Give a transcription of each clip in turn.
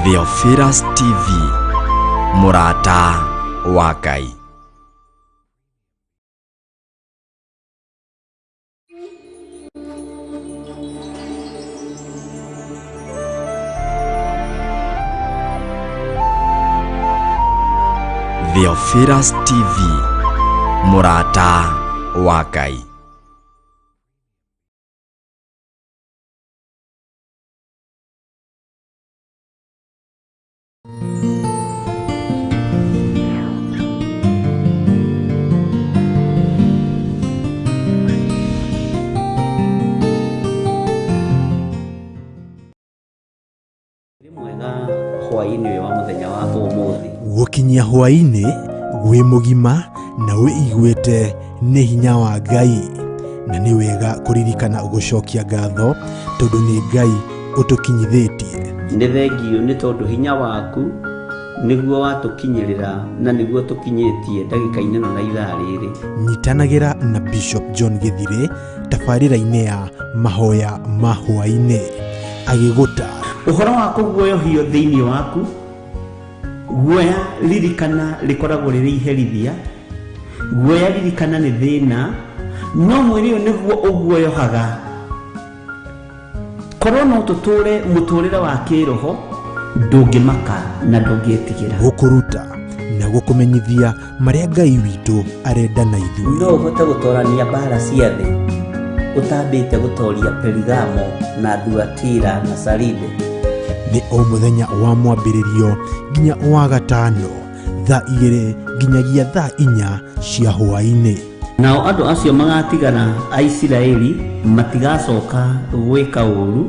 Theophilus TV, mũrata wa Ngai. Theophilus TV, mũrata wa Ngai. Nĩ mwega hwaĩ-inĩ ũyũ wa mũthenya wa ũmũthĩ. Gũkinyia hwaĩ-inĩ wĩ mũgima na wĩiguĩte nĩ hinya wa Ngai, na nĩ wega kũririkana gũcokia ngatho tondũ nĩ Ngai ũtũkinyithĩtie. Nĩ thengiũ nĩ tondũ hinya waku nĩguo watũkinyĩrĩra na nĩguo tũkinyĩtie ndagĩka-inĩ ĩno na ithaa rĩrĩ. Nyitanagĩra na Bishop John Gĩthirĩ tabarĩra-inĩ ya mahoya ma hwaĩ-inĩ agĩgũtaara. Ũhoro wa kũguoyohio thĩinĩ waku, guoya ririkana rĩkoragwo rĩrĩ iherithia, guoya ririkana nĩ thĩna, no mwĩrĩ ũyũ nĩguo ũguoyohaga. Korwo no tũtũre mũtũrĩre wa kĩroho, ndũngĩmaka na ndũngĩtigĩra. Gũkũruta na gũkũmenyithia marĩa Ngai witũ arenda na ithuĩ. No ũhote gũtorania mbara cia thĩ ũtambĩte gũtoria Perigamo na Thuatira na Saride. Nĩ o mũthenya wa mwambĩrĩrio nginya wa gatano thaa 2 nginyagia thaa 4 cia hwaĩ-inĩ. Nao andũ acio magatigara a Isiraeli matigacoka gwĩka ũũru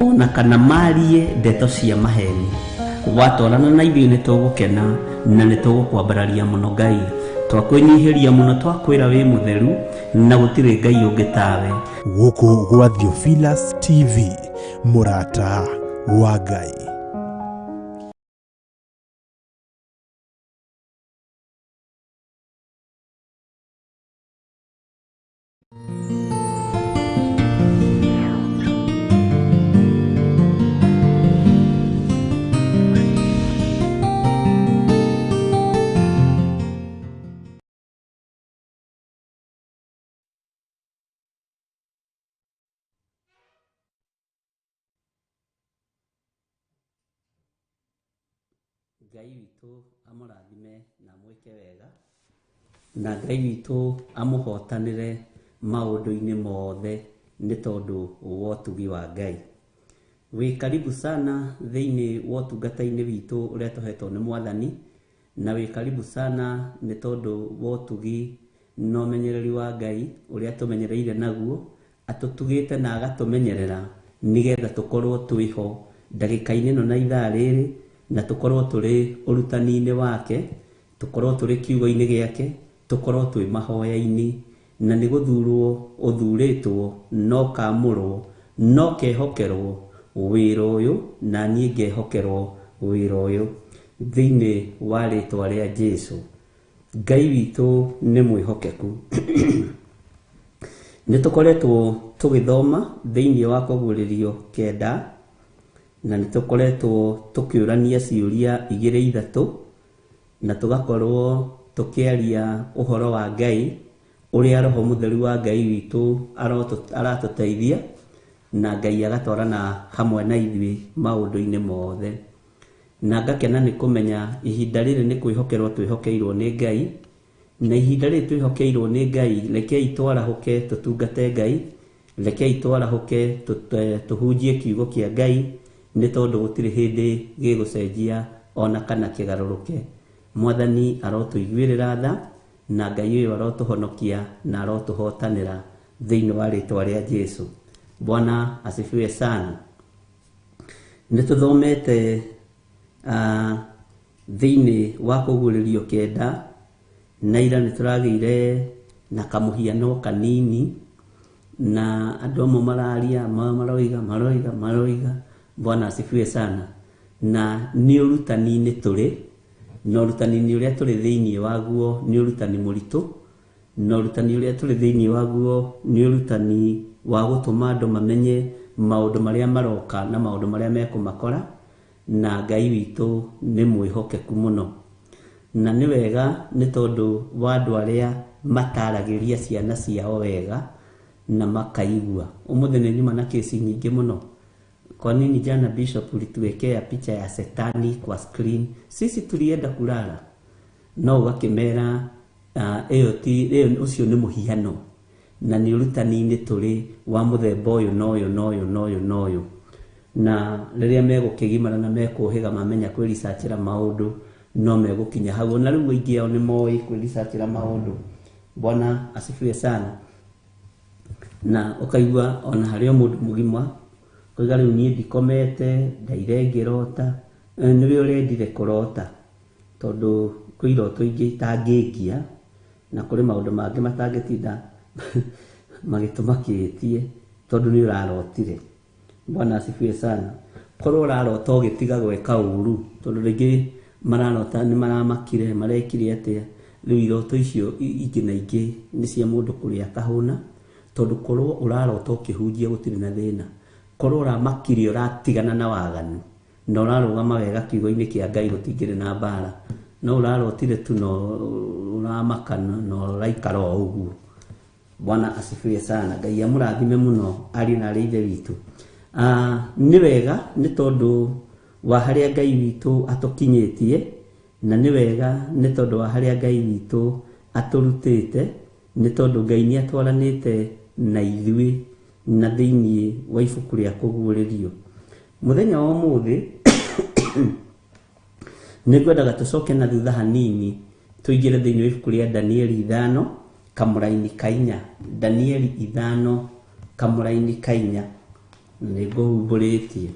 o na kana maarie ndeto cia maheeni. Watwarana na ithuĩ nĩ tũgũkena na nĩ tũgũkwambararia mũno Ngai. Twakwĩnyihĩria mũno twakwĩra wĩ mũtheru na gũtirĩ Ngai ũngĩ tawe. Gũkũ gwa Theophilus TV, mũrata wa Ngai. Ngai witũ amũrathime na amwĩke wega, na Ngai witũ amũhotanĩre maũndũ-inĩ mothe nĩ tondũ wa ũtugi wa Ngai. Wĩ karibu sana thĩinĩ wa ũtungata-inĩ witũ ũrĩa tũhetwo nĩ Mwathani, na wĩ karibu sana nĩ tondũ wa ũtugi na ũmenyereri wa Ngai ũrĩa atũmenyereire naguo, atũtugĩte na agatũmenyerera nĩgetha tũkorwo twĩho ndagĩka-inĩ ĩno na ithaa rĩrĩ, na tũkorwo tũrĩ ũrutani-inĩ wake, tũkorwo tũrĩ kiugo-inĩ gĩake, tũkorwo twĩ mahoya-inĩ, na nĩ gũthurwo ũthurĩtwo na ũkamũrwo na ũkehokerwo wĩra ũyũ, na niĩ ngehokerwo wĩra ũyũ thĩinĩ wa rĩtwa rĩa Jesu. Ngai witũ nĩ mwĩhokeku. Nĩ tũkoretwo tũgĩthoma thĩinĩ wa kũguũrĩrio 9, na nĩ tũkoretwo tũkĩũrania ciũria igĩrĩ ithatũ, na tũgakorwo tũkĩaria ũhoro wa Ngai, ũrĩa Roho Mũtheru wa Ngai witũ aratũteithia, na Ngai agatwarana hamwe na ithuĩ maũndũ-inĩ mothe. Na ngakena nĩ kũmenya ihinda rĩrĩ nĩ kwĩhokerwo twĩhokeirwo nĩ Ngai, na ihinda rĩrĩ twĩhokeirwo nĩ Ngai, rekei twarahũke tũtungate Ngai, rekei twarahũke tũhunjie kiugo kĩa Ngai, nĩ tondũ gũtirĩ hĩndĩ gĩgũcenjia ona kana kĩgarũrũke. Mwathani arotũiguĩrĩra tha, na Ngai ũyũ arotũhonokia na arotũhotanĩra thĩinĩ wa rĩtwa rĩa Jesu. Bwana asifiwe sana. Nĩ tũthomete thĩinĩ wa kũguũrĩrio 9, na ira nĩ tũragĩire na kamũhiano kanini, na andũ amwe mararia, maroiga, maroiga, maroiga. Bwana asifiwe sana. Na nĩ ũrutani-inĩ tũrĩ, na ũrutani-inĩ ũrĩa tũrĩ thĩinĩ waguo nĩ ũrutani mũritũ, na ũrutani ũrĩa tũrĩ thĩinĩ waguo nĩ ũrutani wa gũtũma andũ mamenye maũndũ marĩa maroka na maũndũ marĩa mekũmakora. Na Ngai witũ nĩ mwĩhokeku mũno. Na nĩ wega nĩ tondũ wa andũ arĩa mataragĩria ciana ciao wega na makaigua. Ũmũthĩ nĩ nyuma na kesi nyingĩ mũno. Kwa nini jana Bishop ulituwekea picha ya setani kwa screen? Sisi tulienda kulala. No ũgakĩmera ĩyo ti ĩyo, ũcio nĩ mũhiano na nĩ ũrutani-inĩ tũrĩ wa mũthemba ũyũ na ũyũ na ũyũ na ũyũ na ũyũ. Na rĩrĩa megũkĩgimara na mekũhĩga mamenya kwĩricachĩra maũndũ, no megũkinya hau. Ona rĩu aingĩ ao nĩ moĩ kwĩricachĩra maũndũ. Bwana asifiwe sana. Na ũkaigua ona harĩ o mũndũ mũgima koiga rĩu niĩ ndikomete, ndaire ngĩrota. Nĩwe ũrendire kũrota, tondũ kwĩ iroto ingĩ itangĩkia na kũrĩ maũndũ mangĩ matangĩtinda magĩtũmakĩtie tondũ nĩ ũrarotire. Bwana asifiwe sana. Korwo ũrarota ũgĩtiga gwĩka ũru, tondũ rĩngĩ mararota nĩ maramakire, marekire atĩa, rĩu iroto icio ingĩ na ingĩ nĩ cia mũndũ kũrĩa akahũna, tondũ korwo ũrarota ũkĩhunjia gũtirĩ na thĩna. Korwo ũramakire ũratigana na waganu na ũrarũgama wega kiugo-inĩ kĩa Ngai, gũtingĩrĩ na mbara. No ũrarotire tu na ũramaka na ũraikara o ũguo. Bwana asifiwe sana. Ngai amũrathime mũno ariũ na arĩ ithe witũ. Nĩ wega nĩ tondũ wa harĩa Ngai witũ atũkinyĩtie, na nĩ wega nĩ tondũ wa harĩa Ngai witũ atũrutĩte, nĩ tondũ Ngai nĩ atwaranĩte na ithuĩ na thĩiniĩ wa ibuku rĩa kũguũrĩrio. Mũthenya wa ũmũthĩ nĩ ngwendaga tũcoke na thutha hanini, tũingĩre thĩiniĩ wa ibuku rĩa Danieli 5 kamũraini ka 4. Danieli 5 kamũraini ka 4. Nĩ ngũhumbũrĩtie,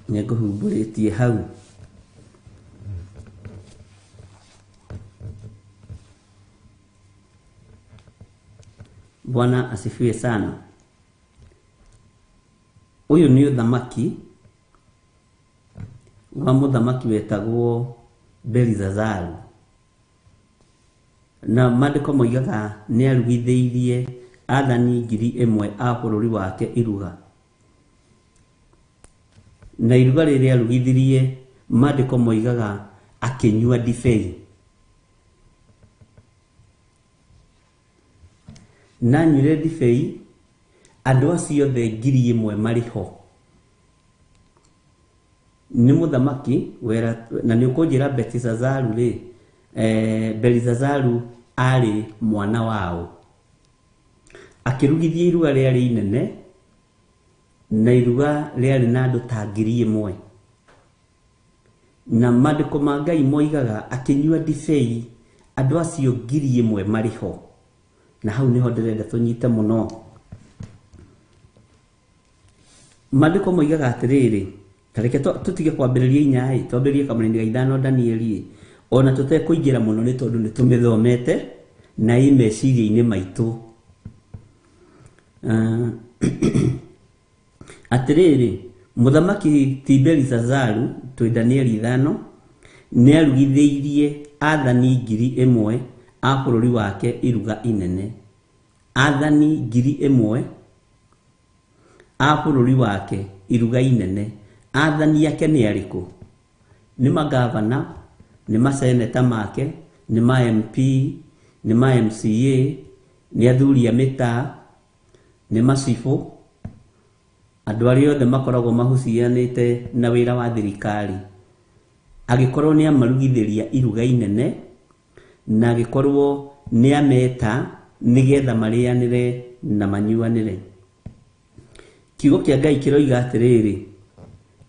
nĩ ngũhumbũrĩtie hau. Bwana asifiwe sana. Ũyũ nĩ ũthamaki wa mũthamaki wetagwo Belizazaru, na maandĩko moigaga nĩ arugithĩirie athani 1,000 a bũrũri wake iruga. Na iruga rĩrĩa arugithirie, maandĩko moigaga akĩnyua ndibei. Na anyuire ndibei, andũ acio othe 1,000 marĩ ho. Nĩ mũthamaki wera, na nĩ ũkũnjĩra Belizazaru rĩ, Belizazaru arĩ mwana wao. Akĩrugithia iruga rĩarĩ inene, na iruga rĩarĩ na andũ ta 1,000. Na maandĩko ma Ngai moigaga akĩnyua ndibei, andũ acio 1,000 marĩ ho. Na hau nĩho ndĩrenda tũnyite mũno. Maandĩko moigaga atĩrĩrĩ, ta reke tũtige kwambĩrĩria 4 ĩ, twambĩrĩrie kamũraini ga 5 Danieli ĩ, ona tũtekũingĩra mũno nĩ tondũ nĩ tũmĩthomete na ĩ meciria-inĩ maitũ. Atĩrĩrĩ, mũthamaki ti Belizazaru, twĩ Danieli 5, nĩ arugithĩirie athani 1,000 a bũrũri wake iruga inene. Athani 1,000 a bũrũri wake iruga inene. Athani ake nĩ arĩkũ? Nĩ magavana, nĩ maseneta make, nĩ ma MP, nĩ ma MCA, nĩ athuri a mĩtaa, nĩ macibũ, andũ arĩa othe makoragwo mahucianĩte na wĩra wa thirikari. Angĩkorwo nĩ amarugithĩria iruga inene, na angĩkorwo nĩ ameta nĩgetha marĩanĩre na manyuanĩre. Kiugo kĩa Ngai kĩroiga atĩrĩrĩ,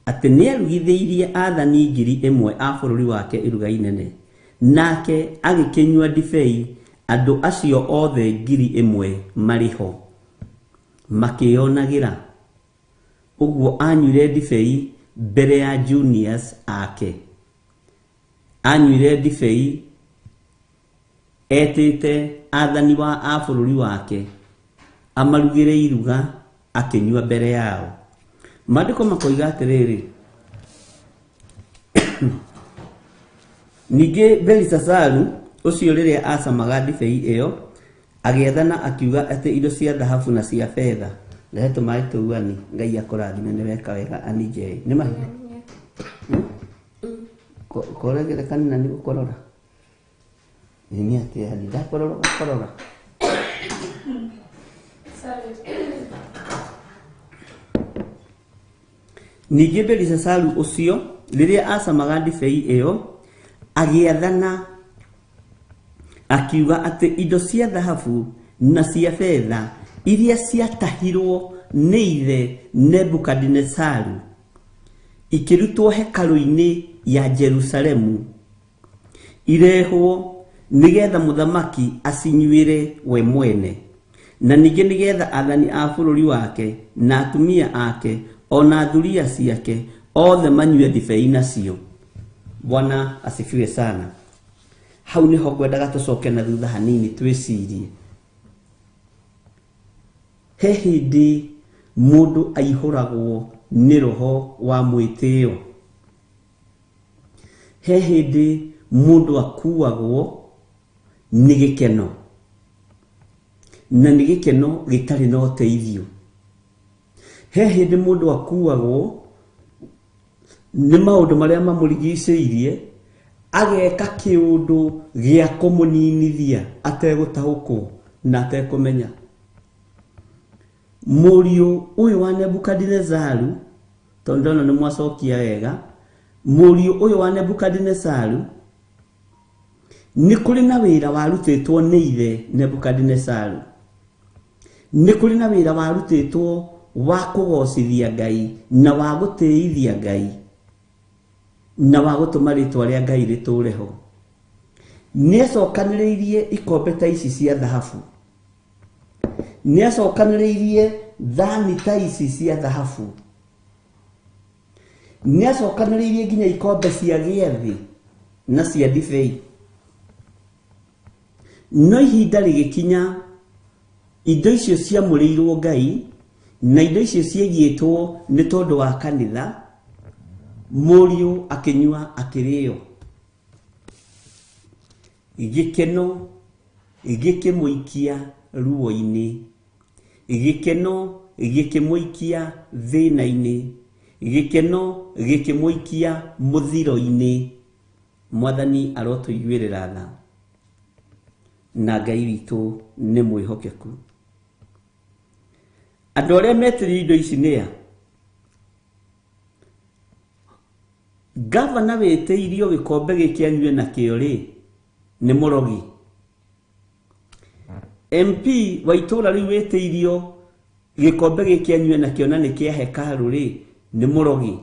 atĩ nĩ arugithĩirie athani 1,000 a bũrũri wake iruga inene, nake agĩkĩnyua ndibei, andũ acio othe 1,000 marĩ ho makĩonagĩra. Ũguo anyuire ndibei mbere ya juniors ake. Anyuire ndibei etĩte athani wa a bũrũri wake amarugĩre iruga, akĩnyua mbere yao. Maandĩko makoiga atĩrĩrĩ, ningĩ Belisazaru ũcio rĩrĩa acamaga ndibei ĩyo, agĩathana akiuga atĩ indo cia thahabu na cia betha Rehe tũmaĩ tũu ani. Ngai akũrathime nĩ weka wega ani J. Nĩ mahiũ? Koregerekana na nĩ gũkorora. Nĩ atĩa ani ndakorora ũgakorora. Ningĩ Belishazaru ũcio rĩrĩa acamaga ndibei ĩyo agĩathana akiuga atĩ indo cia thahabu na cia betha iria ciatahirwo nĩ ithe Nebukadinezaru ikĩrutwo hekarũ-inĩ ya Jerusalemu irehwo nĩgetha mũthamaki acinyuĩre we mwene, na ningĩ nĩgetha athani a bũrũri wake na atumia ake ona thuriya ciake othe manyue ndibei nacio. Bwana asifiwe sana. Hau niho ngwendaga tũcoke na thutha hanini twĩcirie. He hĩndĩ mũndũ aihũragwo nĩ roho wa mwĩtĩo. He hĩndĩ mũndũ akuagwo nĩ gĩkeno, na nĩ gĩkeno gĩtarĩ na ũteithio. He hĩndĩ mũndũ akuagwo nĩ maũndũ marĩa mamũrigicĩirie, ageka kĩũndũ gĩa kũmũninithia ategũtaũkwo na atekũmenya. Mũriũ ũyũ wa Nebukadinezaru, tondũ ndona nĩ mwacokia wega, mũriũ ũyũ wa Nebukadinezaru nĩ kũrĩ na wĩra warutĩtwo nĩ ithe Nebukadinezaru. Nĩ kũrĩ na wĩra warutĩtwo wa kũgocithia Ngai na wa gũtĩithia Ngai na wa gũtũma rĩtwa rĩa Ngai rĩtũre ho. Nĩacokanĩrĩirie ikombe ta ici cia thahabu, nĩacokanĩrĩirie thani ta ici cia thahabu, nĩacokanĩrĩirie nginya ikombe cia gĩathĩ na cia ndibei. No ihinda rĩgĩkinya indo icio ciamũrĩirwo Ngai na indo icio ciaigĩtwo nĩ tondũ wa kanitha, mũriũ akĩnyua akĩrĩo. Gĩkeno gĩkĩmũikia ruo-inĩ, gĩkeno gĩkĩmũikia thĩna-inĩ, gĩkeno gĩkĩmũikia mũthiro-inĩ. Mwathani arotũiguĩrĩra tha, na Ngai witũ nĩ mwĩhokeku. Andũ arĩa metĩrĩirie indo ici nĩa? Gavana wĩtĩirio gĩkombe gĩkĩ anyue nakĩo rĩ, nĩ mũrogi. MP wa itũũra rĩu wĩtĩirio gĩkombe gĩkĩ anyue nakĩo na nĩ kĩa hekarũ rĩ, nĩ mũrogi.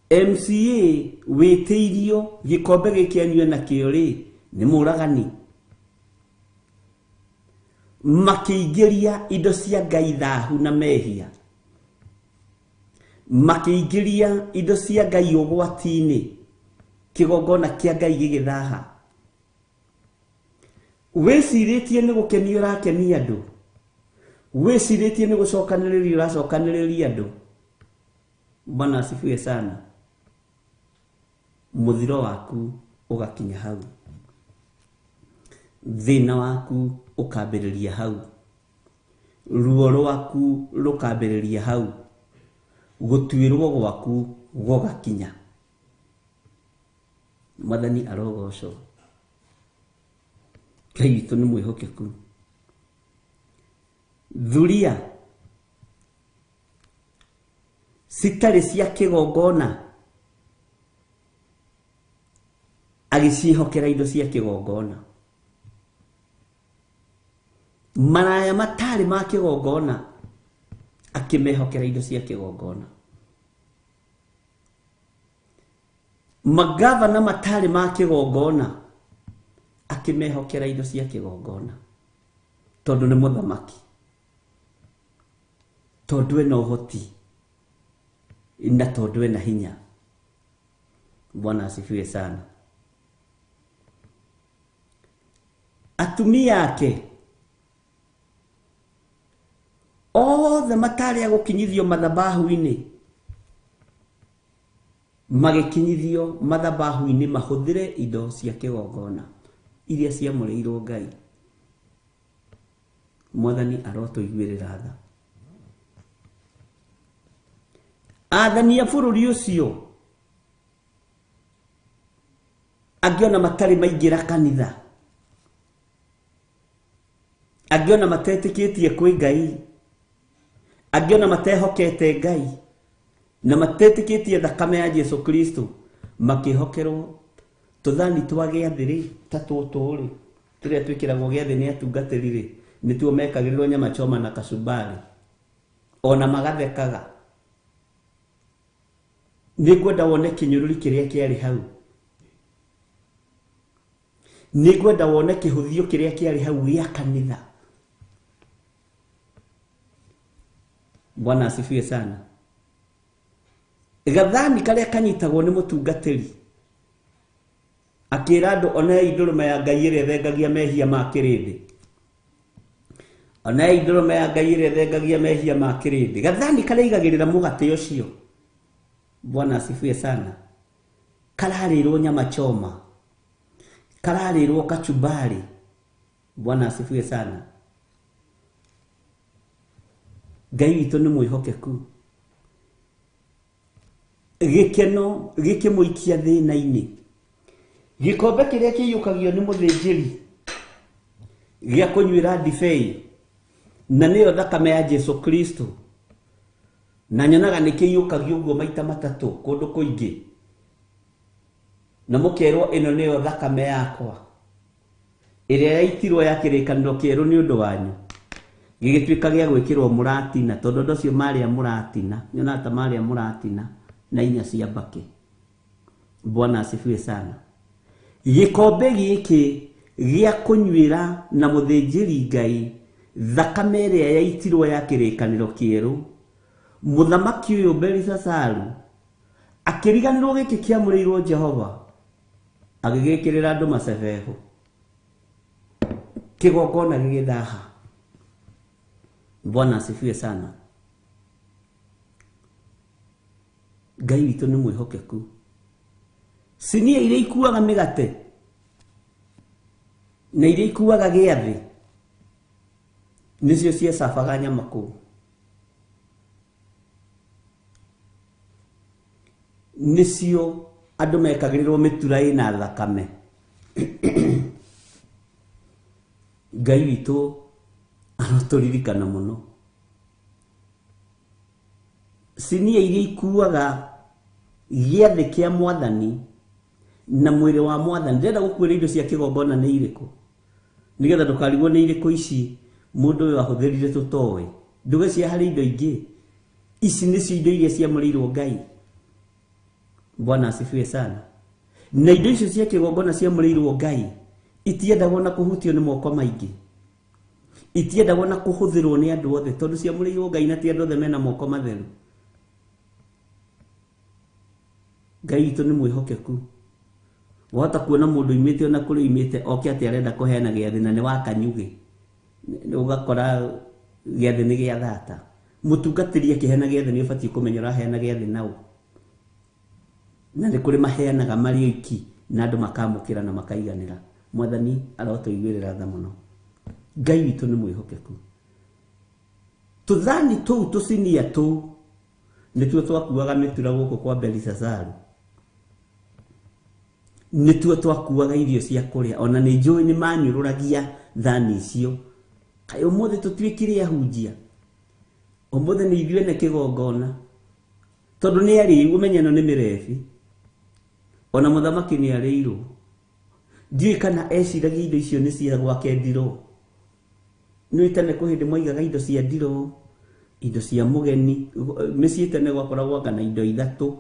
MCA wĩtĩirio gĩkombe gĩkĩ anyue nakĩo rĩ, nĩ mũragani. Makĩingĩria indo cia Ngai thahu na mehia, makĩingĩria indo cia Ngai ũgwati-inĩ, kĩgongona kĩa Ngai gĩgĩthaha. Wĩcirĩtie nĩ gũkenia ũrakenia andũ, wĩcirĩtie nĩ gũcokanĩrĩria ũracokanĩrĩria andũ. Bwana asifiwe sana. Mũthiro waku ũgakinya hau, thĩna waku ũkambĩrĩria hau, ruo rwaku rũkambĩrĩria hau, gũtuĩrwo gwaku gũgakinya. Mwathani arogocwo. Ngai witũ nĩ mwĩhokeku. Thuria citarĩ cia kĩgongona agĩciĩhokera indo cia kĩgongona. Maraya matarĩ ma kĩgongona akĩmehokera indo cia kĩgongona. Magavana matarĩ ma kĩgongona akĩmehokera indo cia kĩgongona, tondũ nĩ mũthamaki, tondũ ena ũhoti na tondũ ena hinya. Bwana asifiwe sana. Atumia ake othe matarĩ a gũkinyithio mathabahu-inĩ magĩkinyithio mathabahu-inĩ mahũthĩre indo cia kĩgongona iria ciamũrĩirwo Ngai. Mwathani arotũiguĩrĩra tha. Athani a bũrũri ũcio angĩ ona matarĩ maingĩra kanitha, angĩ ona matetĩkĩtie kwĩ Ngai, angĩ ona matehokete Ngai na matetĩkĩtie thakame ya Jesu Kristo, makĩhokerwo tũthani twa gĩathĩ rĩ, ta tũtũ rĩ, tũrĩa twĩkĩragwo gĩathĩ nĩ atungatĩri rĩ, nĩtuo mekagĩrĩrwo nyama choma na kachumbari, ona magathekaga. Nĩngwenda wone kĩnyũrũri kĩrĩa kĩarĩ hau, nĩngwenda wone kĩhũthio kĩrĩa kĩarĩ hau gĩa kanitha. Bwana asifiwe sana. Gathani karĩa kanyitagwo nĩ mũtungatĩri akĩra andũ onei ndũrũme ya Ngai ĩrĩa ĩthengagia mehia ma kĩrĩndĩ, onei ndũrũme ya Ngai ĩrĩa ĩthengagia mehia ma kĩrĩndĩ. Gathani karĩa igagĩrĩra mũgate ũcio, Bwana asifiwe sana, kararĩrwo nyama choma, kararĩrwo kachumbari. Bwana asifiwe sana. Ngai witũ nĩ mwĩhokeku. Gĩkeno gĩkĩmũikia thĩna-inĩ. Gĩkombe kĩrĩa kĩiyũkagio nĩ mũthĩnjĩri gĩa kũnyuĩra ndibei, na nĩyo thakame ya Jesu Kristo, na nyonaga nĩ kĩiyũkagio ũguo maita matatũ kũndũ kũingĩ, na mũkerwo ĩno nĩyo thakame yakwa ĩrĩa yaitirwo ya kĩrĩkanĩro kĩerũ nĩ ũndũ wanyu, gĩgĩtuĩka gĩa gwĩkĩrwo mũratina, tondũ andũ acio marĩa mũratina, nyonaga ta marĩa mũratina na inya cia mbakĩ. Bwana asifiwe sana. Gĩkombe gĩkĩ gĩa kũnyuĩra na mũthĩnjĩri Ngai thakame ĩrĩa yaitirwo ya kĩrĩkanĩro kĩerũ, mũthamaki ũyũ Belisasaru akĩriganĩrwo gĩkĩ kĩamũrĩirwo Jehova, agĩgĩkĩrĩra andũ macebeho, kĩgongona gĩgĩthaha. Bwana asifiwe sana. Ngai witũ nĩ mwĩhokeku. Cinia iria ikuaga mĩgate na iria ikuaga gĩathĩ nĩcio ciacabaga nyama kũu, nĩcio andũ mekagĩrĩrwo mĩtura ĩna thakame. Ngai witũ arotũririkana mũno. Cinia iria ikuaga gĩathĩ kĩa mwathani na mwĩrĩ wa mwathani, ndĩrenda gũkuĩra indo cia kĩgongona nĩ irĩkũ, nĩgetha ndũkarigwo nĩ irĩkũ ici mũndũ ũyũ ahũthĩrire tũtoĩ. Nduge cia harĩ indo ingĩ, ici nĩcio indo iria ciamũrĩirwo Ngai. Bwana asifiwe sana. Na indo icio cia kĩgongona ciamũrĩirwo Ngai itiendagwo na kũhutio nĩ moko maingĩ, itiendagwo na kũhũthĩrwo nĩ andũ othe, tondũ ciamũrĩirwo Ngai na ti andũ othe mena moko matheru. Ngai witũ nĩ mwĩhokeku. Wahota kuona mũndũ oimĩte ona kũrĩa oimĩte oke atĩ arenda kũheana gĩathĩ na nĩ wa kanyugĩ, ũgakora gĩathĩ nĩ gĩa thata. Mũtungatĩri akĩheana gĩathĩ nĩ ũbatiĩ kũmenya ũraheana gĩathĩ naũ, na nĩ kũrĩ maheanaga marĩ oiki na andũ makamũkĩra na makaiganĩra. Mwathani arotũiguĩrĩra tha mũno. Ngai witũ nĩ mwĩhokeku. Tũthani tũu tũcinia tũu nĩtuo twakuaga mĩtura gũkũ kwa Belisasaru, nĩtuo twakuaga irio cia kũrĩa, ona nĩ njũĩ nĩ manyũrũragia thani icio. Kaĩ ũmũthĩ tũtuĩkire ahunjia, ũmũthĩ nĩ ithuĩ ene kĩgongona, tondũ nĩ arĩu, ũmenye ĩno nĩ mĩrebi, ona mũthamaki nĩ arĩirwo. Ndiũĩ kana eciragia indo icio nĩ cia gwake ndirũ. Nĩ tene kwĩ hĩndĩ moigaga indo cia ndirũ, indo cia mũgeni. Mĩciĩ tene gwakoragwo anga na indo ithatũ,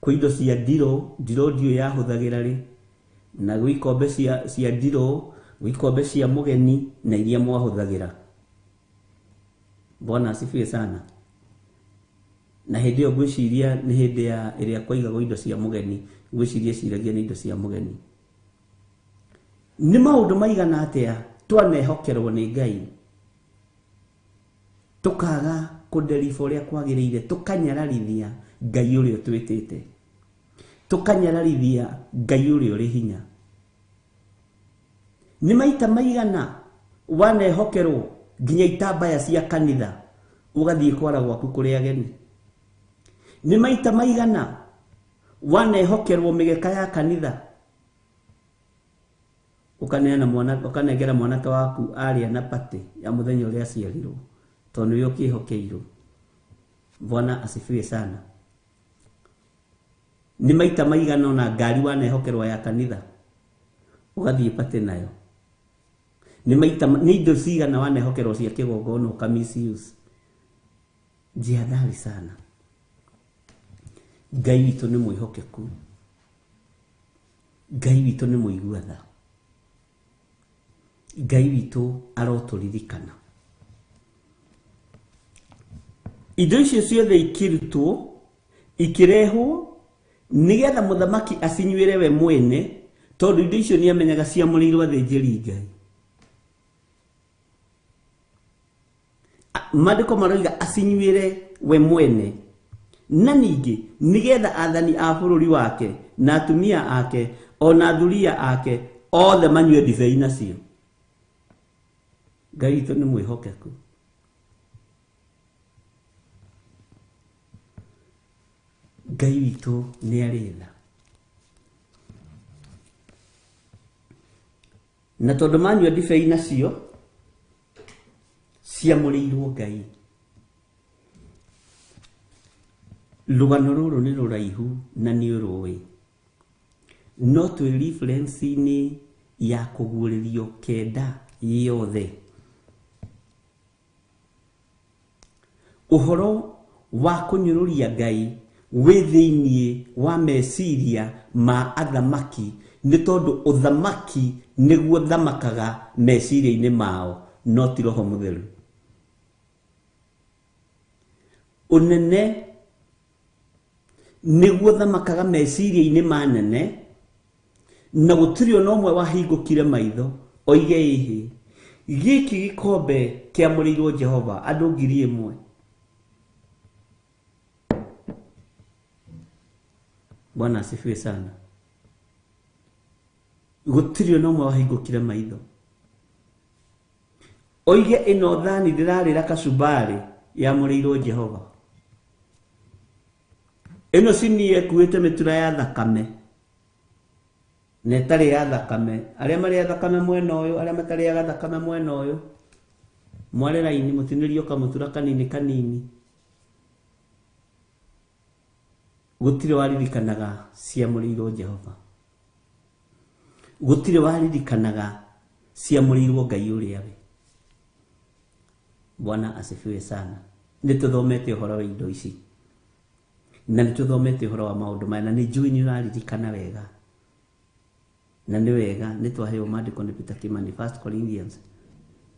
kwĩ indo cia ndirũ, ndirũ ndiũĩ yahũthagĩra rĩ, na gwĩ ikombe cia ndirũ, gwĩ ikombe cia mũgeni na iria mwahũthagĩra. Bwana asifiwe sana. Na hĩndĩ ĩyo ngwĩciria nĩ hĩndĩ ya ĩrĩa kwaigagwo indo cia mũgeni, ngwĩciria ciragia nĩ indo cia mũgeni. Nĩ maũndũ maigana atĩa twanehokerwo nĩ Ngai, tũkaga kũnderiba ũrĩa kwagĩrĩire, tũkanyararithia Ngai ũrĩa ũtwĩtĩte, tũkanyararithia Ngai ũrĩa ũrĩ hinya. Nĩ maita maigana wanehokerwo Nginya itambaya cia kanitha ũgathiĩ kwara gwaku kũrĩ ageni. Nĩ maita maigana wanehokerwo mĩgeka ya kanitha ũkaneana mwana, ũkanengera mwanake waku arĩa na pate ya mũthenya ũrĩa aciarirwo, tondũ nĩwe ũkĩhokeirwo. Bwana asifiwe sana. Nĩ maita maigana ona ngari wanehokerwo ya kanitha ũgathiĩ pate nayo. Nĩ maita, nĩ indo cigana wanehokerwo cia kĩgongona ũka misuse. Jihadhari sana. Ngai witũ nĩ mwĩhokeku, Ngai witũ nĩ mũigua tha, Ngai witũ arotũririkana. Indo icio ciothe ikĩrutwo ikĩrehwo nĩgetha mũthamaki acinyuĩre we mwene, tondũ indo icio nĩamenyaga ciamũrĩirwo athĩnjĩri Ngai. Maandĩko maroiga acinyuĩre we mwene, na ningĩ nĩgetha athani a bũrũri wake na atumia ake ona thuriya ake othe manyue ndibei nacio. Ngai witũ nĩ mwĩhokeku. Ngai witũ nĩ arĩ tha. Na tondũ manyua ndibei nacio ciamũrĩirwo Ngai. Rũgano rũrũ nĩ rũraihu na nĩ ũrũĩ, no twĩ reference-inĩ ya kũguũrĩrio kenda yothe. Ũhoro wa kũnyũrũria Ngai wĩ thĩiniĩ wa meciria ma athamaki, nĩ tondũ ũthamaki nĩguo thamakaga meciria-inĩ mao, no ti Roho Mũtheru. Ũnene nĩguo thamakaga meciria-inĩ ma nene, na gũtirĩ ona ũmwe wahingũkire maitho oige ĩhĩ, gĩkĩ gĩkombe kĩamũrĩirwo Jehova andũ 1000. Bwana asifiwe sana. Gũtirĩ ona ũmwe wahingũkire maitho oige ĩno thani ndĩrarĩra kacumbari yamũrĩirwo Jehova, ĩno cinia ĩkuĩte mĩtura ya thakame na ĩtarĩ ya thakame, arĩa marĩaga thakame mwena ũyũ, arĩa matarĩaga thakame mwena ũyũ, mware raini mũtinĩrio kamũtura kanini kanini. Gũtirĩ waririkanaga ciamũrĩirwo Jehova, gũtirĩ waririkanaga ciamũrĩirwo Ngai ũrĩa we. Bwana asifiwe sana. Nĩ tũthomete ũhoro wa indo ici na nĩ tũthomete ũhoro wa maũndũ maya, na nĩ njũĩ nĩ ũraririkana wega, na nĩ wega nĩ twaheo maandĩko nĩ Peter Kimani, 1 Corinthians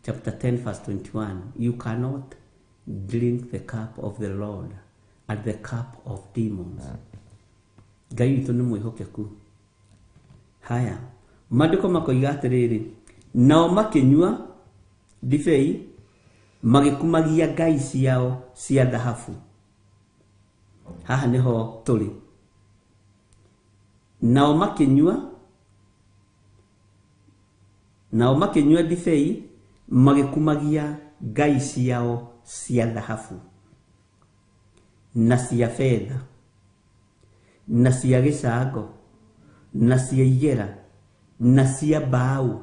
chapter 10 verse 21, you cannot drink the cup of the Lord and the cup of demons. Ngai witũ nĩ mwĩhokeku. Haya, maandĩko makoiga atĩrĩrĩ, nao makĩnyua ndibei magĩkumagia ngai ciao cia thahabu. Haha nĩho tũrĩ. Nao makĩnyua ndibei magĩkumagia ngai ciao cia thahabu na cia betha na cia gĩcango na cia igera na cia mbaũ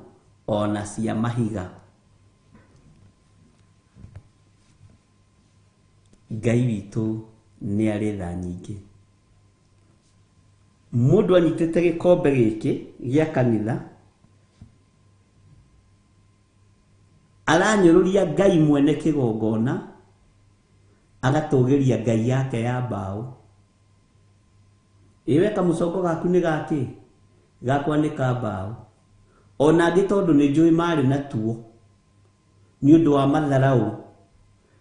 ona cia mahiga. Ngai witũ nĩ arĩ tha nyingĩ. Mũndũ anyitĩte gĩkombe gĩkĩ gĩa kanitha aranyũrũria Ngai mwene kĩgongona, agatũgĩria ngai yake ya mbaũ. Ĩwe kamũcongo gaku nĩ gakĩ? Gakwa nĩ ka mbaũ. Ona angĩ tondũ nĩ njũĩ marĩ natuo nĩ ũndũ wa matharaũ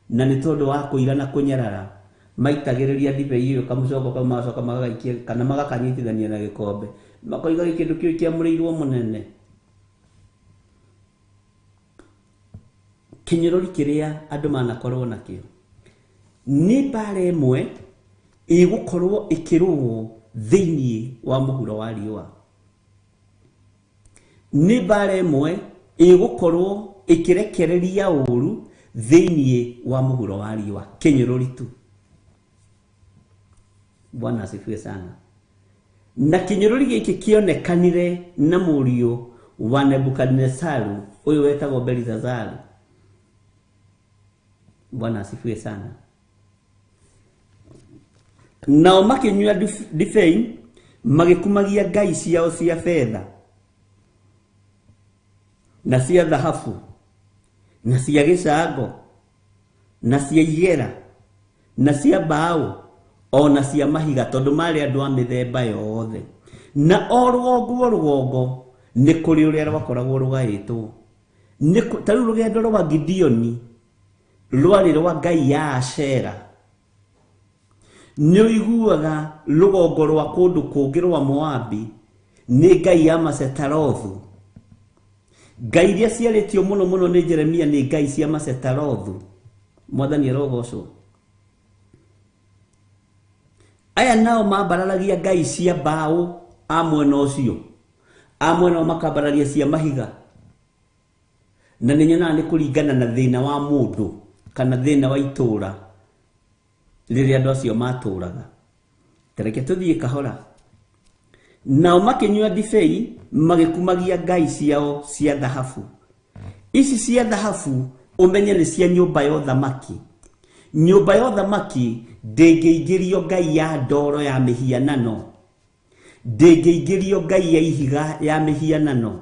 na nĩ tondũ wa kũira na kũnyarara, maitagĩrĩria ndibei ĩyo kamũcongo kau, magacoka magagaikia kana magakanyitithania na gĩkombe, makoiga kĩndũ kĩu kĩamũrĩirwo mũnene. Kĩnyũrũri kĩrĩa andũ manakorwo nakĩo nĩ mbara ĩmwe ĩgũkorwo ĩkĩrũo thĩiniĩ wa mũhuro wa riũa, nĩ mbara ĩmwe ĩgũkorwo ĩkĩrekereria ũru Thĩinĩ wa mũhuro wa riũa, kĩnyũrũri tu. Bwana asifiwe sana. Na kĩnyũrũri gĩkĩ kĩonekanire na mũriũ wa Nebukadinesaru ũyũ wetagwo Belisazaru. Bwana asifiwe sana. Nao makĩnyua ndibei magĩkumagia ngai ciao cia betha na cia thahabu na cia gĩcango na cia igera na cia mbaũ o na cia mahiga, tondũ marĩ andũ a mĩthemba yothe. Na o rũgongo rũgongo nĩ kũrĩ ũrĩa rwakoragwo rũgaĩtwo. Ta rĩu rũgendo rwa Gideoni rwarĩ rwa ngai ya Ashera. Nĩ ũiguaga rũgongo rwa kũndũ kũngĩ rwa Moabi nĩ ngai ya Masetarothu. Ngai iria ciarĩtio mũno mũno nĩ Jeremia nĩ ngai cia Masetarothu. Mwathani arogocwo. Aya nao mambararagia ngai cia mbaũ a mwena ũcio, a mwena ũyũ makambararia cia mahiga. Na nĩ nyonaga nĩ kũringana na thĩna wa mũndũ kana thĩna wa itũũra rĩrĩa andũ acio matũũraga. Ta reke tũthiĩ kahora. Nao makĩnyua ndibei magĩkumagia ngai ciao cia thahabu. Ici cia thahabu ũmenye nĩ cia nyũmba ya ũthamaki. Nyũmba ya ũthamaki ndĩngĩingĩrio ngai ya ndoro ya mĩhianano, ndĩngĩingĩrio ngai ya ihiga ya mĩhianano,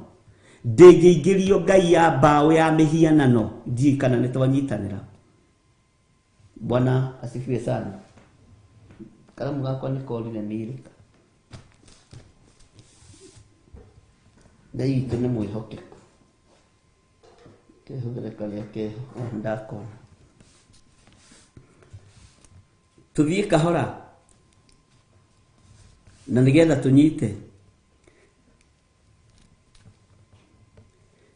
ndĩngĩingĩrio ngai ya mbaũ ya mĩhianano. Ndiũĩ kana nĩ twanyitanĩra. Bwana asifiwe sana. Karamu gakwa nĩ korire nĩ irĩka. Ngai witũ nĩ mwĩhokeku. Kehũthĩre karĩa keho ndakona. Tũthiĩ kahora na nĩgetha tũnyite.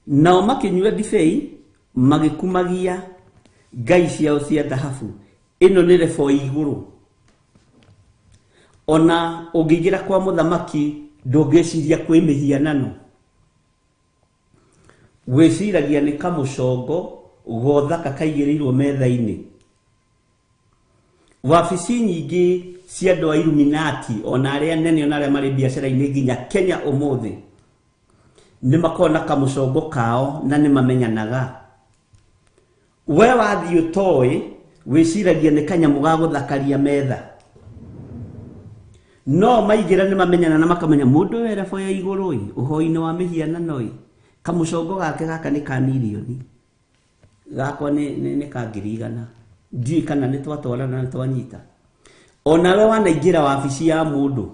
Nao makĩnyua ndibei magĩkumagia ngai ciao cia thahabu. Ĩno nĩ rebo igũrũ. Ona ũngĩingĩra kwa mũthamaki ndũngĩciria kwĩ mĩhianano. Wĩciragia nĩ kamũcongo gothaka kaigĩrĩirwo metha-inĩ. Wabici nyingĩ cia andũ a Illuminati ona arĩa nene ona arĩa marĩ biacara-inĩ nginya Kenya ũmũthĩ nĩ makoragwo na kamũcongo kao na nĩ mamenyanaga. We wathiĩ ũtoĩ wĩciragia nĩ kanyamũ ga gũthakaria metha. No maingĩra nĩ mamenyana na makamenya mũndũ ũyũ e level ya igũrũ ĩ, ũhoi-inĩ wa mĩhianano ĩ, kamũcongo gake gaka nĩ ka mirioni, gakwa nĩ ka 100,000. Ndiũĩ kana nĩ twatwarana na nĩ twanyita. Onawe wanaingĩra wabici ya mũndũ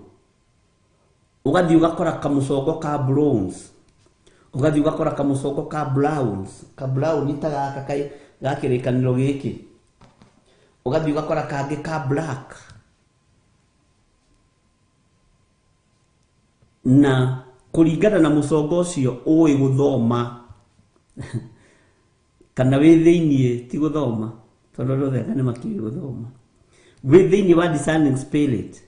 ũgathiĩ ũgakora kamũcongo ka bronze, ũgathiĩ ũgakora kamũcongo ka browns, ka brown ta gaka ga kĩrĩkanĩro gĩkĩ, ũgathiĩ ũgakora kangĩ ka black. Na kũringana na mũcongo ũcio ũĩ gũthoma kana wĩ thĩiniĩ ti gũthoma, tondũ andũ othe nĩ makĩũĩ gũthoma. Wĩ thĩiniĩ wa discerning spirit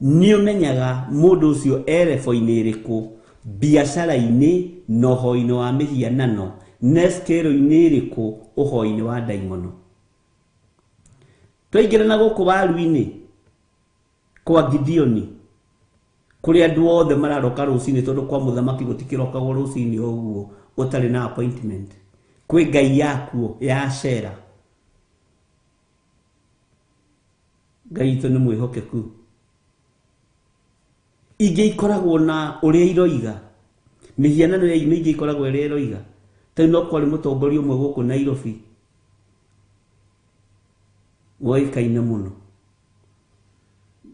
nĩ ũmenyaga mũndũ ũcio e level-inĩ ĩrĩkũ, biacara-inĩ na ũhoi-inĩ wa mĩhianano, na scale-inĩ ĩrĩkũ ũhoi-inĩ wa ndaimono. Twaingĩra na gũkũ waru-inĩ kwa Gideoni, kũrĩa andũ othe mararoka rũcinĩ, tondũ kwa mũthamaki gũtikĩrokagwo rũcinĩ o ũguo ũtarĩ na appointment. Kwĩ ngai yakuo ya Ashera. Ngai witũ nĩ mwĩhokeku. Ingĩ ikoragwo na ũrĩa iroiga, mĩhianano ya mĩingĩ ikoragwo ĩrĩa ĩroiga. Ta rĩu no kwarĩ mũtongoria ũmwe gũkũ Nairobi woĩkaine mũno,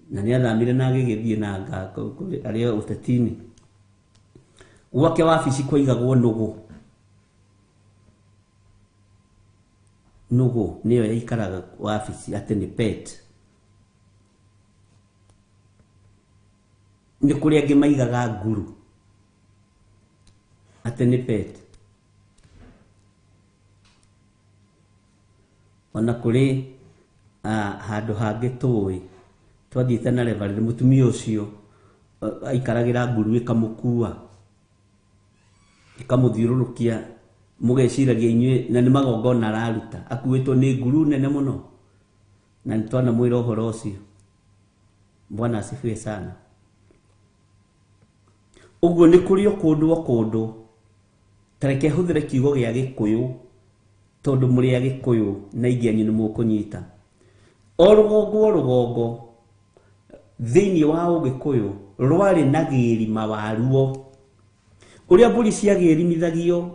na nĩ athamire na agĩgĩthiĩ na anga arĩ ũteti-inĩ. Gwake wabici kwaigagwo nũgũ. Nũgũ nĩyo yaikaraga wabici atĩ nĩ pet. Nĩ kũrĩ angĩ maigaga nguru atĩ nĩ pet. Ona kũrĩ handũ hangĩ tũĩ twathiĩte na reverend, mũtumia ũcio aikaragĩra nguru ĩkamũkua ĩkamũthiũrũrũkia Mũgeciragia inyuĩ na nĩ magongona araruta, akuĩtwo nĩ nguru nene mũno, na nĩ twanamwĩra ũhoro ũcio. Bwana asifiwe sana. Ũguo nĩ kũrĩ o kũndũ o kũndũ, ta reke hũthĩre kiugo gĩa Gĩkũyũ tondũ mũrĩ a Gĩkũyũ na aingĩ anyu nĩ mũkũnyita. O rũgongo o rũgongo thĩinĩ wa Ũgĩkũyũ rwarĩ na gĩrima waruo. Ũrĩa mbũri ciagĩrimithagio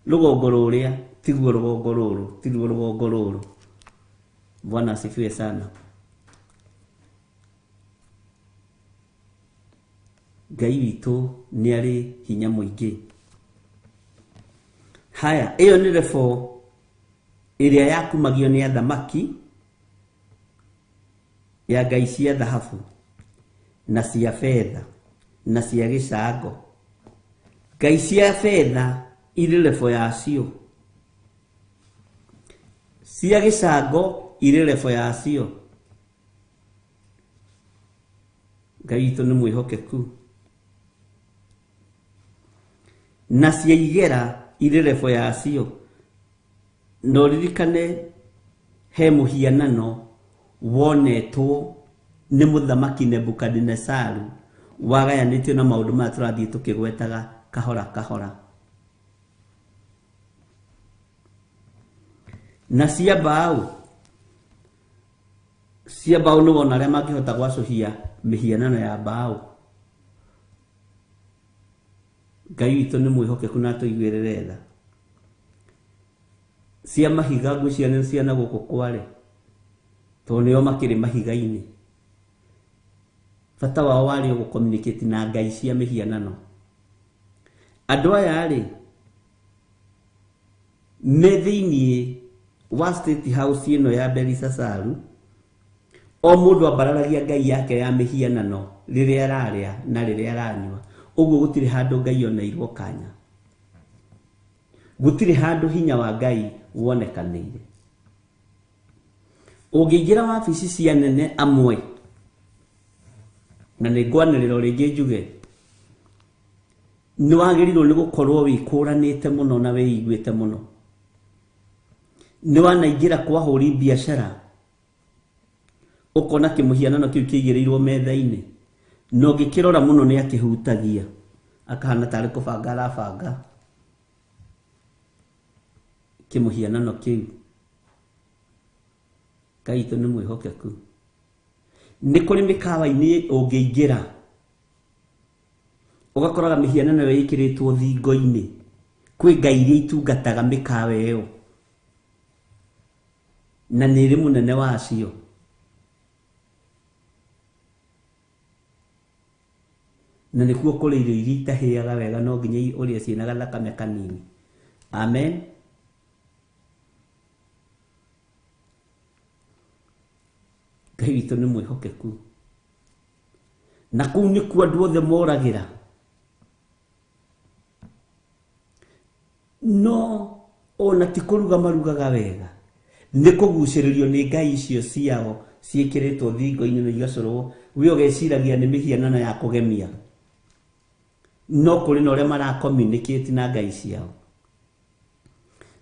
rũgongo rũrĩa tiguo rũgongo rũrũ, tiguo rũgongo rũrũ. Bwana asifiwe sana. Ngai witũ nĩ arĩ hinya mũingĩ. Haya, ĩyo nĩ rebo ĩrĩa yakumagio nĩ athamaki ya ngai cia thahabu na cia betha na cia gĩcango. Ngai cia betha irĩ rebo yacio, cia gĩcango irĩ rebo yacio. Ngai witũ nĩ mwĩhokeku. Na cia igera irĩ rebo yacio. Na ũririkane he mũhianano wonetwo nĩ mũthamaki Nebukadinesaru wagayanĩtio na maũndũ maya tũrathiĩ tũkĩgwetaga kahora kahora. Na cia mbaũ, cia mbaũ nĩ wona arĩa mangĩhota gwacũhia mĩhianano ya mbaũ. Ngai witũ nĩ mwĩhokeku na atũiguĩrĩre tha. Cia mahiga ngwĩciria nĩ cia na gũkũ Kware, tondũ nĩo makĩrĩ mahiga-inĩ. Bata wao warĩ o gũ-communicate na ngai cia mĩhianano. Andũ aya rĩ, me thĩiniĩ wa State House ĩno ya Belisasaru, o mũndũ ambararagia ngai yake ya mĩhianano rĩrĩa ararĩa na rĩrĩa aranyua. Ũguo gũtirĩ handũ Ngai oneirwo kanya, gũtirĩ handũ hinya wa Ngai wonekanĩire. Ũngĩingĩra wabici cia nene amwe, na nĩ ngwanĩrĩra rĩngĩ njuge, nĩ wagĩrĩirwo nĩ gũkorwo wĩkũranĩte mũno na wĩiguĩte mũno. Nĩ wanaingĩra kwa hũri biacara, ũkona kĩmũhianano kĩu kĩigĩrĩirwo metha-inĩ, na ũngĩkĩrora mũno nĩ akĩhutagia, akahana tarĩ kũbanga arabanga kĩmũhianano kĩu. Ngai witũ nĩ mwĩhokeku. Nĩ kũrĩ mĩkawa-inĩ ũngĩingĩra, ũgakoraga mĩhianano ĩyo ĩkĩrĩtwo thingo-inĩ. Kwĩ ngai iria itungataga mĩkawa ĩyo, na nĩ ĩrĩ mũnene wacio. Na nĩkuo kũrĩ irio iria itahĩaga wega, no nginya ũrĩe ciĩna gathakame kanini. Amen. Ngai witũ nĩ mwĩhokeku. Na kũu nĩkuo andũ othe moragĩra. No ona ti kũruga marugaga wega, nĩ kũgucĩrĩrio nĩ ngai icio ciao ciĩkĩrĩtwo thingo-inĩ na igacorwo, we ũgeciragia nĩ mĩhianano ya kũgemia, no kũrĩ na ũrĩa mara communicate na ngai ciao.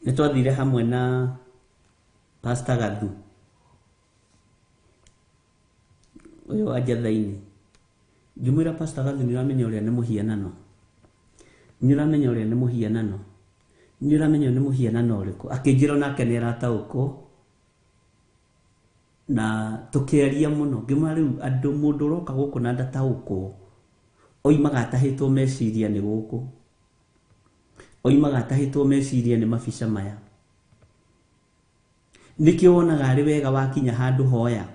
Nĩ twathire hamwe na Pastor Gathu ũyũ wa Njatha-inĩ, ngĩmwĩra Pastor Gathu, nĩ ũramenya ũrĩa nĩ mũhianano, nĩ ũramenya ũrĩa nĩ mũhianano, nĩ ũramenya nĩ mũhianano ũrĩkũ? Akĩnjĩra onake nĩ arataũkwo, na tũkĩaria mũno. Ngĩmwĩra rĩu andũ, mũndũ ũroka gũkũ na ndataũkwo, oimaga atahĩtwo meciria nĩ gũkũ, oimaga atahĩtwo meciria nĩ mabica maya. Nĩkĩo wonaga arĩ wega wakinya handũ hoya,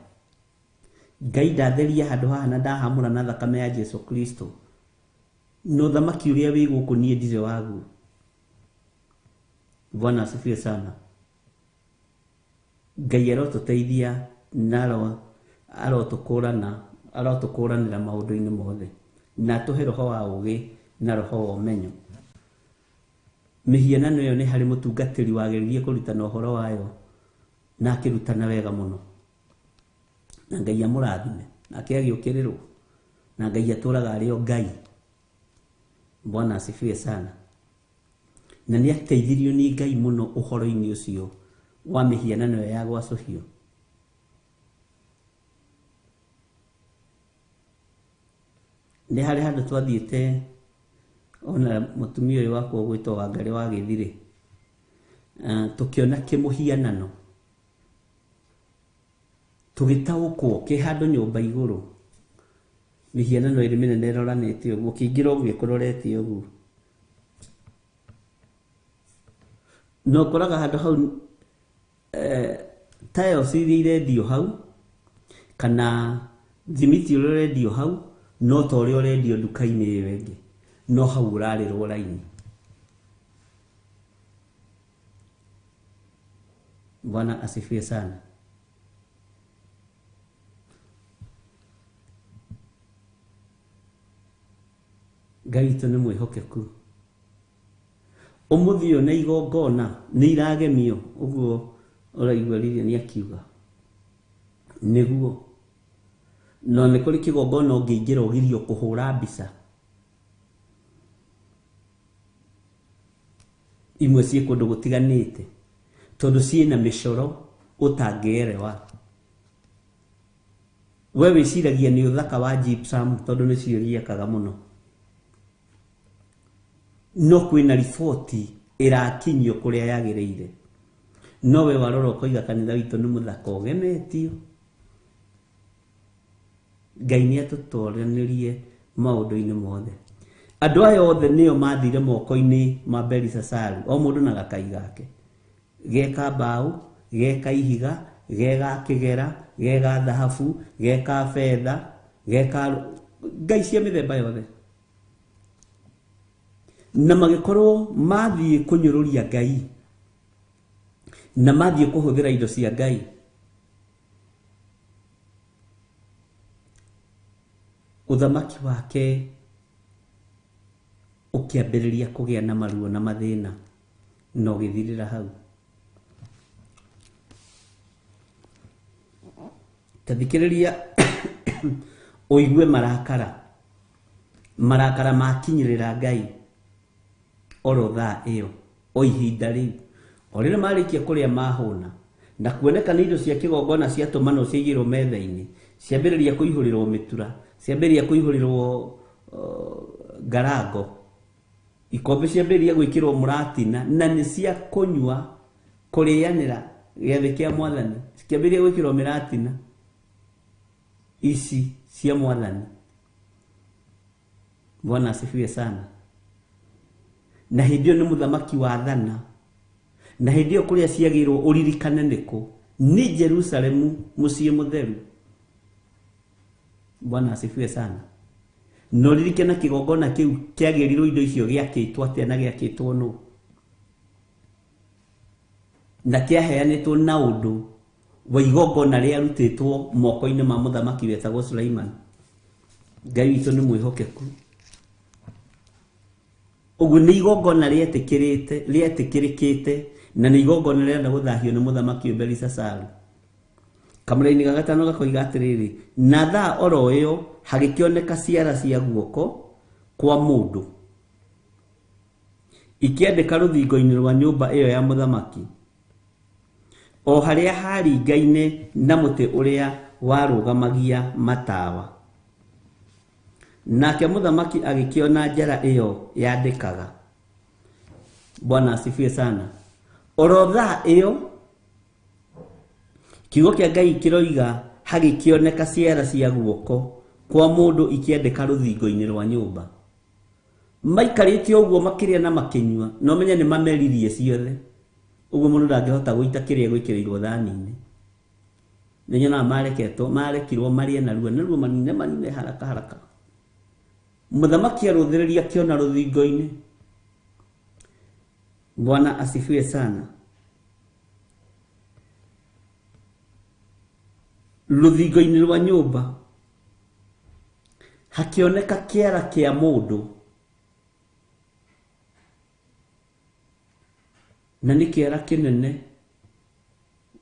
Ngai ndatheria handũ haha na ndahamũra na thakame ya Jesu Kristo, na ũthamaki ũrĩa wĩ gũkũ niĩ ndirĩ waguo. Bwana asifiwe sana. Ngai arotũteithia na arotũkũrana, arotũkũranĩra maũndũ-inĩ mothe, na atũhe roho wa ũũgĩ na roho wa ũmenyo. Mĩhianano ĩyo nĩ harĩ mũtungatĩri wageririe kũrutana ũhoro wayo na akĩrutana wega mũno, na Ngai amũrathime, nake agĩũkĩrĩrwo, na Ngai atũraga arĩ o Ngai. Bwana asifiwe sana. Na nĩ ateithirio nĩ Ngai mũno ũhoro-inĩ ũcio wa mĩhianano ĩyo ya gwacũhio. Nĩ harĩ handũ twathiĩte ona mũtumia ũyũ wakwa ũgwĩtwo Wangarĩ wa Gĩthirĩ, tũkĩona kĩmũhianano, tũgĩtaũkwo kĩ handũ nyũmba igũrũ, mĩhianano ĩrĩ mĩnene ĩroranĩte ũguo, ũkĩingĩra ũguo ĩkũrorete ũguo. Na ũkoraga handũ hau tiles iria irendio hau kana thimiti ũrĩa ũrendio hau no ta ũrĩa ũrendio nduka-inĩ ĩyo ĩngĩ, no hau ũrarĩrwo raini. Bwana asifiwe sana. Ngai witũ nĩ mwĩhokeku. Ũmũthĩ ũyũ na igongona nĩ iragemio ũguo ũraigua Lilian akiuga nĩguo, no nĩ kũrĩ kĩgongona ũngĩingĩra ũgirio kũhũra mbica. Imwe ciĩ kũndũ gũtiganĩte tondũ ciĩna mĩcoro ũtangĩerewa. We wĩciragia nĩ ũthaka wa gypsum tondũ nĩcio iakaga mũno, no kwĩna riboti ĩrakinyio kũrĩa yagĩrĩire. No we warora ũkoiga kanitha witũ nĩ mũthaka ũgemetio. Ngai nĩ atũtoranĩrie maũndũ-inĩ mothe. Andũ aya othe nĩo mathire moko-inĩ ma Belisasaru, o mũndũ na gakai gake, geka mbaũ, geka ihiga, gega kĩgera, gega thahabu, geka betha, geka ngai cia mĩthemba yothe. Na magĩkorwo mathiĩ kũnyũrũria Ngai na mathiĩ kũhũthĩra indo cia Ngai. Ũthamaki wake ũkĩambĩrĩria kũgĩa na maruo na mathĩna na ũgĩthirĩra hau. Ta thikĩrĩria ũigue marakara, marakara makinyĩrĩra Ngai oro thaa ĩyo, o ihinda rĩu. O rĩrĩa marĩkia kũrĩa mahũna na kuoneka nĩ indo cia kĩgongona ciatũmanwo ciaigĩrwo metha-inĩ, ciambĩrĩria kũihũrĩrwo mĩtura, ciambĩrĩria kũihũrĩrwo ngarango, ikombe ciambĩrĩria gwĩkĩrwo mũratina, na nĩ cia kũnyua kũrĩanĩra gĩathĩ kĩa mwathani, cikĩambĩrĩria gwĩkĩrwo mĩratina ici cia mwathani. Bwana asifiwe sana. Na hĩndĩ ĩyo nĩ mũthamaki wathana, na hĩndĩ ĩyo kũrĩa ciagĩrwo ũririkane nĩkũ, nĩ Jerusalemu mũciĩ mũtheru. Bwana asifiwe sana. Na ũririkane kĩgongona kĩu kĩagĩrirwo indo icio gĩakĩtwo atĩa na gĩakĩtwo nũ, na kĩaheanĩtwo na ũndũ wa igongona rĩarutĩtwo moko-inĩ ma mũthamaki wetagwo Suleiman. Ngai witũ nĩ mwĩhokeku. Ũguo nĩ igongona rĩetĩkĩrĩte, rĩetĩkĩrĩkĩte, na nĩ igongona rĩrenda gũthahio nĩ mũthamaki ũyũ Belisasaru. Kamũra-inĩ ga gatano gakoiga atĩrĩrĩ, na thaa oro ĩyo hagĩkĩoneka ciara cia guoko kwa mũndũ ikĩandĩka rũthingo-inĩ rwa nyũmba ĩyo ya mũthamaki, o harĩa haringaine na mũtĩ ũrĩa warũgamagia matawa. Nake mũthamaki agĩkĩona njara ĩyo yandĩkaga. Bwana asifiwe sana. Oro thaa ĩyo kiugo kĩa Ngai kĩroiga hagĩkĩoneka ciara cia guoko kwa mũndũ ikĩandĩka rũthingo-inĩ rwa nyũmba. Maikarĩte ũguo makĩrĩa na makĩnyua, na ũmenye nĩ mameririe ciothe. Ũguo mũndũ ndangĩhota gũita kĩrĩa gwĩkĩrĩirwo thani-inĩ. Nĩ nyonaga mareketwo, marekirwo marĩe narua, narua manine manine haraka haraka. Mũthamaki arũthĩrĩria akĩona rũthingo-inĩ. Bwana asifiwe sana. Rũthingo-inĩ rwa nyũmba hakĩoneka kĩara kĩa mũndũ, na nĩ kĩara kĩnene.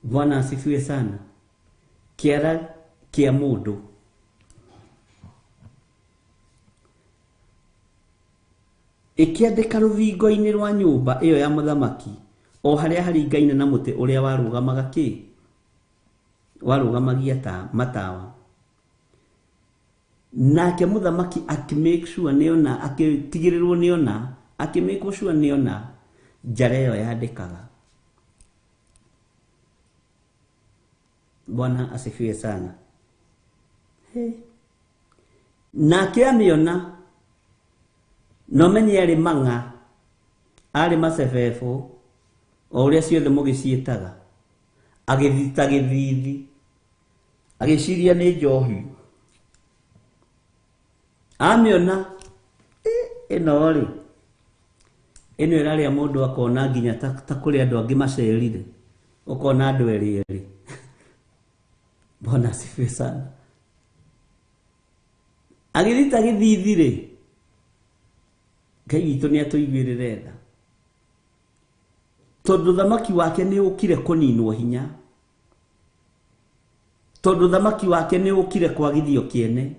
Bwana asifiwe sana. Kĩara kĩa mũndũ. Ĩkĩandĩka rũthingo-inĩ rwa nyũmba ĩyo ya mũthamaki o harĩa haringaine na mũtĩ ũrĩa warũgamaga kĩ warũgamagia ta matawa. Nake mũthamaki akĩ make sure nĩona, akĩtigĩrĩrwo nĩona, akĩ make sure nĩona njara ĩyo yandĩkaga. Bwana asifiwe sana. Hey. Nake amĩona no menye arĩ mang'a, arĩ macebebo, o ũrĩa ciothe mũgĩciĩtaga, agĩthita gĩthithi, agĩciria nĩ njohi. Amĩona ĩno rĩ, ĩno ĩrarĩa mũndũ akona nginya ta kũrĩ andũ angĩ macerire, ũkona andũ erĩ erĩ. Bwana asifiwe sana. Agĩthita gĩthithi rĩ, Ngai witũ nĩ atũiguĩrĩre tha, tondũ thamaki wake nĩ ũkire kũninwo hinya, tondũ thamaki wake nĩ ũkire kwagithio kĩene,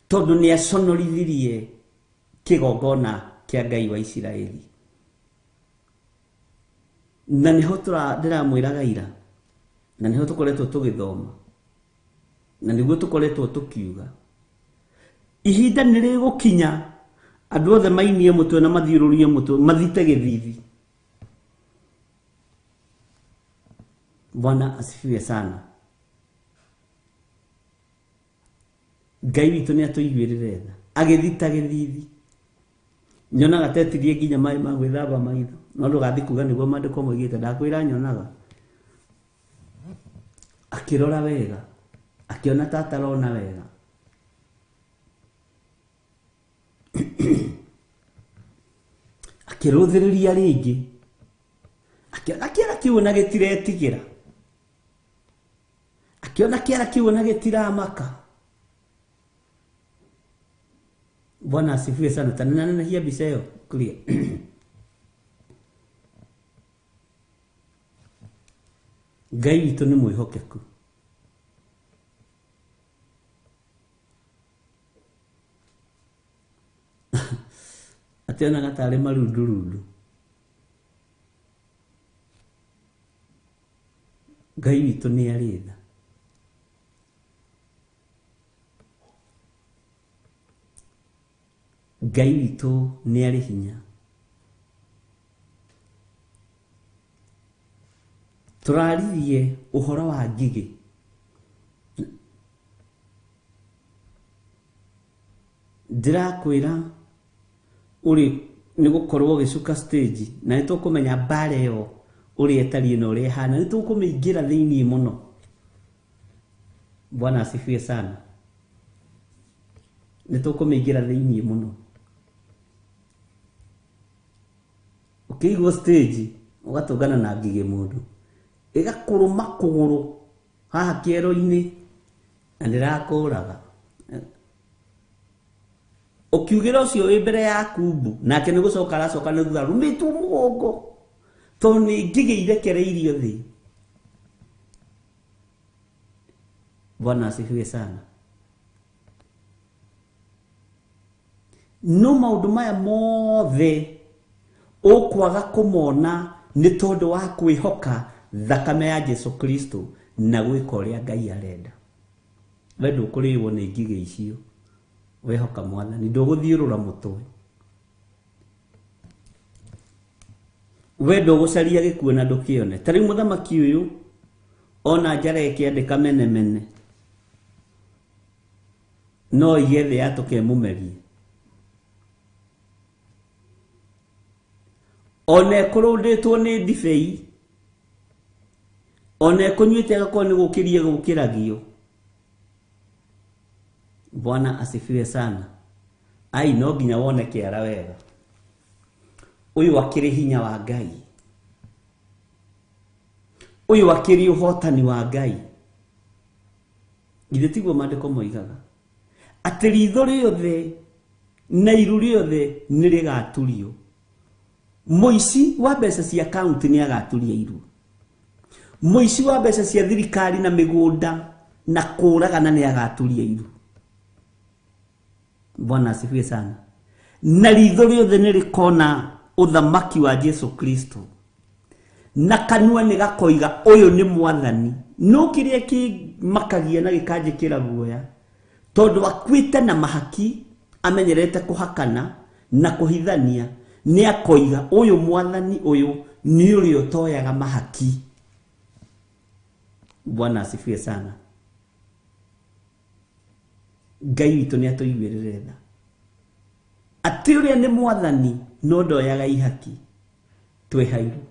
tondũ nĩ aconorithirie kĩgongona kĩa Ngai wa Isiraeli. Na nĩho ndĩramwĩraga ira, na nĩho tũkoretwo tũgĩthoma, na nĩguo tũkoretwo tũkiuga ihinda nĩ rĩgũkinya andũ othe mainie mũtwe na mathiũrũrie mũtwe mathite gĩthithi. Bwana asifiwe sana. Ngai witũ nĩ atũiguĩrĩre tha, agĩthita gĩthithi. Nyonaga tetirie nginya maĩ ma gwĩthamba maitho, no ndũgathiĩ kuga nĩguo maandĩko moigĩte, ndakwĩra nyonaga. Akĩrora wega, akĩona ta atarona wega. Akĩrũthĩrĩria rĩngĩ, akĩona kĩara kĩu na gĩtiretigĩra, akĩona kĩara kĩu na gĩtiramaka. Bwana asifiwe sana. Tananehia mbica ĩyo clear. Ngai witũ nĩ mwĩhokeku. Ationaga tarĩ marundurundu. Ngai witũ nĩ arĩ tha. Ngai witũ nĩ arĩ hinya. Tũraririe ũhoro wa ngigĩ. Ndĩrakwĩra ũrĩ nĩ gũkorwo ũgĩcuka stage, na nĩ tũkũmenya mbara ĩyo ũrĩa ĩtariĩ na ũrĩa ĩhana, nĩ tũkũmĩingĩra thĩiniĩ mũno. Bwana asifiwe sana. Nĩ tũkũmĩingĩra thĩiniĩ mũno. Ũkĩigwo stage ũgatũngana na ngigĩ mũndũ, ĩgakũrũma kũgũrũ haha kĩero-inĩ na ndĩrakũraga. Ũkiugĩra ũcio wĩ mbere yaku mbu, nake nĩ gũcoka aracoka nĩ thutha rumĩtwo mũgongo, tondũ nĩ ngigĩ irekereirio thĩ. Bwana asifiwe sana. No maũndũ maya mothe ũkwaga kũmona nĩ tondũ wa kwĩhoka thakame ya Jesu Kristo na gwĩka ũrĩa Ngai arenda. We ndũkũrĩo nĩ ngigĩ icio, wehoka Mwathani, ndũgũthiũrũra mũtwe, we ndũgũcaria gĩkuũ na ndũkĩone. Ta rĩu mũthamaki ũyũ ona njara ĩkĩandĩka mene mene, no ige thĩ yatũke ĩmũmerie. Ona ĩkũrũndĩtwo nĩ ndibei, ona ĩkũnyuĩte agakorwo nĩ gũkĩria gũkĩragio. Bwana asifiwe sana. Ai, no nginya wone kĩara wega. Ũyũ akĩrĩ hinya wa Ngai, ũyũ akĩrĩ ũhotani wa Ngai. Githĩ tiguo maandĩko moigaga atĩ ritho rĩothe na iru rĩothe nĩ rĩgaturio. Mũici wa mbeca cia kaunti nĩ agaturia iru, mũici wa mbeca cia thirikari na mĩgũnda na kũragana nĩ agaturia iru. Bwana asifiwe sana. Na ritho rĩothe nĩ rĩkona ũthamaki wa Jesu Kristo. Na kanua nĩ gakoiga ũyũ nĩ mwathani. No kĩrĩa kĩmakagia na gĩkanjĩkĩra guoya, tondũ akuĩte na mahaki, amenyerete kũhakana na kũhithania, nĩ akoiga ũyũ mwathani ũyũ nĩ ũrĩa ũtoyaga mahaki. Bwana asifiwe sana. Ngai witũ nĩ atũiguĩrĩre tha. Atĩ ũrĩa nĩ mwathani no ndoyaga ihaki, twĩhairwo.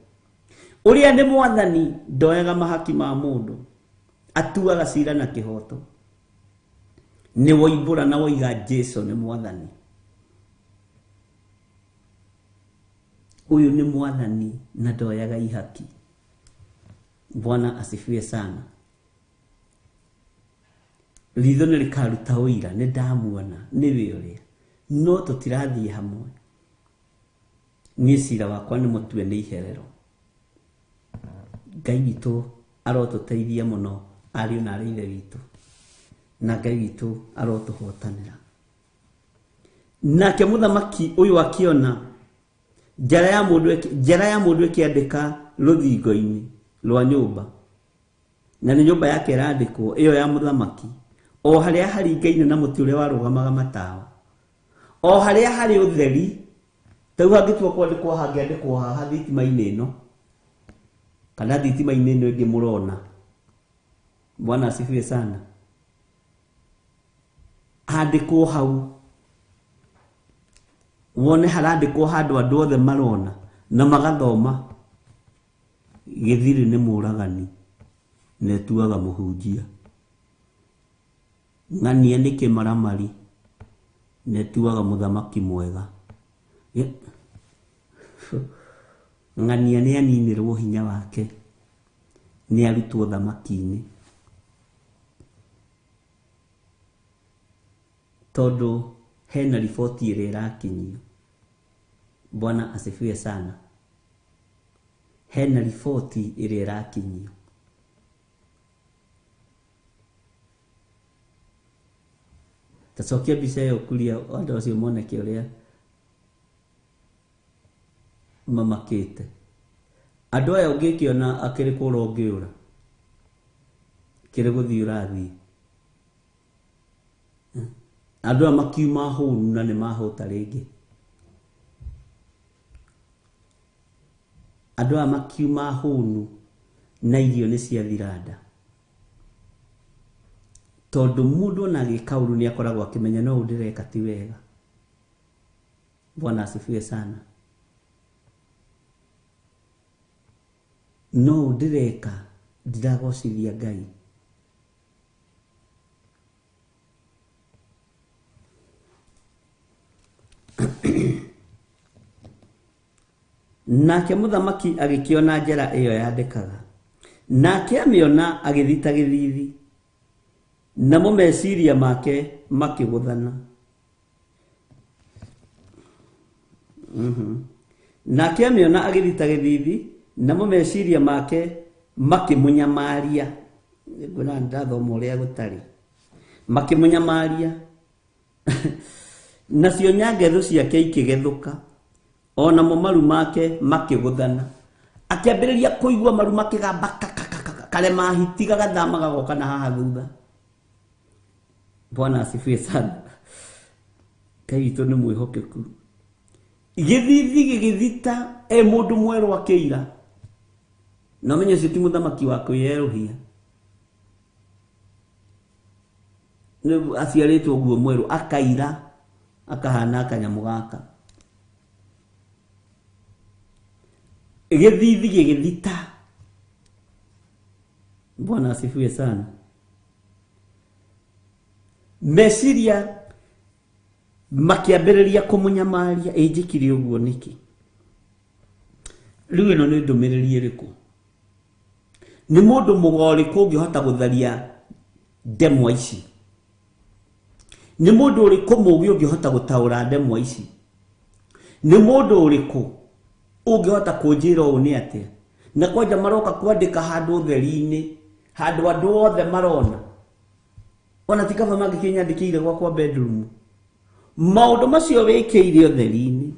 Ũrĩa nĩ mwathani ndoyaga mahaki ma mũndũ, atuaga cira na kĩhoto. Nĩ woimbũra na woiga Jesu nĩ mwathani. Ũyũ nĩ mwathani na ndoyaga ihaki. Bwana asifiwe sana. Ritho nĩ rĩkaruta ũira, nĩ ndamuona, nĩwe ũrĩa. No tũtirathiĩ hamwe. Niĩ cira wakwa nĩ mũtue nĩ iherero. Ngai witũ arotũteithia mũno, ariũ na aarĩ a Ithe witũ. Na Ngai witũ arotũhotanĩra. Nake mũthamaki ũyũ akĩona njara ya mũndũ ĩkĩandĩka rũthingo-inĩ rwa nyũmba. Na nĩ nyũmba yake ĩrandĩkwo, ĩyo ya mũthamaki. O harĩa haringaine na mũtĩ ũrĩa warũgamaga matawa. O harĩa harĩ ũtheri, ta rĩu hangĩtua kwandĩkwo hangĩandĩkwo haha thitima-inĩ ĩno, kana thitima-inĩ ĩno ĩngĩ mũrona. Bwana asifiwe sana. Handĩkwo hau, wone harandĩkwo handũ andũ othe marona na magathoma. Gĩthiri nĩ mũragani na ĩtuaga mũhunjia. Ng'ania nĩ kĩmaramari na ĩtuaga mũthamaki mwega. Ng'ania nĩ aninĩrwo hinya wake, nĩ arutwo thamaki-inĩ. Tondũ hena riboti ĩrĩa ĩrakinyio. Bwana asifiwe sana. Hena riboti ĩrĩa ĩrakinyio. Tacokia mbica ĩyo kuria andũ acio moneke ũrĩa mamakĩte. Andũ aya ũngĩkĩona akĩrĩ kũra ũngĩũra, kĩrĩ gũthiĩ ũrathiĩ. Andũ aya makiuma hũnu na nĩ mahũta rĩngĩ. Andũ aya makiuma hũnu na irio nĩ ciathira nda. Tondũ mũndũ ona agĩka ũru nĩ akoragwo akĩmenya no ũũ ndĩreka ti wega. Bwana asifiwe sana. No ũũ ndĩreka ndiragocithia Ngai. Nake mũthamaki agĩkĩona njera ĩyo yandĩkaga. Nake amĩona agĩthita gĩthithi, namo meciria make makĩgũthana. Nake amĩona agĩthita gĩthithi, namo meciria make makĩmũnyamaria. Nguona ndathoma ũrĩa gũtarĩ. Makĩmũnyamaria. Nacio nyangetho ciake ikĩgethũka, ona mo maru make makĩgũthana. Akĩambĩrĩria kũigua maru makĩgamba kakakaka, karema hiti gagathama gagoka na haha thutha. Bwana asifiwe sana. Ngai witũ nĩ mwĩhokeku. Gĩthithi gĩgĩthita e mũndũ mwerũ akĩira. Na ũmenye ũcio ti mũthamaki wa kwĩyerũhia. Nĩ aciarĩtwo ũguo mwerũ, akaira, akahana kanyamũ gaka. Gĩthithi gĩgĩthita. Bwana asifiwe sana. Meciria makĩambĩrĩria kũmũnyamaria, ĩ njĩkire ũguo nĩkĩ? Rĩu ĩno nĩ ndũmĩrĩri ĩrĩkũ? Nĩ mũndũ mũgo ũrĩkũ ũngĩhota gũtharia ndemwa ici? Nĩ mũndũ ũrĩkũ mũũgĩ ũngĩhota gũtaũra ndemwa ici? Nĩ mũndũ ũrĩkũ ũngĩhota kũnjĩra ũũ nĩ atĩa? Na kwanja maroka kwandĩka handũ ũtheri-inĩ, handũ andũ othe marona. Ona ti kaba mangĩkĩnyandĩkĩire gwakwa bedroom. Maũndũ macio wĩkĩire ũtheri-inĩ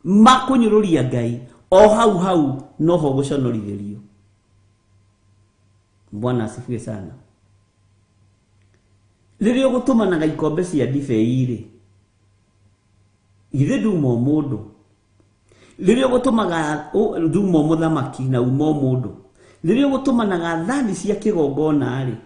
ma kũnyũrũria Ngai, o hau hau noho gũconorithĩrio. Bwana asifiwe sana. Rĩrĩa ũgũtũmanaga ikombe cia ndibei rĩ, githĩ nduma o mũndũ? Rĩrĩa ũgũtũmaga nduma o mũthamaki na uma o mũndũ. Rĩrĩa ũgũtũmanaga thani cia kĩgongona rĩ,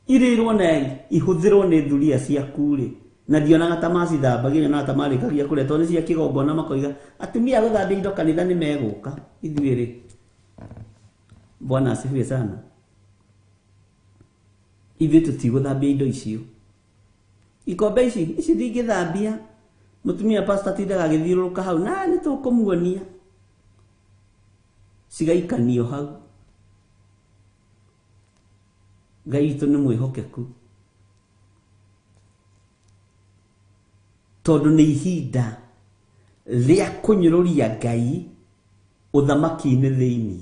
irĩrwo na ihũthĩrwo nĩ thuria ciaku rĩ, na ndionaga ta macithambagia, nyonaga ta marĩkagia kũrĩa, tondũ nĩ cia kĩgongona makoiga atumia a gũthambia indo kanitha nĩ megũka ithuĩ rĩ. Bwana asifiwe sana. Ithuĩ tũtigũthambia indo icio. Ikombe ici, ici ndingĩthambia. Mũtumia pastor atindaga agĩthiũrũrũka hau, na nĩ tũkũmuonia. Cigaikanio hau. Ngai witũ nĩ mwĩhokeku. Tondũ nĩ ihinda rĩa kũnyũrũria Ngai ũthamaki-inĩ thĩinĩ.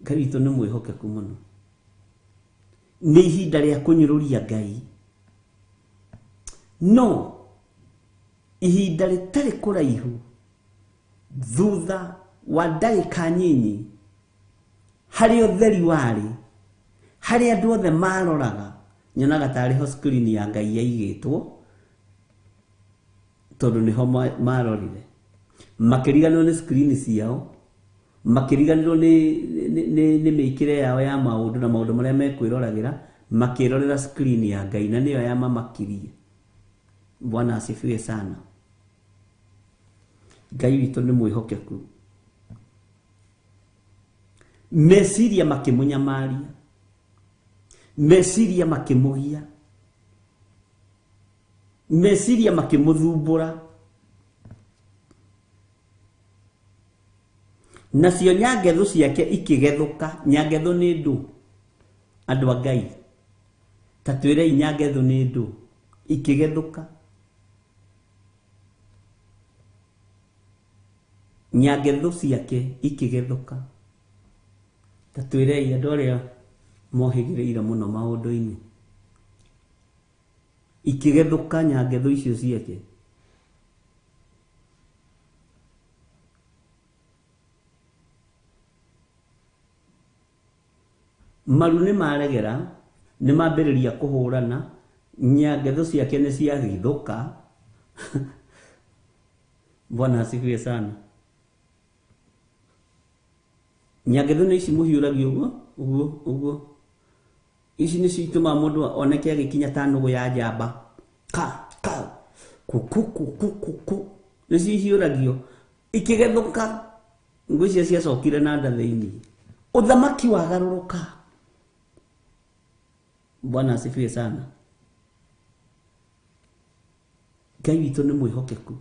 Ngai witũ nĩ mwĩhokeku mũno. Nĩ ihinda rĩa kũnyũrũria Ngai. No ihinda rĩtarĩ kũraihu thutha wa ndagĩka nyinyi, harĩa ũtheri warĩ, harĩa andũ othe maroraga, nyonaga tarĩ ho screen ya Ngai yaigĩtwo, tondũ nĩho marorire. Makĩriganĩrwo nĩ screen ciao, makĩriganĩrwo nĩ mĩikĩre yao ya maũndũ na maũndũ marĩa mekwĩroragĩra, makĩrorera screen ya Ngai na nĩyo yamamakirie. Bwana asifiwe sana. Ngai witũ nĩ mwĩhokeku. Meciria makĩmũnyamaria, meciria makĩmũgia, meciria makĩmũthumbũra. Nacio nyangethu ciake ikĩgethũka. Nyangethu nĩ ndũ, andũ a Ngai, ta twĩrei nyangethu nĩ ndũ. Ikĩgethũka. Nyangethu ciake ikĩgethũka. Ta twĩrei andũ arĩa mohĩgĩrĩire mũno maũndũ-inĩ. Ikĩgethũka nyangethu icio ciake. Maru nĩ maregera, nĩ mambĩrĩria kũhũrana, nyangethu ciake nĩ ciagithũka. Bwana asifiwe sana. Nyangethu nĩ ici mũhiũragia ũguo, ũguo, ũguo. Ici nĩcio itũmaga mũndũ oneke agĩkinya ta nũgũ ya njamba. Ka, ka, ku, ku, ku, ku, ku, ku. Nĩcio ihiũragio. Ikĩgethũka, ngwĩciria ciacokire na nda thĩinĩ. Ũthamaki wagarũrũka. Bwana asifiwe sana. Ngai witũ nĩ mwĩhokeku.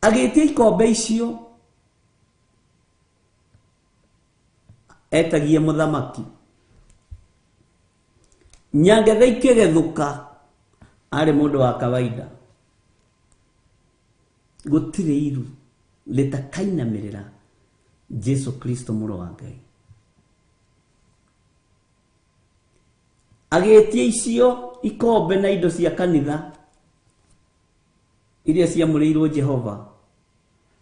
Agĩtia ikombe icio, etagie mũthamaki. Nyangetha ikĩgethũka, arĩ mũndũ wa kawaida. Gũtirĩ iru rĩtakainamĩrĩra Jesu Kristo mũrũ wa Ngai. Agĩtia icio ikombe na indo cia kanitha iria ciamũrĩirwo Jehova,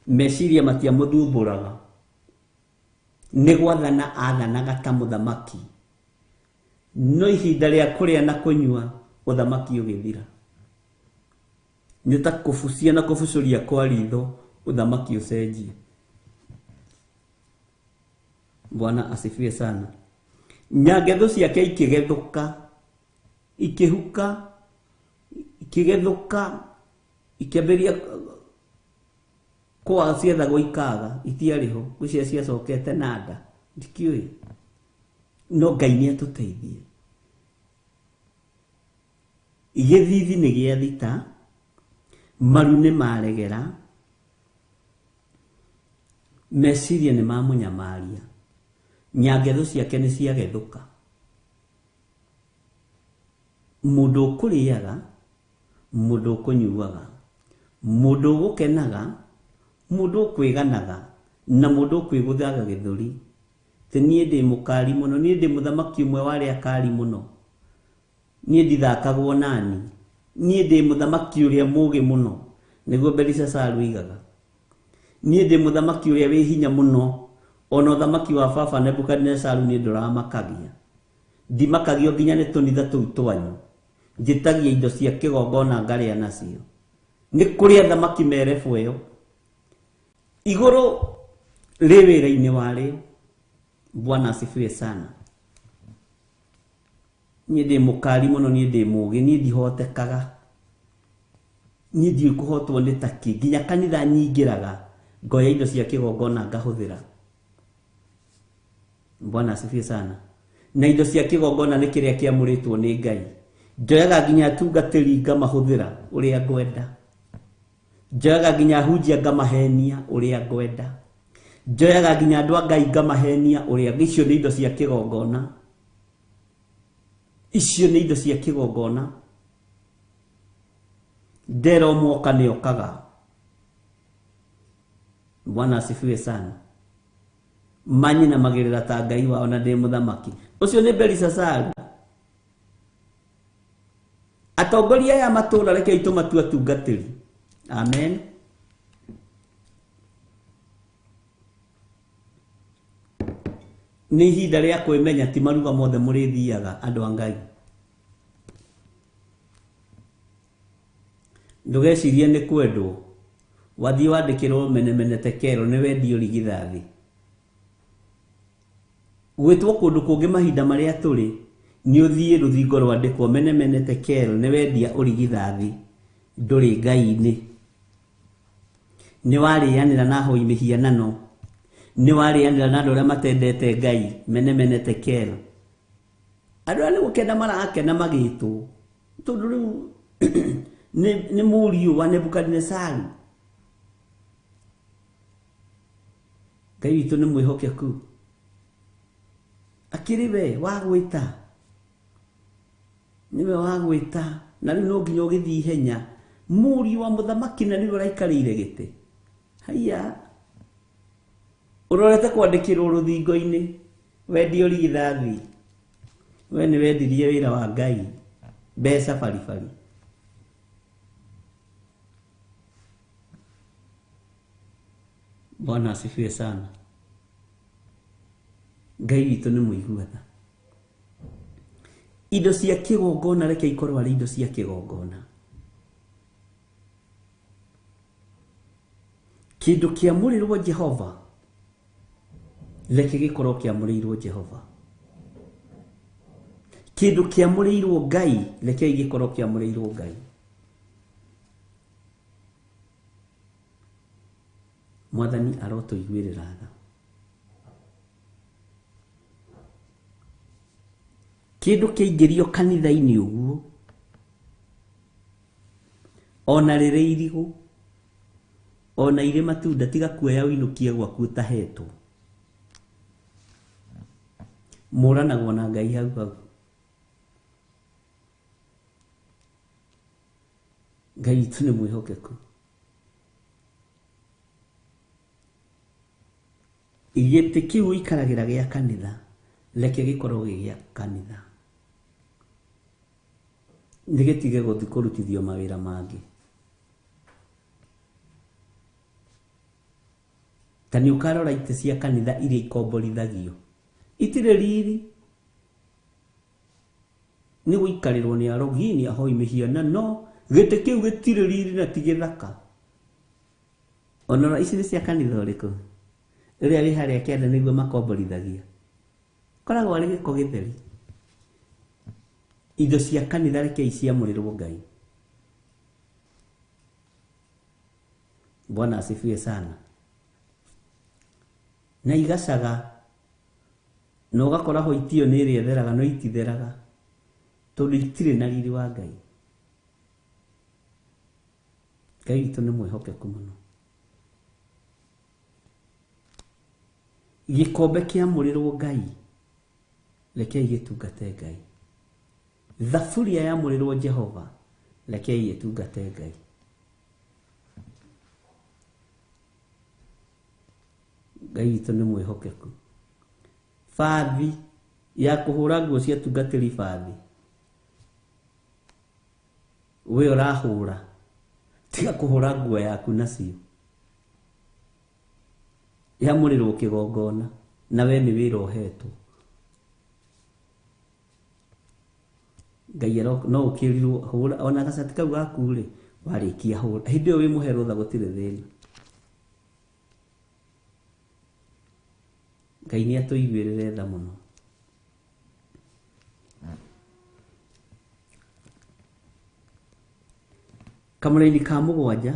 meciria matiamũthumbũraga. Nĩ gwathana athanaga ta mũthamaki, no ihinda rĩa kũrĩa na kũnyua ũthamaki ũgĩthira. Nĩ ta kũbucia na kũbucũria kwa ritho, ũthamaki ũcenjie. Bwana asifiwe sana. Nyangethu ciake ikĩgethũka, ikĩhuka, ikĩgethũka, ikĩambĩrĩria kwaga ciethagwo ikaga, itiarĩ ho, ngwĩciria ciacokete na nda, ndikĩũĩ. No Ngai nĩ atũteithie. Gĩthithi nĩ gĩa thita, maru nĩ maregera, meciria nĩ mamũnyamaria, nyangethu ciake nĩ ciagethũka. Mũndũ ũkũrĩaga, mũndũ ũkũnyuaga, mũndũ ũgũkenaga, mũndũ ũkwĩganaga, na mũndũ ũkwĩgũthaga gĩthũri, Ti niĩ ndĩ mũkari mũno, niĩ ndĩ mũthamaki ũmwe wa arĩa akari mũno. Niĩ ndithakagwo nani. Niĩ ndĩ mũthamaki ũrĩa mũũgĩ mũno, nĩguo Belishazaru oigaga. Niĩ ndĩ mũthamaki ũrĩa wĩ hinya mũno, ona ũthamaki wa baba Nebukadinezaru niĩ ndũramakagia. Ndimakagio nginya nĩ tũnitha tũu twanyu. Njĩtagia indo cia kĩgongona ngarĩa nacio. Nĩ kũrĩ athamaki merebu ĩyo. Igũrũ rĩ wĩra-inĩ warĩo. Bwana asifiwe sana. Niĩ ndĩ mũkari mũno, niĩ ndĩ mũũgĩ, niĩ ndihotekaga. Niĩ ndiũĩ kũhotwo nĩ takĩ. Nginya kanitha nyingĩraga, ngoya indo cia kĩgongona ngahũthĩra. Bwana asifiwe sana. Na indo cia kĩgongona nĩ kĩrĩa kĩamũrĩtwo nĩ Ngai. Njoyaga nginya atungatĩri ngamahũthĩra ũrĩa ngwenda. Njoyaga nginya ahunjia ngamahenia ũrĩa ngwenda. Njoyaga nginya andũ a Ngai ngamahenia ũrĩa. Icio nĩ indo cia kĩgongona. Icio nĩ indo cia kĩgongona. Ndera ũmwe oka nĩ okaga. Bwana asifiwe sana. Manyinamagĩrĩra ta Ngai wao na ndĩ mũthamaki. Ũcio nĩ Belishazaru. Atongoria aya matũũra rekei tũmatue atungatĩri. Amen. Nĩ ihinda rĩa kwĩmenya ti maruga mothe mũrĩthiaga andũ a Ngai. Ndũgecirie nĩ kwendwo. Wathiĩ wandĩkĩrwo menemene tekero nĩ wendio rigithathi. Gwĩtwo kũndũ kũngĩ mahinda marĩa tũrĩ nĩ ũthiĩ rũthingo rwandĩkwo menemene tekero nĩ wendia ũrigithathi ndũrĩ Ngai-inĩ. Nĩ warĩanĩra na ahoi mĩhianano. Nĩ warĩanĩra na andũ arĩa matendete Ngai menemene tekero. Andũ arĩa nĩ gũkena marakena magĩtwo tondũ rĩu nĩ mũriũ wa Nebukadinezaru. Ngai witũ nĩ mwĩhokeku. Akĩrĩ we wa gwĩta. Nĩwe wa gwĩta na rĩu no nginya ũgĩthiĩ ihenya. Mũriũ wa mũthamaki na nĩwe ũraikarĩire gĩtĩ. Haiya. Ũrorete kwandĩkĩrwo rũthingo-inĩ wendio rigithathi. We nĩ wendirie wĩra wa Ngai mbeca baribari. Bwana asifiwe sana. Ngai witũ nĩ mũigua tha. Indo cia kĩgongona reke ikorwo arĩ indo cia kĩgongona. Kĩndũ kĩamũrĩrwo Jehova reke gĩkorwo kĩamũrĩirwo Jehova. Kĩndũ kĩamũrĩirwo Ngai reke gĩkorwo kĩamũrĩirwo Ngai. Mwathani arotũiguĩrĩra tha. Kĩndũ kĩaingĩrio kanitha-inĩ ũguo ona rĩrĩ irigũ ona irĩ matunda tiga kuoya ũinũkie gwaku ũtahetwo. Mũranagwo na Ngai hau hau. Ngai witũ nĩ mwĩhokeku. Gĩtĩ kĩu ũikaragĩra gĩa kanitha reke gĩkorwo gĩ gĩa kanitha. Nĩ gĩtige gũthiĩ kũrutithio mawĩra mangĩ. Ta nĩ ũkarora itĩ cia kanitha iria ikomborithagio. Itirĩ riri. Nĩ gũikarĩrwo nĩ arogi, nĩ ahoi mĩhianano. Gĩtĩ kĩu gĩtirĩ riri na ti gĩthaka. Ona ici nĩ cia kanitha ũrĩkũ? Ũrĩa wĩ harĩa kĩanda nĩguo makomborithagia. Koragwo arĩ gĩko gĩtheri. Indo cia kanitha rekei ciamũrĩrwo Ngai. Bwana asifiwe sana. Na igacaga na ũgakora hwaiti ĩyo nĩ ĩrĩa ĩtheraga no ititheraga tondũ itirĩ na riri wa Ngai. Ngai witũ nĩ mwĩhokeku mũno. Gĩkombe kĩamũrĩrwo Ngai rekei gĩtungate Ngai. Thaburia yamũrĩrwo Jehova rekei ĩtungate Ngai. Ngai witũ nĩ mwĩhokeku. Bathi ya kũhũra nguo cia tungatĩri bathi. We ũrahũra, tiga kũhũra nguo yaku nacio. Yamũrĩrwo kĩgongona na we nĩ wĩra ũhetwo. Ngai no ũkĩrirwo hũra ona gacati kau gaku rĩ, warĩkia hũra. Hĩndĩ ĩyo wĩ mũhe rũtha gũtirĩ thĩna. Ngai nĩ atũiguĩrĩre tha mũno. Kamũraini ka mũgwanja,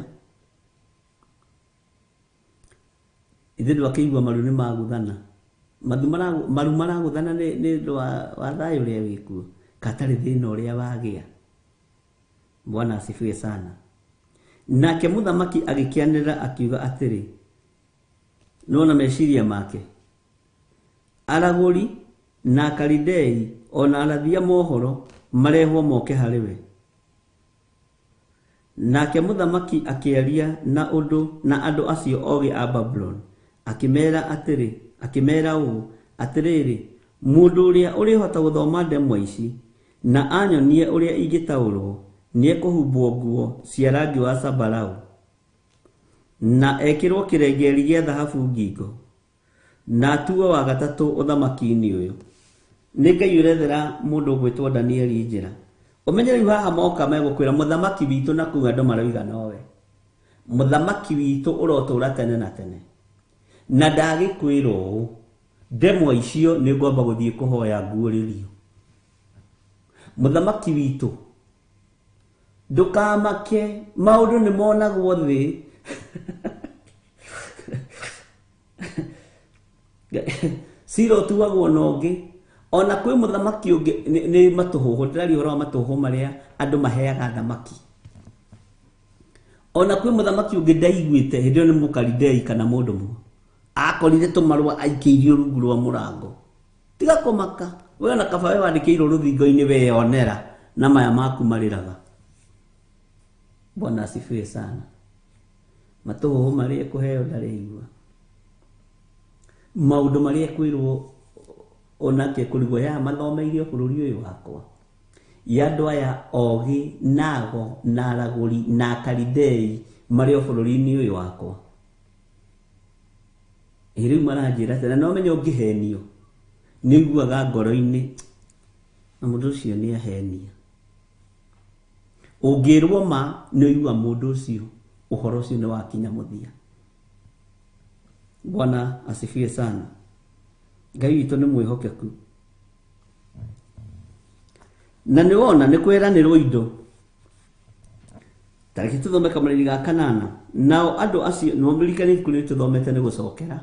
ithuĩ ndwakĩigua maru nĩ maguthana. Maru maragũthana nĩ ũndũ wa thayũ ũrĩa wĩkuo, katarĩ thĩna ũrĩa wagĩa. Bwana asifiwe sana. Nake mũthamaki agĩkĩanĩrĩra akiuga atĩrĩ, nĩwona meciria make, aragũri na Akalidei ona arathi a mohoro marehwo moke harĩ we. Nake mũthamaki akĩaria na ũndũ na andũ acio ogĩ a Babuloni, akĩmera atĩrĩ, akĩmera ũũ, atĩrĩrĩ, mũndũ ũrĩa ũrĩhota gũthoma ndemwa ici na anyonie ũrĩa ingĩtaũrwo, nĩekũhumbwo nguo cia rangi wa zambarau na ekĩrwo kĩrengeri gĩa thahabu ngingo, na atuo wa gatatũ ũthamaki-inĩ ũyũ. Nĩ Ngai ũrethera mũndũ ũgwĩtwo Danieli njĩra. Ũmenye rĩu haha moka megũkwĩra mũthamaki witũ na kũu andũ maroiga nowe. Mũthamaki witũ ũrotũra tene na tene. Na ndagĩkwĩra ũũ, ndemwa icio nĩ ngwamba gũthiĩ kũhoya nguũrĩrio. Mũthamaki witũ, ndũkamake, maũndũ nĩ monagwo thĩ. Cira ũtuagwo na ũngĩ. Ona kwĩ mũthamaki ũngĩ, nĩ matũhũhũ, ndĩraria ũhoro wa matũhũhũ marĩa andũ maheaga thamaki. Ona kwĩ mũthamaki ũngĩ ndaiguĩte, hĩndĩ ĩyo nĩ Mũkalidei kana mũndũ mũgo. Akorire tũmarũa aikĩirio rungu rwa mũrango. Tiga kũmaka, we ona kaba we wandĩkĩirwo rũthingo-inĩ weyonera na maya maku marĩraga. Bwana asifiwe sana. Matũhũhũ marĩa ekũheo ndarĩigua. Maũndũ marĩa ekwĩrwo onake kũrigwo ya mathomeire bũrũri ũyũ wakwa. Ya andũ aya ogĩ nago na aragũri na Akalidei marĩ o bũrũri-inĩ ũyũ wakwa. Ĩ rĩu maranjĩra atĩ, na no menye ũngĩhenio, nĩ ũiguaga ngoro-inĩ, na mũndũ ũcio nĩ ahenia. Ũngĩrwo ma, nĩ ũiguaga mũndũ ũcio, ũhoro ũcio nĩ wakinya mũthia. Bwana asifiwe sana. Ngai witũ nĩ mwĩhokeku. Na nĩ wona nĩ kwĩranĩrwo indo. Ta reke tũthome kamũraini ga kanana. Nao andũ acio, nĩ mũririkane ibuku rĩrĩ tũthomete nĩ gũcokera,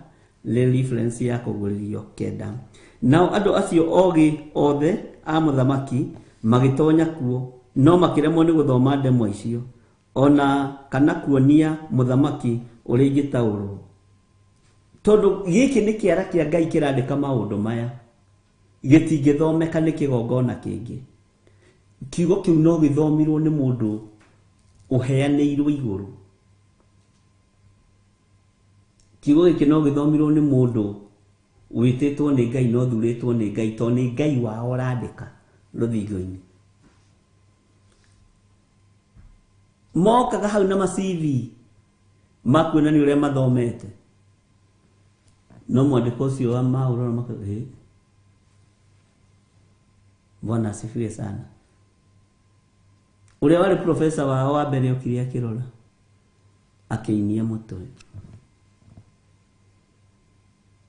nĩ reference ya kũguũrĩrio kenda. Nao andũ acio ogĩ othe a mũthamaki magĩtonya kuo, no makĩremwo nĩ gũthoma ndemwa icio, ona kana kuonia mũthamaki ũrĩa ingĩtaũrwo. Tondũ gĩkĩ nĩ kĩara kĩa Ngai kĩrandĩka maũndũ maya, gĩtingĩthomeka nĩ kĩgongona kĩngĩ. Kiugo kĩu no gĩthomirwo nĩ mũndũ ũheanĩirwo igũrũ. Kiugo gĩkĩ no gĩthomirwo nĩ mũndũ wĩtĩtwo nĩ Ngai na ũthurĩtwo nĩ Ngai, tondũ nĩ Ngai wao ũrandĩka rũthingo-inĩ. Mokaga hau na ma CV makuonania ũrĩa mathomete. No mwandĩko ũcio wa maũrora makauga, ĩ, Bwana asifiwe sana. Ũrĩa warĩ professor wao wa mbere okire akĩrora, akĩinia mũtwe.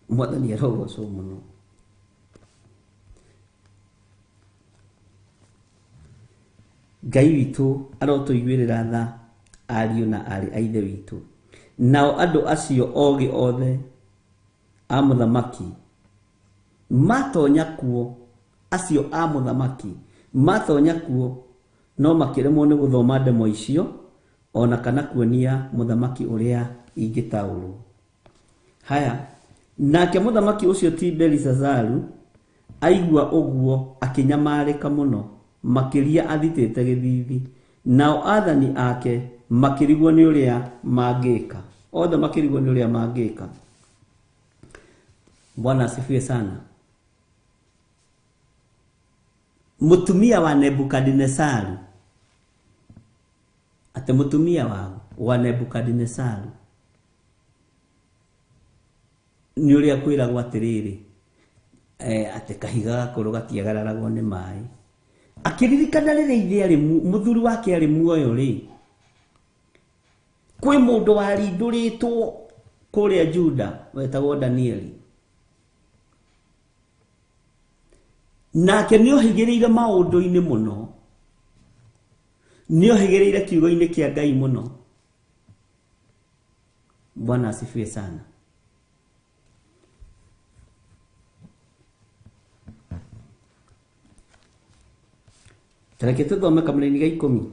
Mwathani arogocwo mũno. Ngai witũ arotũiguĩrĩra tha ariũ na aarĩ a ithe witũ. Nao andũ acio ogĩ othe a mũthamaki matonya kuo, acio a mũthamaki matonya kuo, no makĩremwo nĩ gũthoma ndemwa icio ona kana kuonia mũthamaki ũrĩa ingĩtaũrwo. Haya, nake mũthamaki ũcio ti Belishazaru aigua ũguo akĩnyamarĩka mũno, makĩria athitĩte gĩthithi. Nao athani ake makĩrigwo nĩ ũrĩa mangĩka. Othe makĩrigwo nĩ ũrĩa mangĩka. Bwana asifiwe sana. Mũtumia wa Nebukadinesaru, atĩ mũtumia wa Nebukadinesaru nĩ ũrĩa kwĩragwo atĩrĩrĩ, atĩ kahiga gakũrũ gatiagararagwo nĩ maĩ. Akĩririkana rĩrĩa ithe arĩ mũthuri wake arĩ muoyo rĩ, kwĩ mũndũ warindũrĩtwo kũrĩa Juda wetagwo Danieli, nake nĩohĩgĩrĩire maũndũ-inĩ mũno, nĩohĩgĩrĩire kiugo-inĩ kĩa Ngai mũno. Bwana asifiwe sana. Tareke tũthome kamũraini ga 10.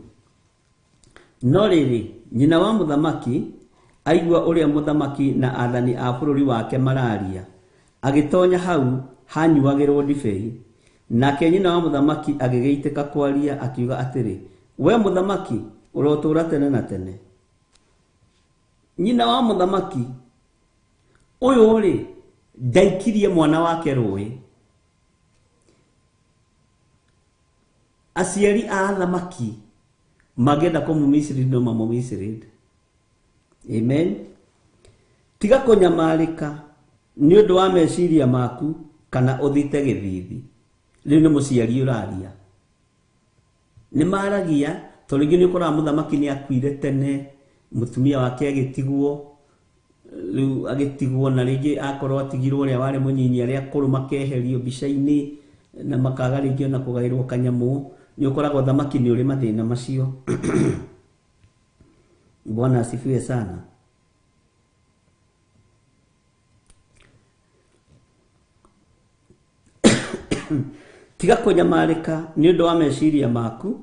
No rĩrĩ, nyina wa mũthamaki aigua ũrĩa mũthamaki na athani a bũrũri wake mararia, agĩtonya hau hanyuagĩrwo ndibei. Nake nyina wa mũthamaki agĩgĩitĩka kwaria akiuga atĩrĩ, we mũthamaki ũrotũũra tene na tene. Nyina wa mũthamaki ũyũ rĩ, ndaikirie mwana wake rũĩ. Aciari a athamaki mangĩenda kũmũmislead no mamũmislead. Amen. Tiga kũnyamarĩka nĩ ũndũ wa meciria maku kana ũthite gĩthithi. Rĩu nĩ mũciari ũraria. Nĩ maragia tondũ rĩngĩ nĩ ũkoraga mũthamaki nĩ akuire tene, mũtumia wake agĩtigwo, rĩu agĩtigwo, na rĩngĩ akorwo atigirwo ũrĩa warĩ mũnyinyi, arĩa akũrũ makeherio mbica-inĩ na makaga rĩngĩ ona kũgaĩrwo kanyamũ. Nĩ ũkoraga ũthamaki nĩ ũrĩ mathĩna macio. Bwana asifiwe sana. Tiga kũnyamarĩka nĩ ũndũ wa meciria maku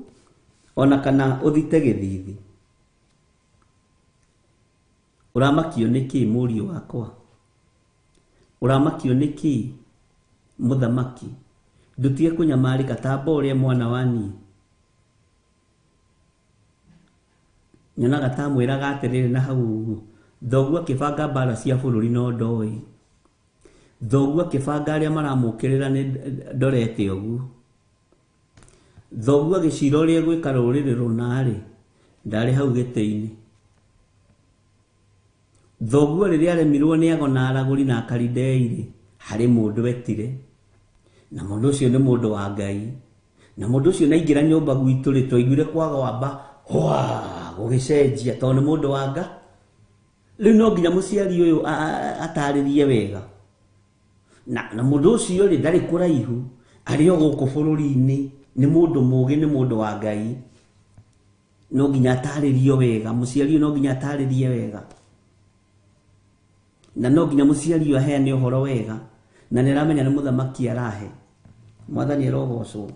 ona kana ũthite gĩthithi. Ũramakio nĩ kĩ mũriũ wakwa? Ũramakio nĩ kĩ mũthamaki? Ndũtige kũnyamarĩka ta amba ũrĩa mwana wa niĩ. Nyonaga ta mwĩraga atĩrĩrĩ na hau ũguo, thoguo akĩbanga mbara cia bũrũri no ndoĩ. Thoguo akĩbanga arĩa maramũkĩrĩra nĩ ndorete ũguo. Thoguo agĩcira ũrĩa egwĩka rũrĩrĩ rũna-rĩ, ndarĩ hau gĩtĩ-inĩ. Thoguo rĩrĩa aremirwo nĩ ago na aragũri na Akalidei-rĩ, harĩ mũndũ etire. Na mũndũ ũcio nĩ mũndũ wa Ngai. Na mũndũ ũcio naingĩra nyũmba gwitũ rĩ, twaiguire kwaga wamba, hwa, gũgĩcenjia tondũ nĩ mũndũ wa Ngai. Rĩu no nginya mũciari ũyũ atarĩrie wega. Na mũndũ ũcio rĩ, ndarĩ kũraihu, arĩ o gũkũ bũrũri-inĩ, nĩ mũndũ mũũgĩ, nĩ mũndũ wa Ngai. No nginya atarĩrio wega, mũciari ũyũ no nginya atarĩrie wega. Na no nginya mũciari ũyũ aheane ũhoro wega, na nĩ aramenya nĩ mũthamaki arahe. Mwathani arogocwo.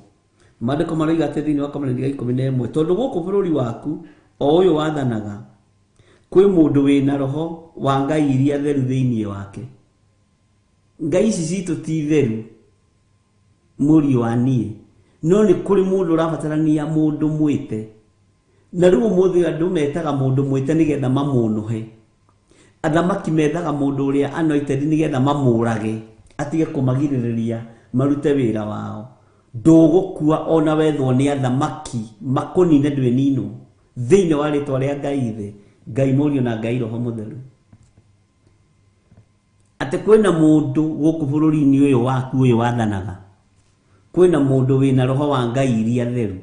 Maandĩko maroiga atĩ thĩinĩ wa kamũrangi ga 11, tondũ gũkũ bũrũri waku o ũyũ wathanaga, kwĩ mũndũ wĩna roho wa Ngai iria theru thĩinĩ wake. Ngai ici citũ ti theru, mũriũ wa niĩ, no nĩ kũrĩ mũndũ ũrabatarania mũndũ mwĩte. Na rĩu ũmũthĩ andũ metaga mũndũ mwĩte nĩgetha mamũnũhe. Athamaki methaga mũndũ ũrĩa anointed nĩgetha mamũrage, atige kũmagirĩrĩria marute wĩra wao. Ndũgũkua ona wethwo nĩ athamaki makũnine ndwĩninwo thĩinĩ wa rĩtwa rĩa Ngai Ithe, Ngai Mũriũ na Ngai Roho Mũtheru. Atĩ kwĩna mũndũ gũkũ bũrũri-inĩ ũyũ waku ũyũ wathanaga, kwĩna mũndũ wĩna roho wa Ngai iria theru.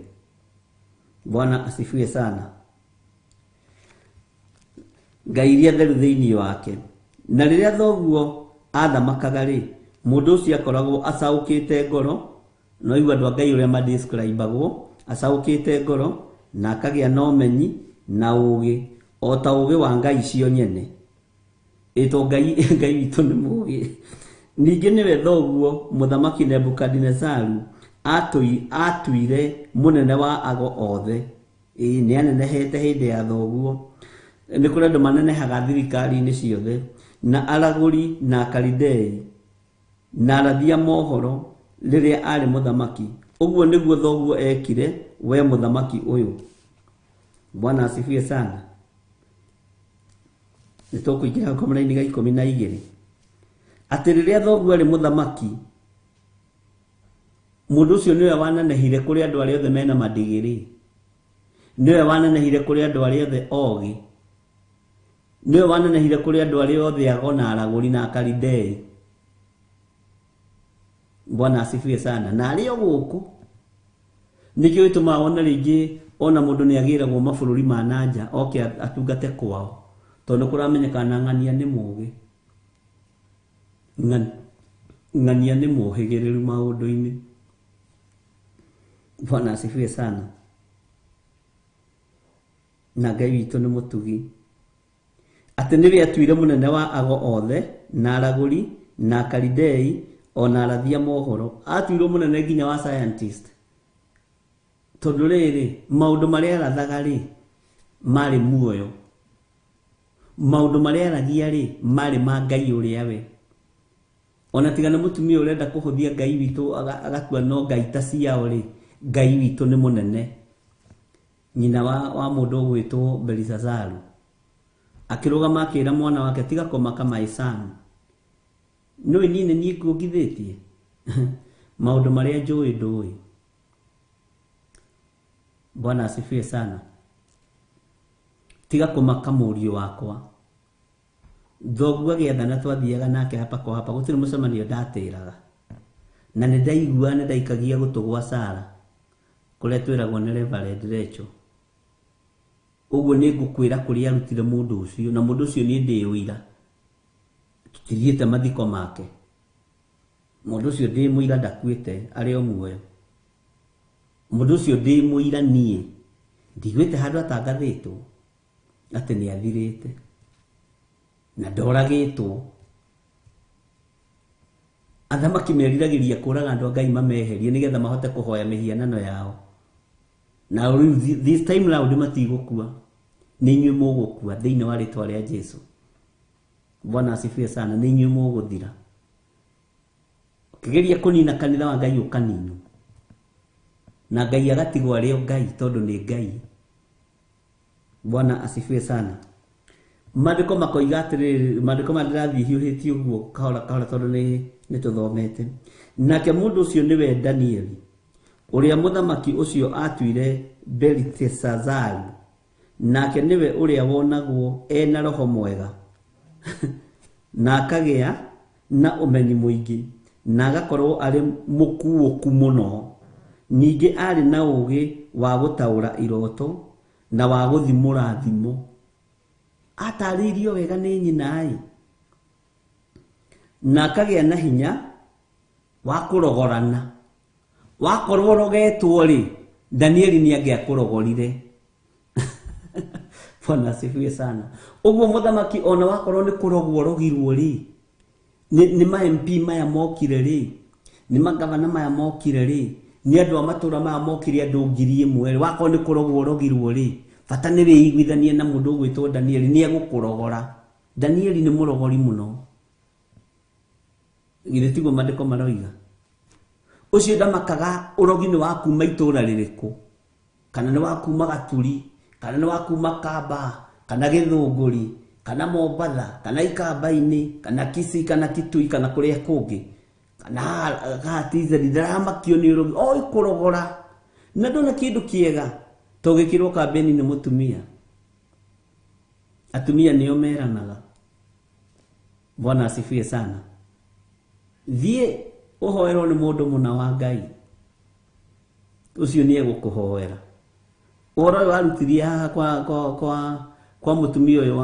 Bwana asifiwe sana. Ngai iria theru thĩinĩ wake. Na rĩrĩa thoguo athamakaga rĩ, mũndũ ũcio akoragwo acaũkĩte ngoro, no igua andũ a Ngai ũrĩa madescribagwo, acaũkĩte ngoro na akagĩa na ũmenyi na ũũgĩ o ta ũũgĩ wa Ngai cio nyene. Ĩtwo Ngai, Ngai witũ nĩ mũũgĩ. Ningĩ nĩwe thoguo mũthamaki Nebukadinezaru atuire mũnene wa ago othe. Ĩĩ, nĩ anenehete hĩndĩ ya thoguo. Nĩ kũrĩ andũ manenehaga thirikari-inĩ ciothe, na aragũri na Akalidei na arathi a mohoro rĩrĩa arĩ mũthamaki. Ũguo nĩguo thoguo ekire, we mũthamaki ũyũ. Bwana asifiwe sana. Nĩ tũkũingĩra kamũraini ga 12. Atĩ rĩrĩa thoguo arĩ mũthamaki, Mũndũ ũcio nĩwe wanenehire kũrĩ andũ arĩa othe mena madigiri, nĩwe wanenehire kũrĩ andũ arĩa othe ogĩ, nĩwe wanenehire kũrĩ andũ arĩa othe ago na aragũri na akaridei. Bwana asifiwe sana. Na arĩ o gũkũ nĩkĩo gĩtũmaga wone rĩngĩ ona mũndũ nĩ agĩragwo mabũrũri ma nanja oke atungate kwao, tondũ nĩ kũramenyekana ng'ania nĩ mũgĩ, ng'ania nĩ mũhĩgĩrĩru maũndũ-inĩ. Bwana asifiwe sana. Na Ngai witũ nĩ mũtugi, atĩ nĩwe atuire mũnene wa ago othe na aragũri na akaridei ona arathia mohoro. Atuirwo mũnene nginya wa scientist, tondũ rĩrĩ maũndũ marĩa arathaga rĩ marĩ muoyo, maũndũ marĩa aragia rĩ marĩ ma Ngai ũrĩa we. Ona tiga nĩ mũtumia ũrenda kũhũthia Ngai witũ agatua no Ngai ta ciao rĩ, Ngai witũ nĩ mũnene. Nyina wa mũndũ ũgwĩtwo Belisazaru akĩrũgama akĩra mwana wake, tiga kũmaka my son, nĩũĩ niĩ nĩ niĩ nguongithĩtie maũndũ marĩa njũĩ ndũĩ. Bwana asifiwe sana. Tiga kũmaka mũriũ wakwa, thoguo agĩathana twathiaga nake hapa kwa hapa, gũtirĩ mũcemanio ndatĩraga, na nĩ ndaigua nĩ ndaikagia gũtũ gwa Sara kũrĩa twĩragwo nĩ Reverend Rachel. Ũguo nĩ ngũkwĩra kũrĩa arutire mũndũ ũcio, na mũndũ ũcio niĩ ndĩ ũira, tũtithiĩte mathiko make. Mũndũ ũcio ndĩ mũira ndakuĩte, arĩ o muoyo. Mũndũ ũcio ndĩ mũira niĩ ndiguĩte handũ atangathĩtwo atĩ nĩ athirĩte na ndoragĩtwo. Athamaki meriragĩria kũraga andũ a Ngai mameherie nĩgetha mahote kũhoya mĩhianano yao. Na rĩu this time round matigũkua, nĩ inyuĩ mũgũkua thĩinĩ wa rĩtwa rĩa Jesu. Bwana asifiwe sana. Nĩ inyuĩ mũgũthira. Ũkĩgeria kũnina kanitha wa Ngai ũkaninwo, na Ngai agatigwo arĩ o Ngai tondũ nĩ Ngai. Bwana asifiwe sana. Maandĩko makoiga atĩrĩrĩ, maandĩko maya ndĩrathiĩ hiũhĩtie ũguo kahora kahora tondũ nĩ tũthomete. Nake mũndũ ũcio nĩwe Danieli, ũrĩa mũthamaki ũcio atuire Beliteshazaru, nake nĩwe ũrĩa wonagwo ena roho mwega na akagĩa na ũmenyi mũingĩ, na agakorwo arĩ mũkuũku mũno. Ningĩ arĩ na ũũgĩ wa gũtaũra iroto na wa gũthimũra thimo. Atarĩirio wega nĩ nyina-ĩ, na akagĩa na hinya wa kũrogorana. Wakorwo ũrogetwo rĩ, Danieli nĩ angĩakũrogorire. Bwana asifiwe sana. Ũguo mũthamaki ona wakorwo nĩ kũrogwo ũrogirwo rĩ, nĩ ma MP maya mokire rĩ, nĩ magavana maya mokire rĩ, nĩ andũ a matũra maya mokire andũ 1000 rĩ, wakorwo nĩ kũrogwo ũrogirwo rĩ, bata nĩ wĩiguithanie na mũndũ ũgwĩtwo Danieli, nĩ egũkũrogora. Danieli nĩ mũrogori mũno. Githĩ tiguo maandĩko maroiga? Ũcio ndamakaga ũrogi nĩ wa kuma itũra rĩrĩkũ, kana nĩ wa kuma Gaturi, kana nĩ wa kuma Kamba, kana Gĩthũngũri, kana Mombatha, kana Ikamba-inĩ, kana Kisii, kana Kitui, kana kũrĩa kũngĩ, kana Hatizeri, ndaramakio nĩ ũrogi, oĩ kũrogora. Na ndona kĩndũ kĩega tũgĩkĩrwo kambeni nĩ mũtumia. Atumia nĩo meranaga. Bwana asifiwe sana. Thiĩ ũhoerwo nĩ mũndũ mũna wa Ngai, ũcio nĩ egũkũhoera. Ũhoro ũyũ warutirie haha kwa mũtumia ũyũ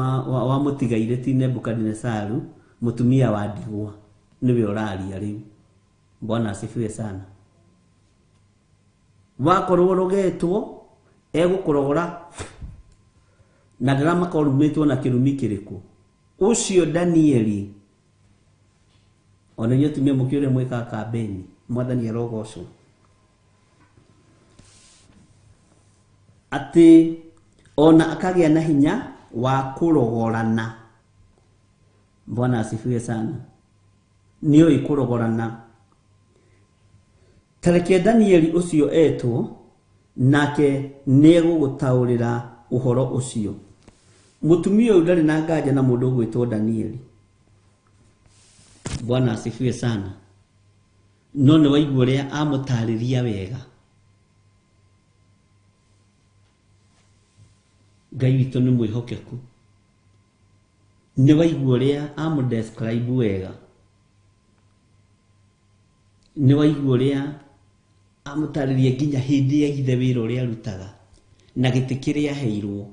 wa mũtigaire ti Nebukadinesaru, mũtumia wa ndigwa, nĩwe ũraria rĩu. Bwana asifiwe sana. Wakorwo ũrogetwo, egũkũrogora na ndaramaka ũrumĩtwo na kĩrumi kĩrĩkũ. Ũcio Danieli, ona inyuĩ atumia mũkĩũrĩa mwĩkaga kambeni, Mwathani arogocwo. Atĩ ona akagĩa na hinya wa kũrogorana. Bwana asifiwe sana. Nĩoĩ kũrogorana. Tareke Danieli ũcio etwo, nake nĩegũgũtaũrĩra ũhoro ũcio. Mũtumia ũyũ ndarĩ na nganja na mũndũ ũgwĩtwo Danieli. Bwana asifiwe sana. No nĩ waigua ũrĩa amũtarĩria wega. Ngai witũ nĩ mwĩhokeku. Nĩ waigua ũrĩa amũ describe wega. Nĩ waigua ũrĩa amũtarĩria nginya hĩndĩ ya ithe wĩra ũrĩa arutaga na gĩtĩ kĩrĩa aheirwo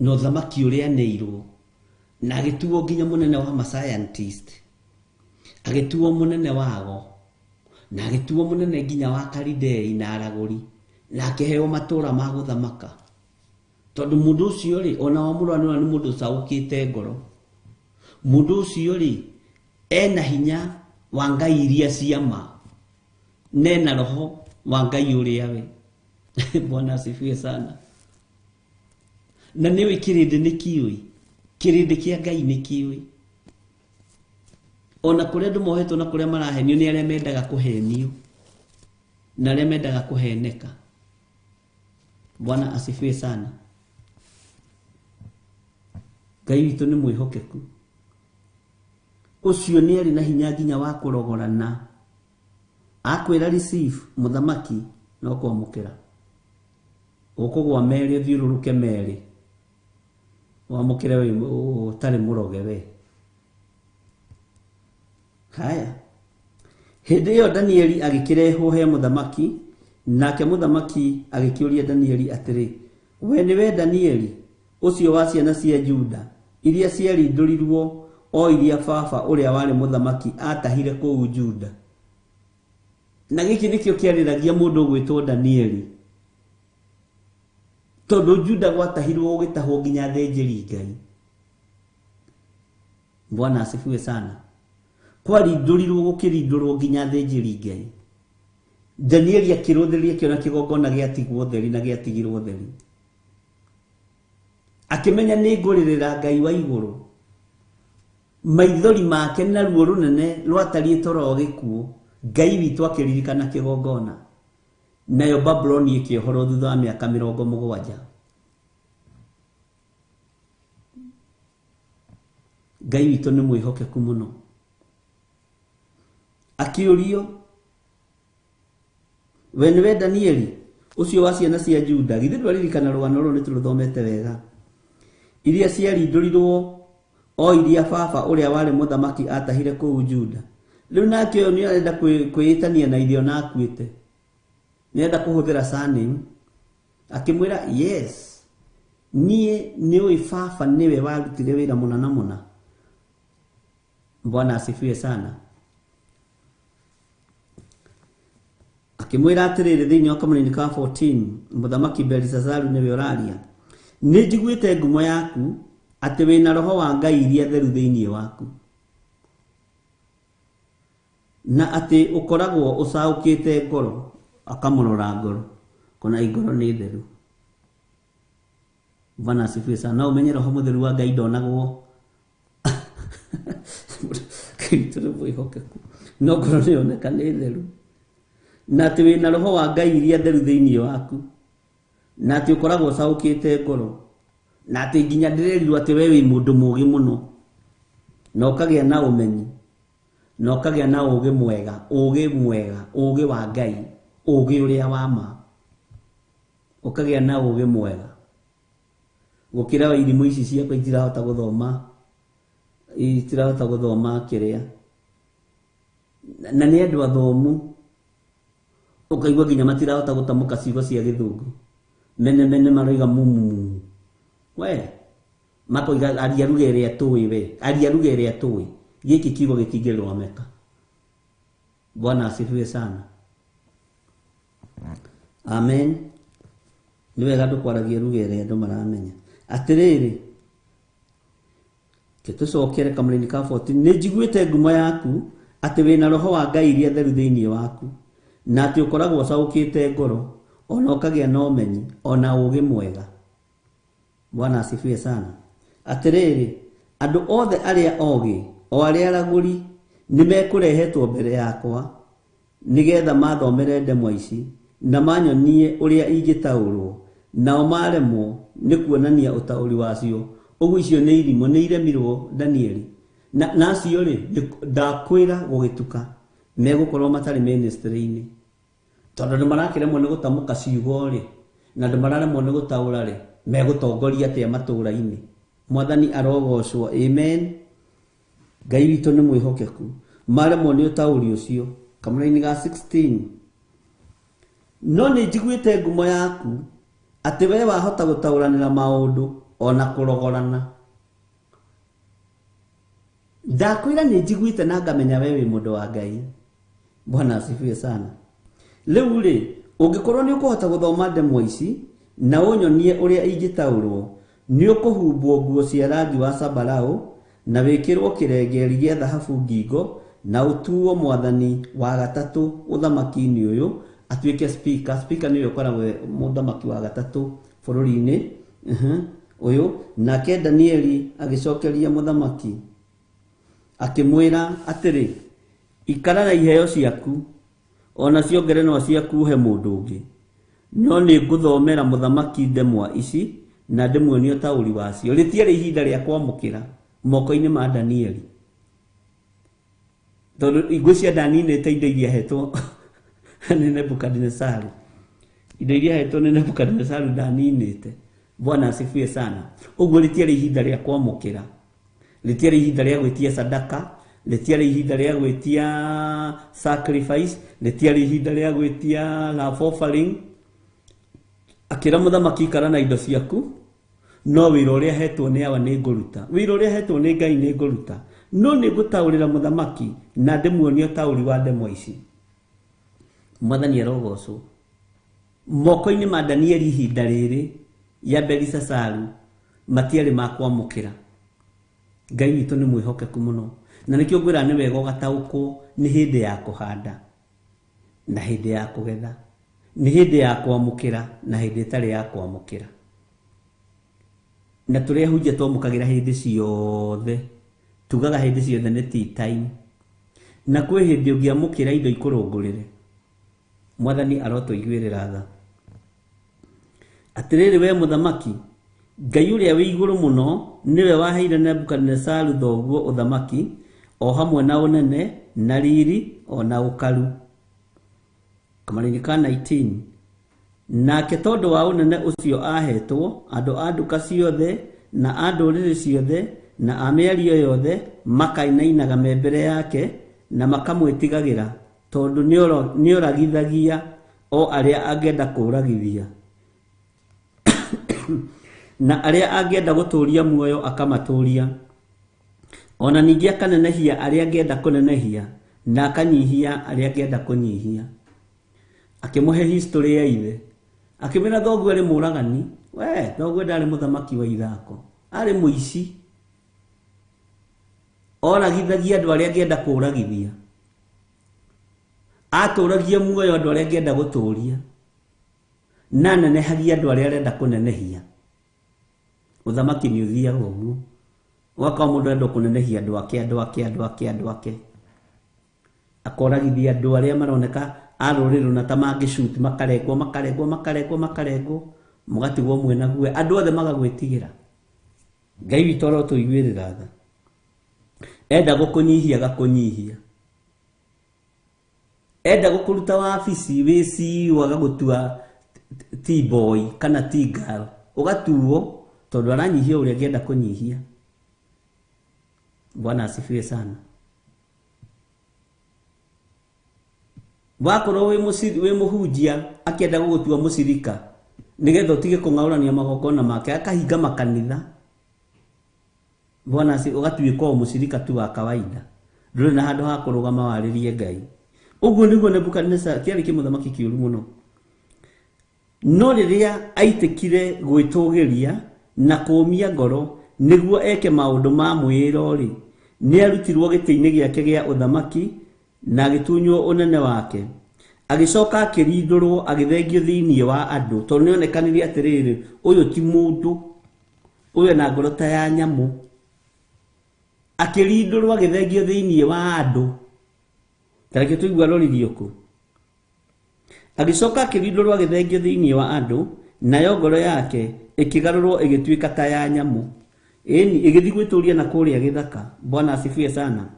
na ũthamaki ũrĩa aneirwo, na agĩtuo nginya mũnene wa ma scientist, agĩtuo mũnene wago, na agĩtuo mũnene nginya wa Kalidei na aragũri, na akĩheo matũũra ma gũthamaka. Tondũ mũndũ ũcio rĩ, ona wa mũrora nĩ mũndũ ũcaũkĩte ngoro. Mũndũ ũcio rĩ, ena hinya wa Ngai iria cia ma, na ena roho wa Ngai ũrĩa we. Bwana asifiwe sana. Na nĩũĩ kĩrĩndĩ nĩ kĩũĩ, kĩrĩndĩ kĩa Ngai nĩ kĩũĩ. Ona kũrĩa andũ mohetwo na kũrĩa marahenio nĩ arĩa mendaga kũhenio na arĩa mendaga kũheneka. Bwana asifiwe sana. Ngai witũ nĩ mwĩhokeku. Ũcio nĩ arĩ na hinya nginya wa kũrogorana. Akwĩra receive mũthamaki no kwamũkĩra. Ũkũgwa merĩ ũthiũrũrũke merĩ. Wamũkĩre wĩ ũtarĩ mũroge we. Haya. Hĩndĩ ĩyo Danieli agĩkĩrehwo he mũthamaki, nake mũthamaki agĩkĩũria Danieli atĩrĩ, we nĩwe Danieli, ũcio wa ciana cia Juda, iria ciarindũrirwo o iria baba ũrĩa warĩ mũthamaki aatahire kũu Juda? Na gĩkĩ nĩkĩo kĩarĩragia mũndũ ũgwĩtwo Danieli, tondũ Juda gwatahirwo gũgĩtahwo nginya athĩnjĩri Ngai. Bwana asifiwe sana. Kwarindũrirwo gũkĩrindũrwo nginya athĩnjĩri Ngai. Danieli akĩrũthĩrĩria akĩona kĩgongona gĩatigwo theri na gĩatigirwo theri. Akĩmenya nĩ ngũrĩrĩra Ngai wa igũrũ. Maithori make na ruo rũnene rwatariĩ toro gĩkuũ. Ngai witũ akĩririkana kĩgongona. Nayo Babuloni ĩkĩohorwo thutha wa mĩaka 70. Ngai witũ nĩ mwĩhokeku mũno. Akĩũrio, we nĩwe Danieli ũcio wa ciana cia Juda? Githĩ ndwaririkana rũgano rũrũ nĩ tũrũthomete wega. Iria ciarindũrirwo o iria baba ũrĩa warĩ mũthamaki atahire kũu Juda. Rĩu nake ũyũ nĩ arenda kwĩĩtania na ithe ona akuĩte. Nĩ arenda kũhũthĩra surname. Akĩmwĩra yes, niĩ nĩũĩ baba nĩwe warutire wĩra mũna na mũna. Bwana asifiwe sana. Akĩmwĩra atĩrĩrĩ thĩinĩ wa kamũnini ka 14, mũthamaki Belshazaru nĩwe ũraria. Nĩ njiguĩte ngumo yaku atĩ wĩna roho wa Ngai iria theru thĩinĩ waku, na atĩ ũkoragwo ũcaũkĩte ngoro. Akamũrora ngoro, kona ngoro nĩ theru. Bwana asifiwe sana. No ũmenye roho mũtheru wa Ngai ndonagwo. Ngai witũ nĩ mwĩhokeku. No ngoro nĩ yoneka nĩ theru. Na atĩ wĩna roho wa Ngai iria theru thĩinĩ waku, na atĩ ũkoragwo ũcaũkĩte ngoro, na atĩ nginya ndĩrerirwo atĩ we wĩ mũndũ mũũgĩ mũno, na ũkagĩa na ũmenyi, na ũkagĩa na ũũgĩ mwega, ũũgĩ mwega, ũũgĩ wa Ngai, ũũgĩ ũrĩa wa ma, ũkagĩa na ũũgĩ mwega gũkĩra wa irimũ ici ciakwa itirahota gũthoma, itirahota gũthoma kĩrĩa. Na nĩ andũ athomu, ũkaigua nginya matirahota gũtamũka ciugo cia gĩthũngũ. Mene mene maroiga mumu. We makoiga aria ruga ĩrĩa tũĩ, we aria ruga ĩrĩa tũĩ. Gĩkĩ kiugo gĩtingĩrũgamĩka. Bwana asifiwe sana. Amen. Nĩ wega andũ kwaragia ruga ĩrĩa andũ maramenya. Atĩrĩrĩ, tũcokere kamũrĩni ka 14. Nĩ njiguĩte ngumo yaku atĩ wĩna roho wa Ngai iria theru thĩinĩ waku, na atĩ ũkoragwo ũcaũkĩte ngoro, ona ũkagĩa na ũmenyi, ona ũũgĩ mwega. Bwana asifiwe sana. Atĩrĩrĩ, andũ othe arĩa ogĩ, o arĩa aragũri, nĩ mekũrehetwo mbere yakwa nĩgetha mathomere ndemwa ici na manyonie ũrĩa ingĩtaũrwo, nao maremwo nĩ kuonania ũtaũri wacio. Ũguo icio nĩ irimũ, nĩ iremirwo Danieli. Na acio rĩ, ndakwĩra gũgĩtuka. Megũkorwo matarĩ ministry-inĩ. Tondũ andũ marakĩremwo nĩ gũtamũka ciugo rĩ, na andũ mararemwo nĩ gũtaũra rĩ, megũtongoria atĩa matũũra-inĩ? Mwathani arogocwo. Amen. Ngai witũ nĩ mwĩhokeku. Maremwo nĩ ũtaũri ũcio. Kamũraini ga 16. No nĩ njiguĩte ngumo yaku atĩ we wahota gũtaũranĩra maũndũ ona kũrogorana. Ndakwĩra nĩ njiguĩte na ngamenya we wĩ mũndũ wa Ngai. Bwana asifiwe sana. Rĩu rĩ, ũngĩkorwo nĩ ũkũhota gũthoma ndemwa ici na ũnyonie ũrĩa ingĩtaũrwo, nĩ ũkũhumbwo nguo cia rangi wa zambarau na wĩkĩrwo kĩrengeri gĩa thahabu ngingo na ũtuo mwathani wa gatatũ ũthamaki-inĩ ũyũ atuĩke speaker. Speaker nĩwe ũkoragwo mũthamaki wa gatatũ bũrũri-inĩ ũyũ. Nake Danieli agĩcokeria mũthamaki akĩmwĩra atĩrĩ, ikara na iheo ciaku ona cio ngerenwa ciaku ũhe mũndũ ũngĩ, no nĩ ngũthomera mũthamaki ndemwa ici na ndĩmuonie ũtaũri wacio. Rĩtiarĩ ihinda rĩa kwamũkĩra moko-inĩ ma Danieli, tondũ ngwĩciria ndaninĩte indo iria ahetwo nĩ Nebukadinesaru. Indo iria ahetwo nĩ Nebukadinesaru ndaninĩte. Bwana asifiwe sana. Ũguo rĩtiarĩ ihinda rĩa kwamũkĩra, rĩtiarĩ ihinda rĩa gwĩtia sadaka, rĩtiarĩ ihinda rĩa gwĩtia sacrifice, rĩtiarĩ ihinda rĩa gwĩtia love offering. Akĩra mũthamaki, ikara na indo ciaku, no wĩra ũrĩa ahetwo nĩ awa nĩ ngũruta, wĩra ũrĩa ahetwo nĩ Ngai nĩ ngũruta, no nĩ ngũtaũrĩra mũthamaki na ndĩmuonie ũtaũri wa ndemwa ici. Mwathani arogocwo. Moko-inĩ ma Danieli ihinda rĩrĩ ya Belisasaru matiarĩ ma kwamũkĩra. Ngai witũ nĩ mwĩhokeku mũno, na nĩkĩo ngwĩra nĩ wega ũgataũkwo nĩ hĩndĩ ya kũhanda na hĩndĩ ya kũgetha, nĩ hĩndĩ ya kwamũkĩra na hĩndĩ ĩtarĩ ya kwamũkĩra. Na tũrĩa hunjia twamũkagĩra hĩndĩ ciothe, tugaga hĩndĩ ciothe nĩ tea time, na kwĩ hĩndĩ ũngĩamũkĩra indo ikũrũngũrĩre. Mwathani arotũiguĩrĩra tha. Atĩrĩrĩ we mũthamaki, Ngai ũrĩa wĩ igũrũ mũno nĩwe waheire Nebukadinesaru thoguo ũthamaki o hamwe na ũnene na riri o na ũkaru. Kamũraini ka 19. Nake tondũ wa ũnene ũcio ahetwo, andũ a nduka ciothe na a ndũrĩrĩ ciothe na a mĩario yothe makainainaga me mbere yake na makamwĩtigagĩra, tondũ nĩoragithagia o arĩa angĩenda kũũragithia na arĩa angĩenda gũtũũria muoyo akamatũũria, ona ningĩ akanenehia arĩa angĩenda kũnenehia na akanyihia arĩa angĩenda kũnyihia. Akĩmũhe history ya ithe, akĩmwĩra thoguo arĩ mũragani. We thoguo ndarĩ mũthamaki wa ithako, arĩ mũici, oragithagia andũ arĩa angĩenda kũũragithia, atũragia muoyo andũ arĩa angĩenda gũtũũria, na anenehagia andũ arĩa arenda kũnenehia. Ũthamaki nĩ ũthiaga ũguo, ũgakorwo mũndũ arenda kũnenehia andũ ake, andũ ake, andũ ake, andũ ake, akoragithia andũ arĩa maroneka a rũrĩrĩ rũna ta mangĩcuti, makarengwo, makarengwo, makarengwo, makarengwo, mũgatigwo mwĩna guoya, andũ othe magagwĩtigĩra. Ngai witũ arotũiguĩrĩra tha. Enda gũkũnyihia agakũnyihia, enda gũkũruta wabici wĩ CEO agagũtua T-boy kana T-girl, ũgatuo tondũ aranyihia ũrĩa angĩenda kũnyihia. Bwana asifiwe sana. Wakorwo wĩ mũhunjia akĩenda gũgũtua mũcirika nĩgetha ũtige kũng'aũrania magongona make, akahinga makanitha. Bwana asifiwe, ũgatuĩka o mũcirika tu wa kawaida, ndũrĩ na handũ ha kũrũgama warĩrie Ngai. Ũguo nĩguo Nebukadneza kĩarĩ kĩmũthamaki kĩũru mũno. No rĩrĩa aitĩkire gwĩtũgĩria na kũũmia ngoro nĩguo eke maũndũ ma mwĩĩro-rĩ, nĩarutirwo gĩtĩ-inĩ gĩake gĩa ũthamaki na agĩtunywo ũnene wake. Agĩcoka akĩrindũrwo agĩthengio thĩinĩ wa andũ, tondũ nĩonekanire atĩrĩrĩ, ũyũ ti mũndũ, ũyũ ena ngoro ta ya nyamũ. Akĩrindũrwo agĩthengio thĩinĩ wa andũ. Ta reke tũigue aroririo kũ. Agĩcoka akĩrindũrwo agĩthengio thĩinĩ wa andũ, nayo ngoro yake ĩkĩgarũrwo ĩgĩtuĩka ta ya nyamũ. Ĩni ĩgĩthiĩ gwĩtũria na kũrĩa gĩthaka. Bwana asifiwe sana.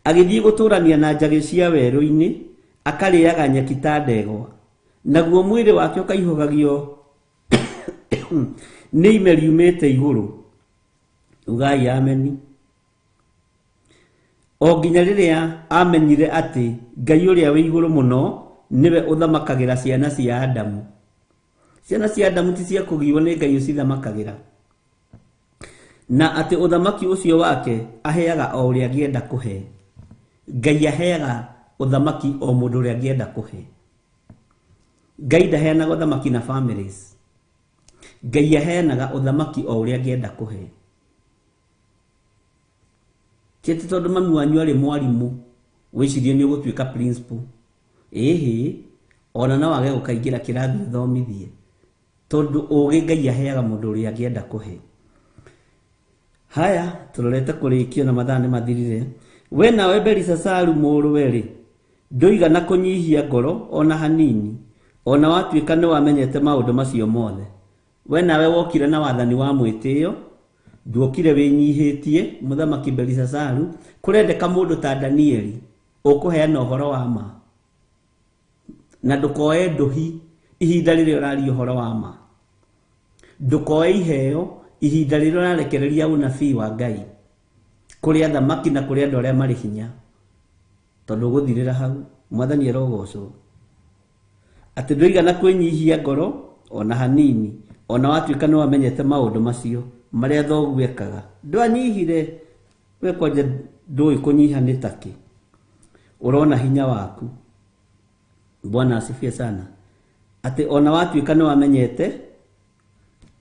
Agĩthiĩ gũtũrania na njagĩ cia werũ-inĩ, akarĩaga nyeki ta ndegwa. Naguo mwĩrĩ wake ũkaihũgagio nĩ ime riumĩte igũrũ. Ugai ameni. O nginya rĩrĩa amenyire atĩ Ngai ũrĩa wĩ igũrũ mũno nĩwe ũthamakagĩra ciana cia Adamu. Ciana cia Adamu ti cia kũgiwo nĩ Ngai ũcithamakagĩra. Na atĩ ũthamaki ũcio wake aheaga o ũrĩa angĩenda kũhe. Ngai aheaga ũthamaki o mũndũ ũrĩa angĩenda kũhe. Ngai ndaheanaga ũthamaki na families. Ngai aheanaga ũthamaki o ũrĩa angĩenda kũhe. Ti atĩ tondũ mami wanyu arĩ mwarimũ wĩcirie nĩ ũgũtuĩka principal. Ĩhĩ, ona no wage gũkaingĩra kĩrathi ũthomithie. Tondũ ũgĩ Ngai aheaga mũndũ ũrĩa angĩenda kũhe. Haya, tũrorete kũrĩkio na mathaa nĩ mathirire. We nawe Belishazaru mũrũwe-rĩ, ndũigana kũnyihia ngoro ona hanini, ona watuĩka nĩ wamenyete maũndũ macio mothe. We nawe wokire na wathani wa mwĩtĩo, nduokire wĩnyihĩtie, mũthamaki Belishazaru, kũrendeka mũndũ ta Danieli, ũkũheana ũhoro wa ma. Na ndũkoe ndũhi ihinda rĩrĩa ũraria ũhoro wa ma. Ndũkoe iheo ihinda rĩrĩa ũrarekereria ũnabii wa Ngai kũrĩ athamaki na kũrĩ andũ arĩa marĩ hinya. Tondũ ũgũthirĩra hau, Mwathani arogocwo. Atĩ ndũigana kwĩnyihia ngoro ona hanini, ona watuĩka nĩ wamenyete maũndũ macio marĩa thoguo ekaga. Ndwanyihire, we kwanja ndũĩ kũnyiha nĩ takĩ. Ũrona hinya waku. Bwana asifiwe sana. Atĩ ona watuĩka nĩ wamenyete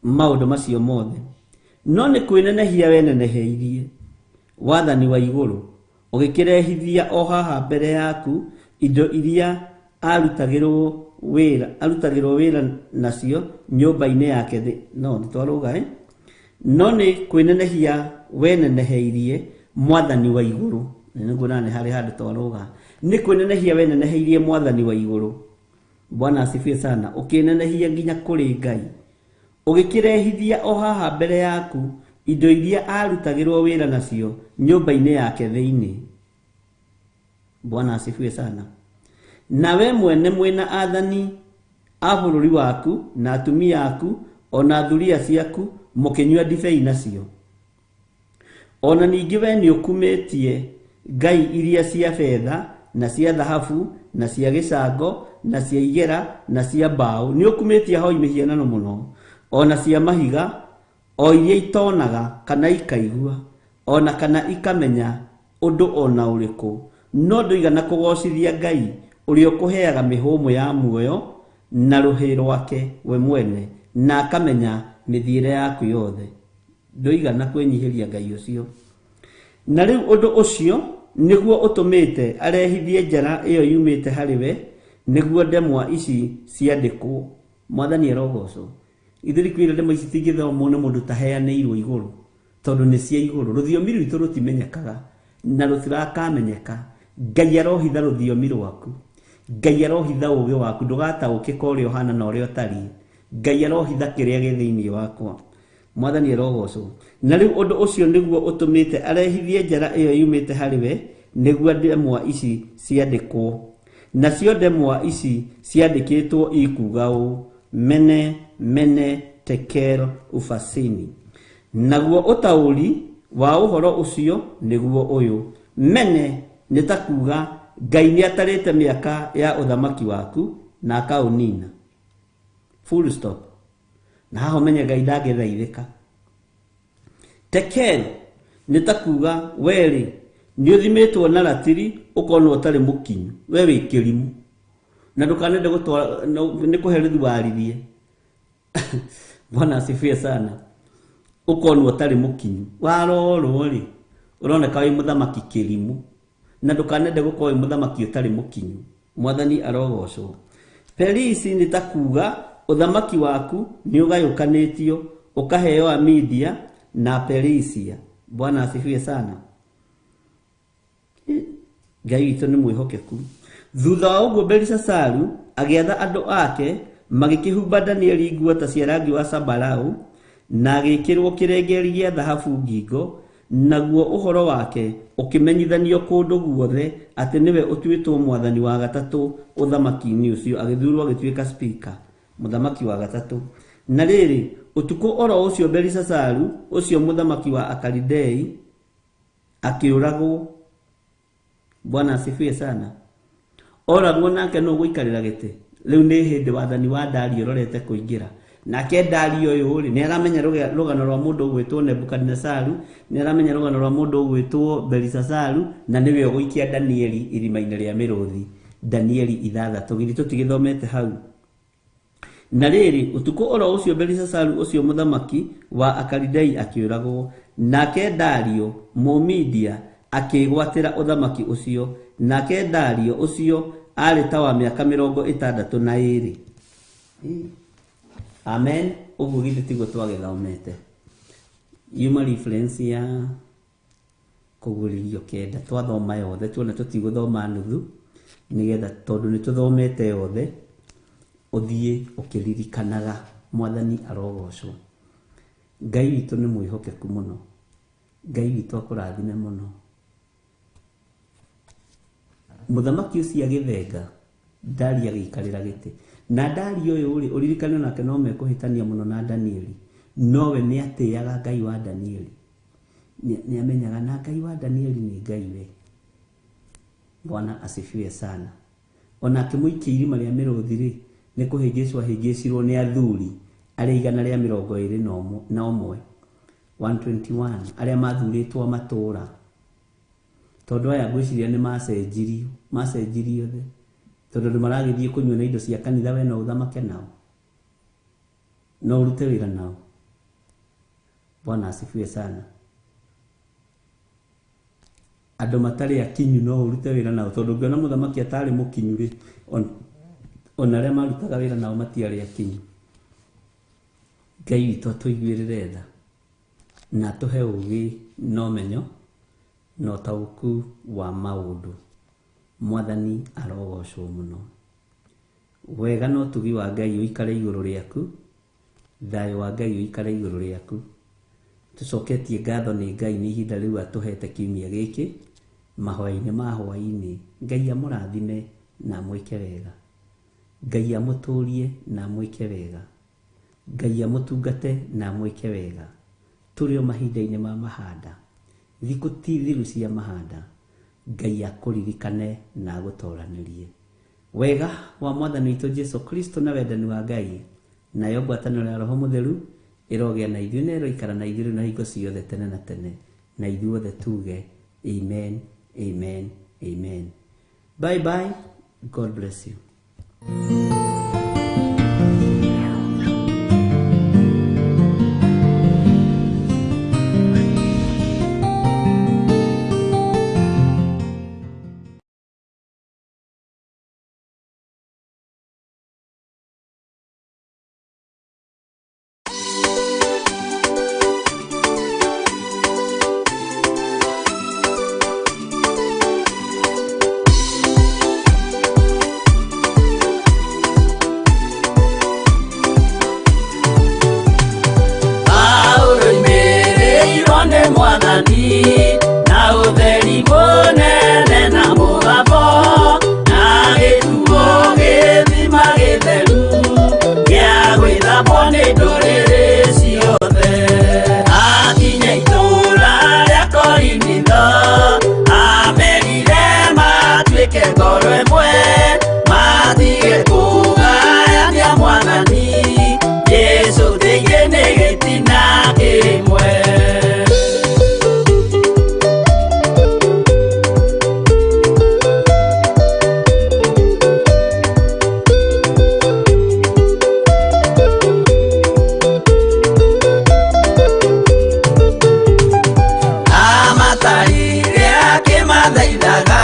maũndũ macio mothe, no nĩ kwĩnenehia weneneheirie wathani wa igũrũ, ũgĩkĩrehithia o haha mbere yaku indo iria arutagĩrwo wĩra nacio nyũmba-inĩ yake thĩ. No nĩ twarũga, No nĩ kwĩnenehia weneneheirie mwathani wa igũrũ. Nĩ nguona nĩ harĩ handũ twarũga. Nĩ kwĩnenehia weneneheirie mwathani wa igũrũ. Bwana asifiwe sana. Ũkĩnenehia nginya kũrĩ Ngai. Ũgĩkĩrehithia o haha mbere yaku indo iria arutagĩrwo wĩra nacio nyũmba-inĩ yake thĩinĩ. Bwana asifiwe sana. Na we mwene mwĩna athani a bũrũri waku na atumia aku ona thuriya ciaku mũkĩnyua ndibei nacio. Ona ningĩ we nĩũkumĩtie ngai iria cia betha na cia thahabu na cia gĩcango na cia igera na cia mbaũ. Nĩũkumĩtie ahoi mĩhianano mũno ona cia mahiga o iria itonaga kana ikaigua ona kana ikamenya ũndũ ona ũrĩkũ. No ndũigana kũgocithia Ngai ũrĩa ũkũheaga mĩhũmũ ya muoyo na rũhĩ rwake we mwene na akamenya mĩthiĩre yaku yothe. Ndũigana kwĩnyihĩria Ngai ũcio. Na rĩu ũndũ ũcio nĩguo ũtũmĩte arehithie njara ĩyo yumĩte harĩ we, nĩguo ndemwa ici ciandĩkwo. Mwathani arogocwo. Ithuĩ kwĩra ndemwa ici itingĩthomwo nĩ mũndũ taheanĩirwo igũrũ, tondũ nĩ cia igũrũ. Rũthiomi rwitũ rũtimenyekaga na rũtirakamenyeka. Ngai arohitha rũthiomi rwaku. Ngai arohitha ũũgĩ waku, ndũgataũkĩka ũrĩa ũhana na ũrĩa ũtariĩ. Ngai arohitha kĩrĩa gĩ thĩinĩ wakwa. Mwathani arogocwo. Na rĩu ũndũ ũcio nĩguo ũtũmĩte arehithie njara ĩyo yumĩte harĩ we, nĩguo ndemwa ici ciandĩkwo. Nacio ndemwa ici ciandĩkĩtwo ikuuga ũũ: Mene, mene, tekel, ufasini. Naguo ũtaũri wa ũhoro ũcio nĩguo ũyũ: Mene nĩ ta kuuga Ngai nĩatarĩte mĩaka ya ũthamaki waku na akaũnina. Full stop. Na haha ũmenye Ngai ndangĩthaithĩka. Tekel nĩ ta kuuga werĩ nĩũthimĩtwo na ratiri ũkonwo ũtarĩ mũkinyu, we wĩ kĩrimũ na ndũkanende gũtwara nĩ kũherithia waririe. Bwana asifiwe sana. Ũkonwo ũtarĩ mũkinyu, warorwo rĩ ũroneka wĩ mũthamaki kĩrimũ na ndũkanende gũkorwo wĩ mũthamaki ũtarĩ mũkinyu. Mwathani arogocwo. Perisi nĩ ta kuuga ũthamaki waku nĩ ũgayũkanĩtio ũkaheo Amidia na Perisia. Bwana asifiwe sana. Ngai witũ nĩ mwĩhokeku. Thutha wa ũguo Belishazaru agĩatha andũ ake magĩkĩhumba Danieli nguo ta cia rangi wa sambarau na agĩkĩrwo kĩrengeri gĩa thahabu ngingo, Naguo ũhoro wake ũkĩmenyithanio kũndũ guothe atĩ nĩwe ũtuĩtwo mwathani wa gatatũ ũthamaki-inĩ ũcio, agĩthurwo agĩtuĩka speaker, mũthamaki wa gatatũ. Na rĩrĩ, ũtukũ o ro ũcio Belishazaru, ũcio mũthamaki wa Akalidei, akĩũragwo. Bwana asifiwe sana. Oragwo nake nũ ũgũikarĩra gĩtĩ? Rĩu nĩ hĩndĩ wathani wa Dario ũrorete kũingĩra. Nake Dario ũyũ rĩ, nĩ aramenya rũgano rwa mũndũ ũgwĩtwo Nebukadinesaru, nĩ aramenya rũgano rwa mũndũ ũgwĩtwo Belishazaru, na nĩwe ũgũikia Danieli irima-inĩ rĩa mĩrũthi. Danieli ithathatũ, githĩ tũtigĩthomete hau? Na rĩrĩ, ũtukũ o ro ũcio Belishazaru ũcio mũthamaki wa Akalidei akĩũragwo, nake Dario Mũmedia akĩĩgwatĩra ũthamaki ũcio, nake Dario ũcio aarĩ ta wa mĩaka 62. Amen. Ũguo githĩ tiguo twagĩthomete? Yuma reference ya Kũguũrĩrio kenda, twathoma yothe tuona tũtigũthoma nuthu, nĩgetha tondũ nĩ tũthomete yothe, ũthiĩ ũkĩririkanaga. Mwathani arogocwo. Ngai witũ nĩ mwĩhokeku mũno. Ngai witũ akũrathime mũno. Mũthamaki ũcio agĩthenga, Dario agĩikarĩra gĩtĩ. Na Dario ũyũ-rĩ, ũririkane onake no mekũhĩtania mũno na Danieli, nowe nĩ atĩaga Ngai wa Danieli. Nĩ amenyaga na Ngai wa Danieli nĩ Ngai we. Bwana asifiwe sana. Ona akĩmũikia irima rĩa mĩrũthi-rĩ, nĩ kũhĩngĩcwo ahĩngĩcirwo nĩ athuri arĩa 121, 121, arĩa mathurĩtwo a matũũra. Tondũ aya ngwĩciria nĩ macenjirio, macenjirio othe. Tondũ andũ maragĩthiĩ kũnyua na indo cia kanitha we no ũthamake nao? No ũrute wĩra nao? Bwana asifiwe sana. Andũ matarĩ akinyu no ũrute wĩra nao? Tondũ ũngĩona mũthamaki atarĩ mũkinyu rĩ, ona arĩa marutaga wĩra nao matiarĩ akinyu. Ngai witũ atũiguĩrĩre tha na atũhe ũgĩ na ũmenyo na ũtaũku wa maũndũ. Mwathani arogocwo mũno. Wega na ũtugi wa Ngai ũikare igũrũ rĩaku, thayũ wa Ngai ũikare igũrũ rĩaku. Tũcoketie ngatho nĩ Ngai nĩ ihinda rĩu atũhete kiumia gĩkĩ, mahoya-inĩ ma hwaĩ-inĩ. Ngai amũrathime na amwĩke wega. Ngai amũtũrie na amwĩke wega. Ngai amũtungate na amwĩke wega. Tũrĩ o mahinda-inĩ ma mahanda. Thikũ ti thiru cia mahanda. Ngai akũririkane na agũtoranĩrie. Wega wa Mwathani witũ Jesu Kristo na wendani wa Ngai, nayo ngwatanĩro ya Roho Mũtheru ĩrogĩa na ithuĩ na ĩroikara na ithuĩ rĩu na hingo ciothe tene na tene. Na ithuothe tuge amen, amen, amen. Bye bye. God bless you. Paulo oimĩrĩirwo nĩ Mwathani na ũtheri mũnene na mũgambo na gĩtuo gĩthima gĩtheru gĩa gwĩthambwo nĩ ndũrĩrĩ ciothe. Akinya itũũra rĩa Korinitho amerire matuĩke ngoro ĩmwe matige kũgayania Mwathani Jesu thĩinĩ nĩ gĩtina kĩmwe. Amatarire akĩmathaithaga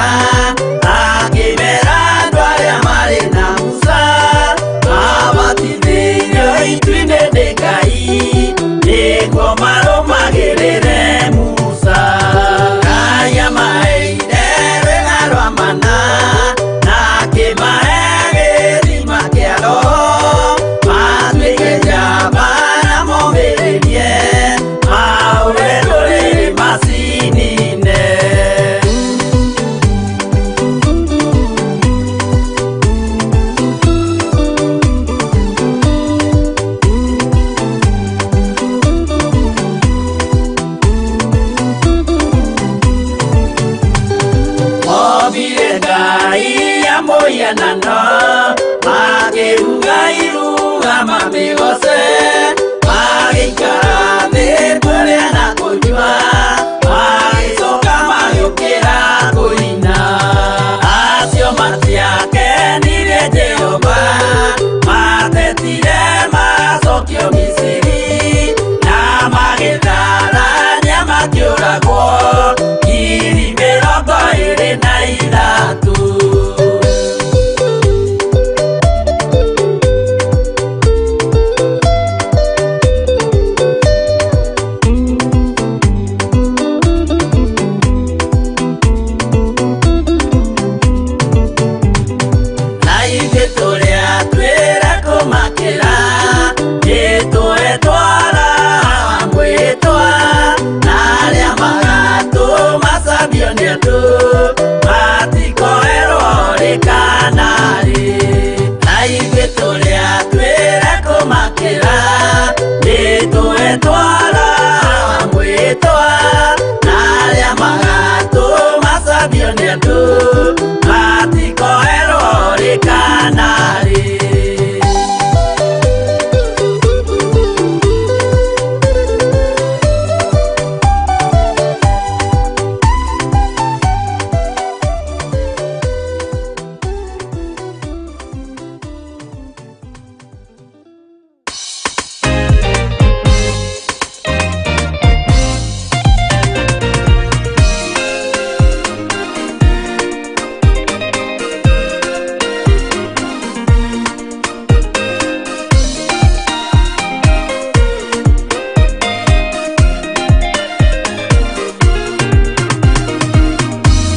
akĩmera andũ arĩa marĩ na Musa mabatithĩirio itu-inĩ nĩ Ngai nĩguo marũmagĩrĩre Musa. Ngai amaheire rwĩga rwa mana na akĩmahe gĩthima kĩa Roho matuĩke njamba na momĩrĩrie mahũre ndũrĩrĩ maci mĩhianano, makĩruga iruga mamĩgoce, magĩikara thĩ kũrĩa na kũnyua, magĩcoka magĩũkĩra kũina. Acio matiakenirie Jehova, matetire macokio Misiri, na magĩtharania makĩũragwo 23,000. Na ithuĩ tũrĩa twĩra kũmakĩra, nĩtũetwara mwĩtwa, na arĩa magatũmacambio nĩ andũ, matikoerwo rĩ kana rĩ. Na ithuĩ tũrĩa twĩra kũmakĩra, nĩtũetwara mwĩtwa, na arĩa magatũmacambio nĩ andũ, matikoerwo rĩ kana rĩ.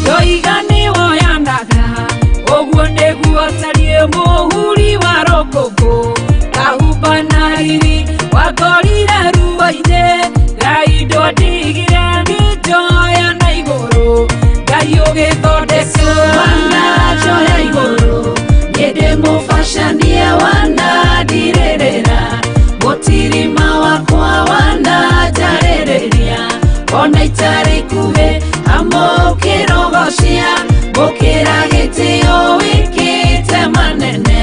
Ndoiga nĩwoyanaga ũguo nĩguo tariĩ mũhuri wa rũkũngũ kahumba na riri wakorire ruo-inĩ Ngai ndũndigire ngĩnjoya na igũrũ Ngai ũgĩthondeka wananjoya igũrũ niĩ ndĩ mũbacanie wanandirĩrĩra mũtirima wakwa wananjarĩrĩria ona itarĩ ikuhĩ amũkĩrogocia gũkĩra gĩtĩo wĩkĩte manene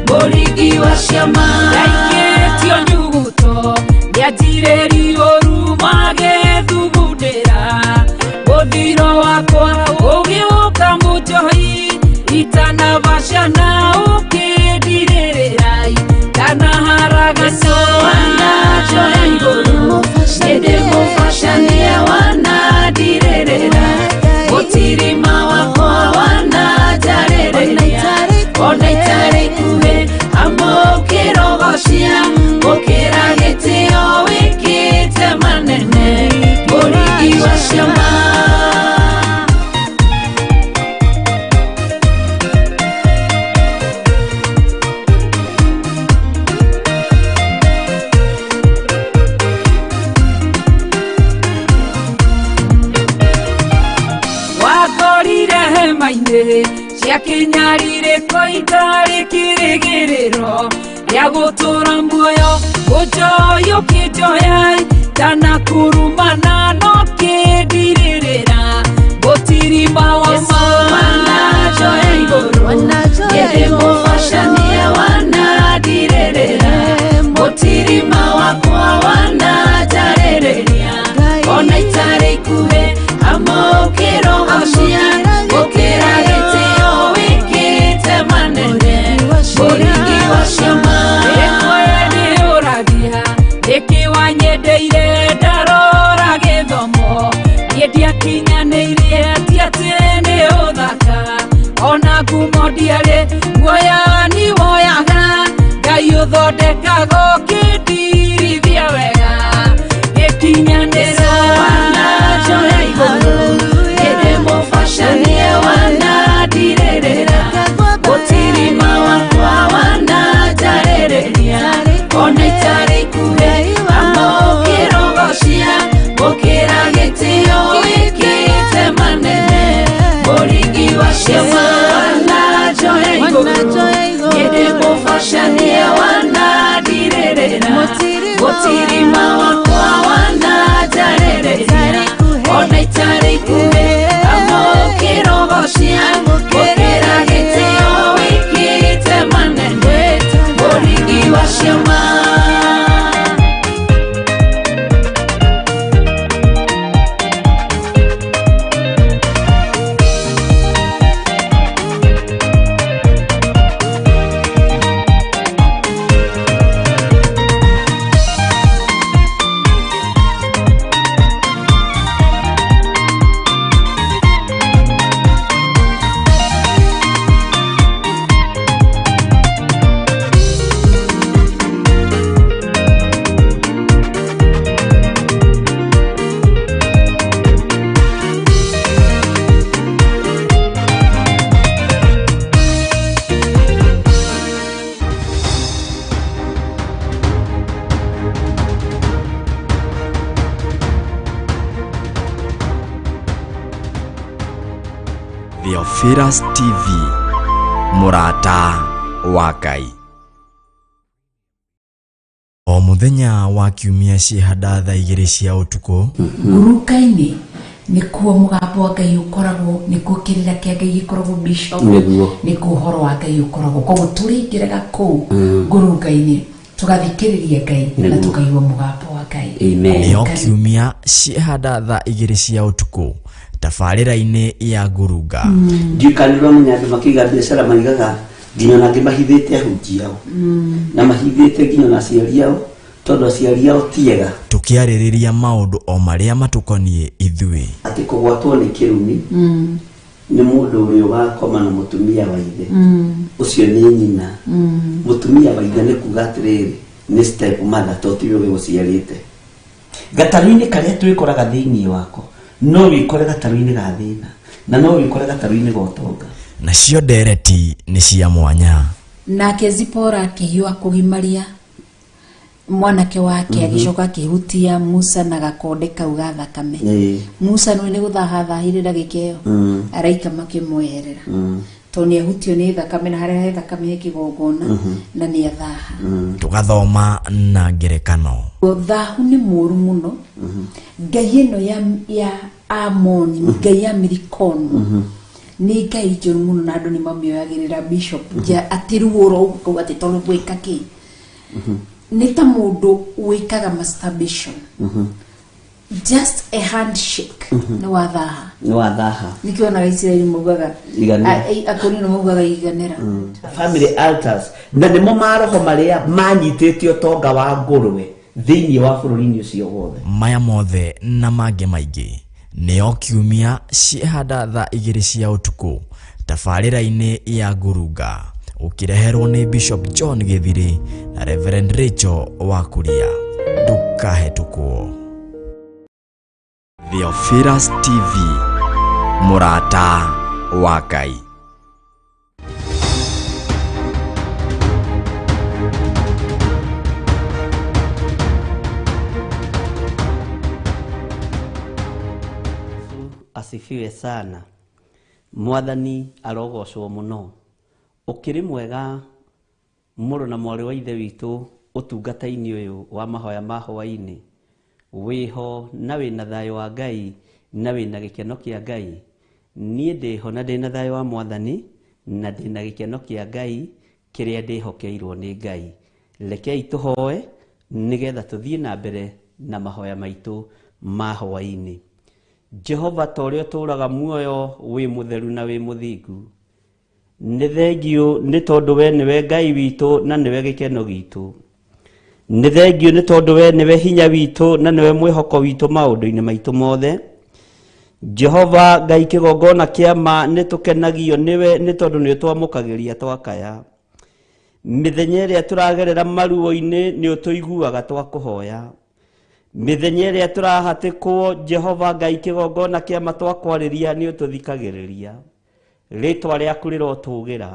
mũringi wa ciama ndaikĩtio nyuguto nĩanjirĩrio ũru magĩthugundĩra mũthiro wakwa ũgĩũka mũnjohi itanabacana ũkĩndirĩrĩra ndanaharagana wananjoya igũrũ nĩndĩ mũbacanie wanandirĩrĩra mũtirima wakwa wananjarĩrĩria ona itarĩ ikuhĩ amũkĩrogocia gũkĩra gĩtĩo wĩkĩte manene mũringi wa ciama. Wakorire hema-inĩ cia kĩnyarirĩko itarĩ kĩrĩgĩrĩro gĩa gũtũra muoyo ũnjoya ũkĩnjoya ndanakurumana no kĩndirĩrĩra mũtirima wa ma wananjoya igũrũ nĩndĩ mũbacanie wanandirĩrĩra mũtirima wakwa wananjarĩrĩria ona itarĩ ikuhĩ amũkĩrogocia gũkĩra gĩtĩo wĩkĩte manene mũringi wa ciama. Rĩmwe ndĩũragia nĩkĩ wanyendeire ndarora gĩthomo niĩ ndiakinyanĩirie ti atĩ nĩ ũthaka ona ngumo ndiarĩ guoya ni woyaga Ngai ũthondekaga ũkĩndirithia wega gĩkinyanĩra wananjoya igũrũ nĩndĩ mũbacanie wanandirĩrĩra mũtirima wakwa wananjarĩrĩria ona itarĩ ikuhĩ amũkĩrogocia gũkĩra gĩtĩo wĩkĩte manene mũringi wa ciama wananjoya igũrũ nĩndĩ mũbacanie wanandirĩrĩra mũtirima wakwa wananjarĩrĩria ona itarĩ ikuhĩ amũkĩrogocia gũkĩra gĩtĩo wĩkĩte Theophilus TV, mũrata wa Ngai. O mũthenya wa kiumia ciĩhanda thaa 2 cia ũtukũ. Nguruka-inĩ nĩkuo mũgambo wa Ngai ũkoragwo, nĩkuo kĩrĩra kĩa Ngai gĩkoragwo, bishop. Nĩguo. Nĩkuo ũhoro wa Ngai ũkoragwo, koguo tũrĩingĩraga kũu ngurunga-inĩ tũgathikĩrĩria Ngai na tũkaigua mũgambo wa Ngai. Amen. Nĩo kiumia ciĩhanda thaa 2 cia ũtukũ tabarĩra-inĩ ya ngurunga. Ndiũĩ kana nĩũramenya andũ makĩiga biacara maigaga nginya ona angĩ mahithĩte ahunjia ao na mahithĩte nginya ona aciari ao, tondũ aciari ao ti ega. Tũkĩarĩrĩria maũndũ o marĩa matũkoniĩ ithuĩ. Atĩ kũgwatwo nĩ kĩrumi nĩ mũndũ ũrĩa ũgakoma na mũtumia wa ithe, ũcio nĩ nyina. Mũtumia wa ithe nĩ kuga atĩrĩrĩ, nĩ step mother, to tiwe ũgĩgũciarĩte. Gatarũ-inĩ karĩa twĩkoraga thĩinĩ wako, no wĩkore gatarũ-inĩ ga thĩna na no wĩkore gatarũ-inĩ ga ũtonga. Nacio ndereti nĩ cia mwanya. Nake Zipora akĩhiũha kũgimaria mwanake wake, agĩcoka akĩhutia Musa na gakonde kau ga thakame. Musa nĩ gũthaha thahire ndagĩka ĩyo, araika makĩmweherera tondũ nĩ ahutio nĩ thakame, na harĩa he thakame he kĩgongona na nĩ athaha. Tũgathoma na ngerekano. Thahu nĩ mũũru mũno. Ngai ĩno ya Amoni, ngai ya Milikomu, nĩ ngai njũru mũno, na andũ nĩ mamĩoyagĩrĩra, bishop, ja atĩ ruo ũguo atĩ tondũ gwĩka kĩ nĩ ta mũndũ wĩkaga masturbation, just a handshake nĩ wathaha. Nĩ wathaha. Nĩkĩo onaga Isiraeli maugaga Iganĩra. Akorino maugaga iganĩra. Family altars na nĩmo maroho marĩa manyitĩte ũtonga wa ngũrwe thĩinĩ wa bũrũri-inĩ ũcio wothe. Maya mothe na mangĩ maingĩ nĩo kiumia ciĩhanda thaa 2 cia ũtukũ tabarĩra-inĩ ya ngurunga, ũkĩreherwo nĩ Bishop John Gĩthirĩ na Reverend Rachel Wakuria. Ndũkahetũkwo. Theophilus TV, mũrata wa Ngai. Asifiwe sana. Mwathani arogocwo mũno. Ũkĩrĩ mwega mũrũ na mwarĩ wa ithe witũ ũtungata-inĩ ũyũ wa mahoya ma hwaĩ-inĩ. Wĩho na wĩna thayũ wa Ngai na wĩna gĩkeno kĩa Ngai. Niĩ ndĩho na ndĩna thayũ wa Mwathani na ndĩna gĩkeno kĩa Ngai kĩrĩa ndĩhokeirwo nĩ Ngai. Rekei tũhoe nĩgetha tũthiĩ na mbere na mahoya maitũ ma hwaĩ-inĩ. Jehova, ta ũrĩa ũtũũraga muoyo wĩ mũtheru na wĩ mũthingu, nĩ thengiũ nĩ tondũ we nĩwe Ngai witũ na nĩwe gĩkeno gitũ. Nĩ thengiũ nĩ tondũ we nĩwe hinya witũ na nĩwe mwĩhoko witũ maũndũ-inĩ maitũ mothe. Jehova Ngai kĩgongona kĩa ma, nĩ tũkenagio nĩwe nĩ tondũ nĩ ũtwamũkagĩria twakaya. Mĩthenya ĩrĩa tũragerera maruo-inĩ nĩ ũtũiguaga twakũhoya. Mĩthenya ĩrĩa tũrahatĩkwo, Jehova Ngai kĩgongona kĩa ma, twakwarĩria nĩ ũtũthikagĩrĩria. Rĩtwa rĩaku rĩrotũgĩra.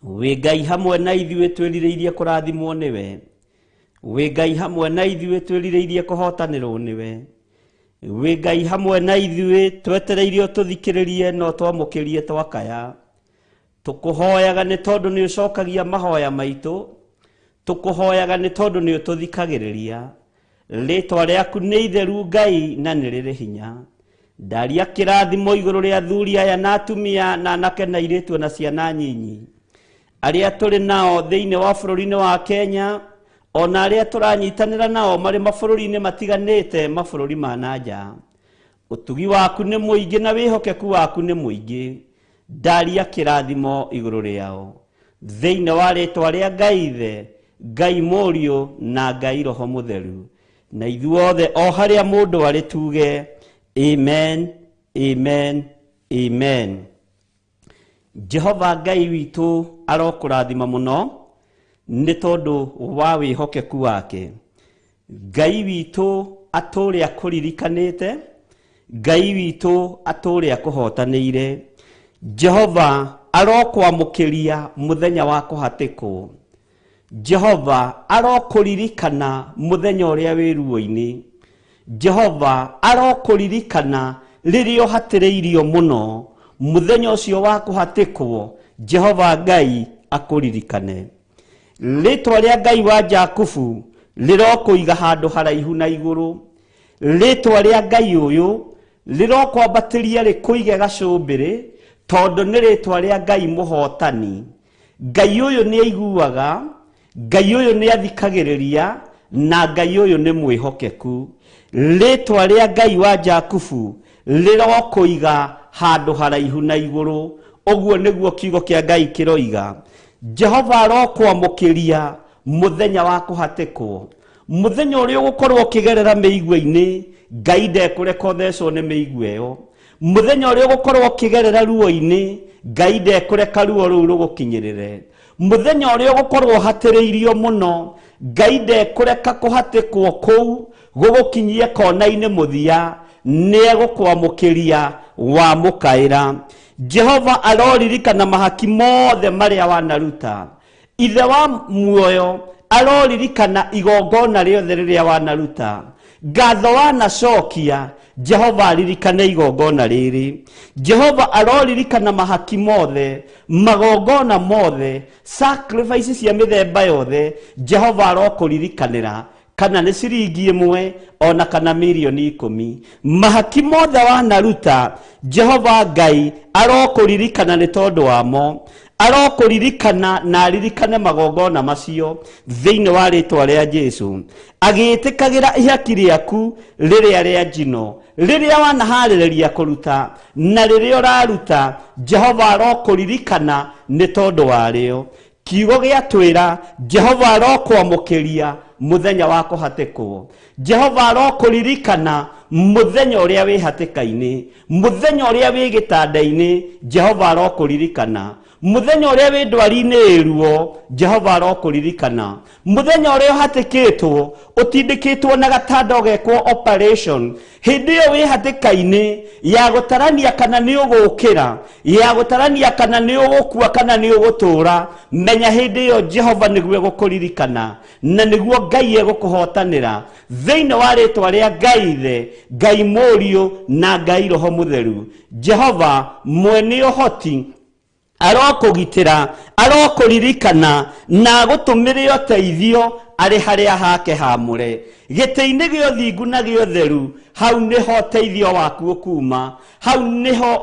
Wĩ Ngai hamwe na ithuĩ, twĩrirĩirie kũrathimwo nĩwe. Wĩ Ngai hamwe na ithuĩ, twĩrirĩirie kũhotanĩrwo nĩwe. Wĩ Ngai hamwe na ithuĩ, twetereire ũtũthikĩrĩrie no twamũkĩrie twakaya. Tũkũhoyaga nĩ tondũ nĩ ũcokagia mahoya maitũ. Tũkũhoyaga nĩ tondũ nĩ ũtũthikagĩrĩria. Rĩtwa rĩaku nĩ itheru Ngai na nĩ rĩrĩ hinya. Ndaria kĩrathimo igũrũ rĩa athuri aya na atumia na anake na airĩtu na ciana nyinyi arĩa tũrĩ nao thĩinĩ wa bũrũri-inĩ wa Kenya, ona arĩa tũranyitanĩra nao marĩ mabũrũri-inĩ matiganĩte, mabũrũri ma na nja. Ũtugi waku nĩ mũingĩ na wĩhokeku waku nĩ mũingĩ. Ndaria kĩrathimo igũrũ rĩao thĩinĩ wa rĩtwa rĩa Ngai Ithe, Ngai Mũriũ na Ngai Roho Mũtheru. Na ithuothe o harĩa mũndũ arĩ tuge amen, amen, amen. Jehova Ngai witũ arokũrathima mũno nĩ tondũ wa wĩhokeku wake. Ngai witũ atũũre akũririkanĩte, Ngai witũ atũũre akũhotanĩire. Jehova arokwamũkĩria mũthenya wa kũhatĩkwo. Jehova arokũririkana mũthenya ũrĩa wĩ ruo-inĩ. Jehova arokũririkana rĩrĩa ũhatĩrĩirio mũno. Mũthenya ũcio wa kũhatĩkwo, Jehova Ngai akũririkane. Rĩtwa rĩa Ngai wa Jakubu rĩrokũiga handũ haraihu na igũrũ. Rĩtwa rĩa Ngai ũyũ rĩrokwambatĩria rĩkũige gacũmbĩrĩ, tondũ nĩ rĩtwa rĩa Ngai mũhotani. Ngai ũyũ nĩ aiguaga, Ngai ũyũ nĩ athikagĩrĩria, na Ngai ũyũ nĩ mwĩhokeku. Rĩtwa rĩa Ngai wa Jakubu rĩrokũiga handũ haraihu na igũrũ. Ũguo nĩguo kiugo kĩa Ngai kĩroiga. Jehova arokwamũkĩria mũthenya wa kũhatĩkwo. Mũthenya ũrĩa ũgũkorwo ũkĩgerera mĩigua-inĩ, Ngai ndekũreka ũthecwo nĩ mĩigua ĩyo. Mũthenya ũrĩa ũgũkorwo ũkĩgerera ruo-inĩ, Ngai ndekũreka ruo rũu rũgũkinyĩrĩre. Mũthenya ũrĩa ũgũkorwo ũhatĩrĩirio mũno, Ngai ndekũreka kũhatĩkwo kũu gũgũkinyie kona-inĩ mũthia, nĩegũkwamũkĩria wamũkaĩra. Jehova aroririkana mahaki mothe marĩa wanaruta. Ithe wa muoyo aroririkana igongona rĩothe rĩrĩa wanaruta. Ngatho wanacokia, Jehova aririkane igongona rĩrĩ. Jehova aroririkana mahaki mothe, magongona mothe, sacrifice cia mĩthemba yothe, Jehova arokũririkanĩra, kana nĩ ciringi ĩmwe ona kana mirioni 10. Mahaki mothe wanaruta, Jehova Ngai arokũririkana nĩ tondũ wamo. Arokũririkana na aririkane magongona macio thĩinĩ wa rĩtwa rĩa Jesu. Agĩĩtĩkagĩra ihaki rĩaku rĩrĩa rĩa njino, rĩrĩa wanaharĩrĩria kũruta na rĩrĩa ũraruta, Jehova arokũririkana nĩ tondũ warĩo. Kiugo gĩatwĩra Jehova arokwamũkĩria mũthenya wa kũhatĩkwo. Jehova arokũririkana mũthenya ũrĩa wĩ hatĩka-inĩ, mũthenya ũrĩa wĩ gĩtanda-inĩ, Jehova arokũririkana. Mũthenya ũrĩa wĩ ndwari-inĩ ĩruo, Jehova arokũririkana. Mũthenya ũrĩa ũhatĩkĩtwo, ũtindĩkĩtwo na gatanda ũgekwo operation, hĩndĩ ĩyo wĩ hatĩka-inĩ ya gũtarania kana nĩ ũgũkĩra, ya gũtarania kana nĩ ũgũkua kana nĩ ũgũtũũra, menya hĩndĩ ĩyo Jehova nĩguo egũkũririkana na nĩguo Ngai egũkũhotanĩra thĩinĩ wa rĩtwa rĩa Ngai Ithe, Ngai Mũriũ na Ngai Roho Mũtheru. Jehova mwene ũhoti arokũgitĩra, arokũririkana na agũtũmĩre ũteithio arĩ harĩa hake haamũre. Gĩtĩ-inĩ gĩa ũthingu na gĩa ũtheru, hau nĩho ũteithio waku ũkuma, hau nĩho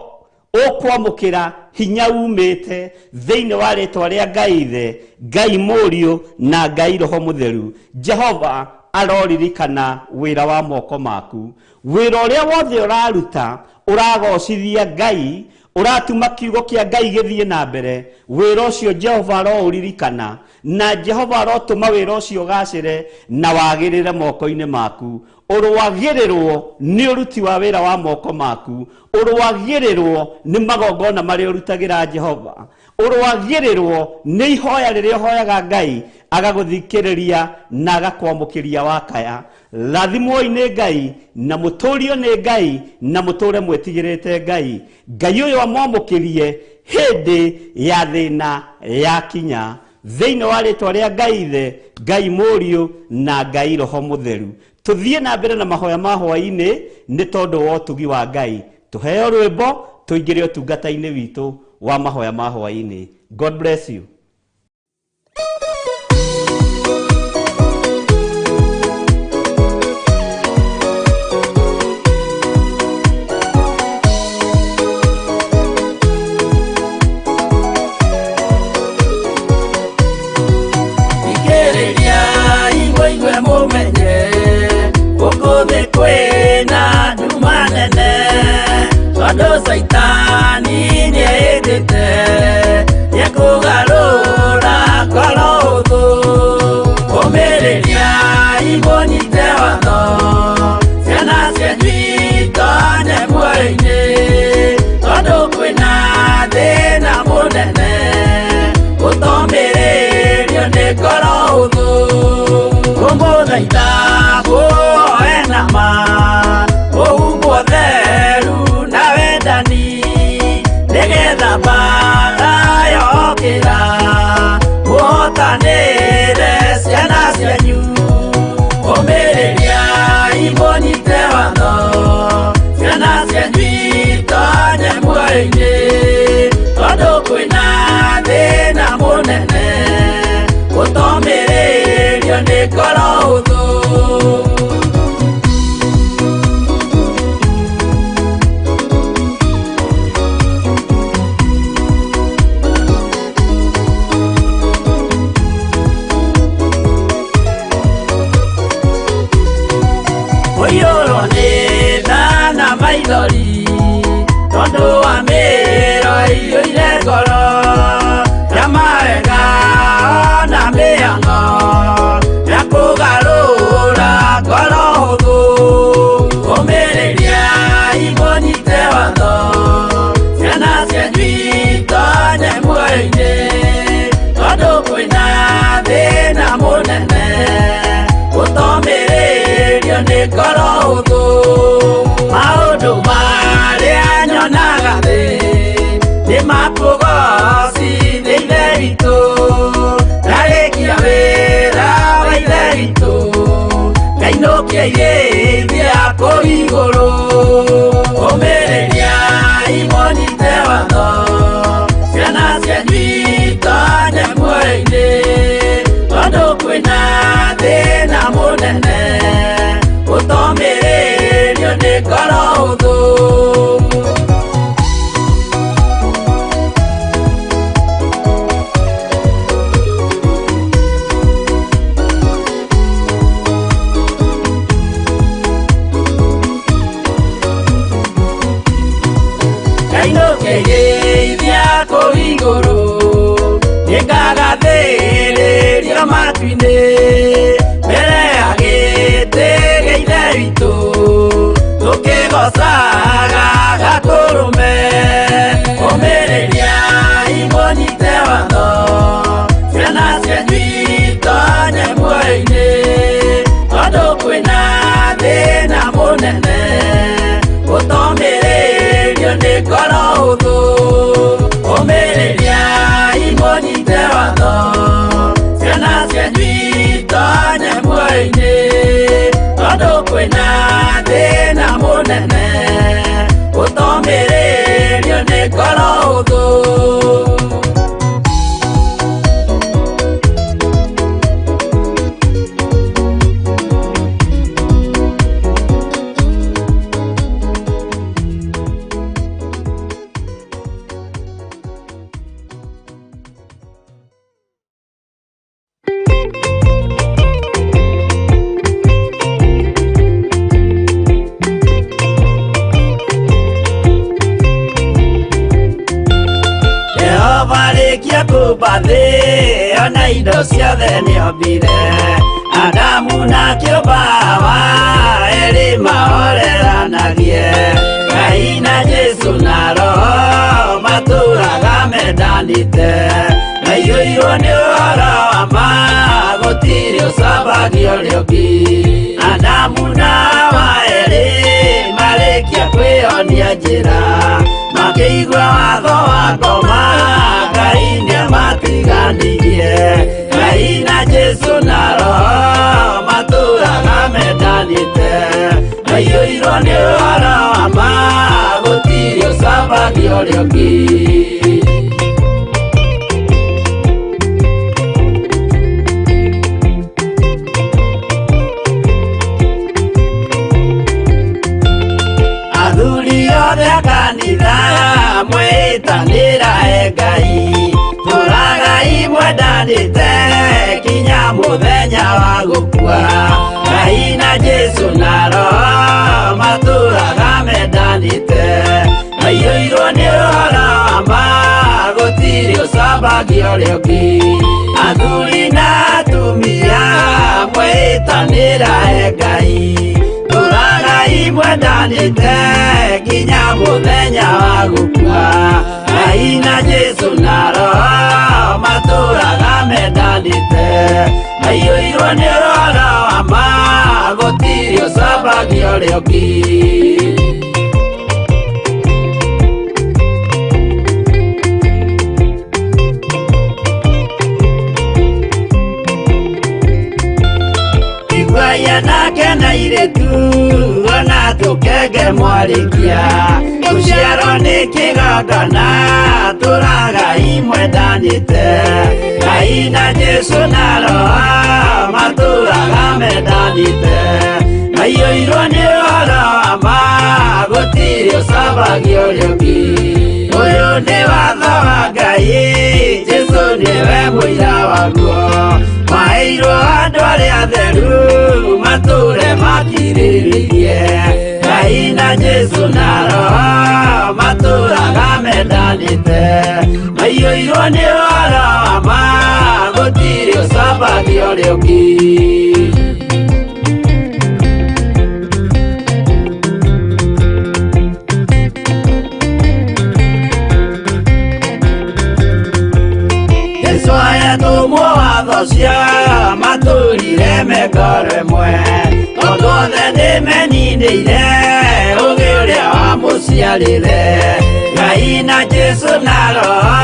ũkwamũkĩra hinya umĩte thĩinĩ wa rĩtwa rĩa Ngai Ithe, Ngai Mũriũ na Ngai Roho Mũtheru. Jehova aroririkana wĩra wa moko maku. Wĩra ũrĩa wothe ũraruta ũragocithia Ngai, ũratũma kiugo kĩa Ngai gĩthiĩ na mbere. Wĩra ũcio Jehova aroũririkana na Jehova arotũma wĩra ũcio ũgacĩre na wagĩrĩre moko-inĩ maku. Ũrwagĩrĩrwo nĩ ũruti wa wĩra wa moko maku, ũrwagĩrĩrwo nĩ magongona marĩa ũrutagĩra Jehova, ũrwagĩrĩrwo nĩ ihoya rĩrĩa ũhoyaga Ngai agagũthikĩrĩria na agakwamũkĩria wakaya. Rathimwoi nĩ Ngai na mũtũrio nĩ Ngai na mũtũre mwĩtigĩrĩte Ngai. Ngai ũyũ amwamũkĩrie hĩndĩ ya thĩna yakinya thĩinĩ wa rĩtwa rĩa Ngai Ithe, Ngai Mũriũ na Ngai Roho Mũtheru. Tũthiĩ na mbere na mahoya ma hwaĩ-inĩ nĩ tondũ wa ũtugi wa Ngai. Tũheo rwĩmbo tũingĩre ũtungata-inĩ witũ wa mahoya ma hwaĩ-inĩ. God bless you. Thikĩrĩria inyuĩ mũmenye gũkũ thĩ kwĩna nduma nene, tondũ Caitani nĩehĩtĩte nĩekũgarũra ngoro ũthũ. Ũmĩrĩria imũnyite watho, ciana cianyu itonye muoyo-inĩ, tondũ kwĩna thĩna mũnene gũtomĩrĩrio nĩ ngoro ũthũ. Kũmũthaitha mũhoe na ma, mũhumbwo theru na wendani, nĩgetha mbaara yokĩra mũhotanĩre ciana cianyu. Ũmĩrĩria imũnyite watho, ciana cianyu itonye muoyo-inĩ. Tondũ wa mĩĩro ĩiyũire ngoro ya mawega na mĩhang'o ya kũgarũra ngoro hũthũ. Ũmĩrĩria imũnyite watho, ciana cianyu itonye muoyo-inĩ, tondũ kwĩna thĩna mũnene ũtomĩrĩrio nĩ ngoro hũthũ. Maũndũ marĩa nyonaga thĩ nĩ makũgocithia Ithe witũ, ndarĩkia wĩra wa Ithe witũ, ngainũkia irĩithia kũu igũrũ. Ũmĩrĩria imũnyite watho, ciana cianyu itonye muoyo-inĩ, tondũ kwĩna thĩna mũnene ũtomĩrĩrio nĩ ngoro hũthũ. Ngainũkĩrĩithia kũu igũrũ, nĩngagathĩrĩrio matu-inĩ, mbere ya gĩtĩ gĩa Ithe witũ, tũkĩgocaga Gatũrũme. Ũmĩrĩria imũnyite watho, ciana cianyu itonye muoyo-inĩ, tondũ kwĩna thĩna mũnene ũtomĩrĩrio nĩ ngoro hũthũ. Ũmĩrĩria imũnyite watho, ciana cianyu itonye muoyo-inĩ, tondũ kwĩna thĩna mũnene ũtomĩrĩrio nĩ ngoro hũthũ. Jehova rĩkia kũmba thĩ ona indo ciothe nĩombire, Adamu na kĩũmba Hawa erĩ mahoreranagie, Ngai na Jesũ na Roho matũraga mendanĩte, maiyũirwo nĩ ũhoro wa ma gũtirĩ ũcambagio ũrĩa ũngĩ. Adamu na Hawa erĩ marĩkia kwĩyonia njĩra, makĩigua watho wa ngoma, Ngai nĩamatiganirie. Ngai na Jesũ na Roho matũraga mendanĩte, maiyũirwo nĩ ũhoro wa ma gũtirĩ ũcambagio ũrĩa ũngĩ. Athuri othe a kanitha mwĩtanĩra e Ngai, tũragai mwendanĩte kinya mũthenya wa gũkua. Ngai na Jesũ na Roho matũraga mendanĩte, maiyũirwo nĩ ũhoro wa ma gũtirĩ ũcambagio ũrĩa ũngĩ. Athuri na atumia mwĩtanĩra e Ngai, tũragai mwendanĩte nginya mũthenya wa gũkua. Ngai na Jesũ na Roho matũraga mendanĩte, maiyũirwo nĩ ũhoro wa ma gũtirĩ ũcambagio ũrĩa ũngĩ. Iguai anake na airĩtu ona tũkenge mwarĩkia, gũciarwo nĩ kĩgongona tũragai mwendanĩte, Ngai na Jesũ na Roho matũraga mendanĩte, maiyũirwo nĩ ũhoro wa ma gũtirĩ ũcambagio ũrĩa ũngĩ. Ũyũ nĩ watho wa Ngai, Jesũ nĩwe mũira waguo, maheirwo andũ arĩa atheru matũre makirĩrĩirie, Ngai na Jesũ na Roho matũraga Mendanĩte maiyũirwo nĩ ũhoro wa ma gũtirĩ ũcambagia ũrĩa ũngĩ. Jesu ayatũmwo watho cia matũrire mengoro ĩmwe tondũ othe nĩmeninĩire ũgĩ ũrĩa wamũciarire. Ngai na Jesu na Roho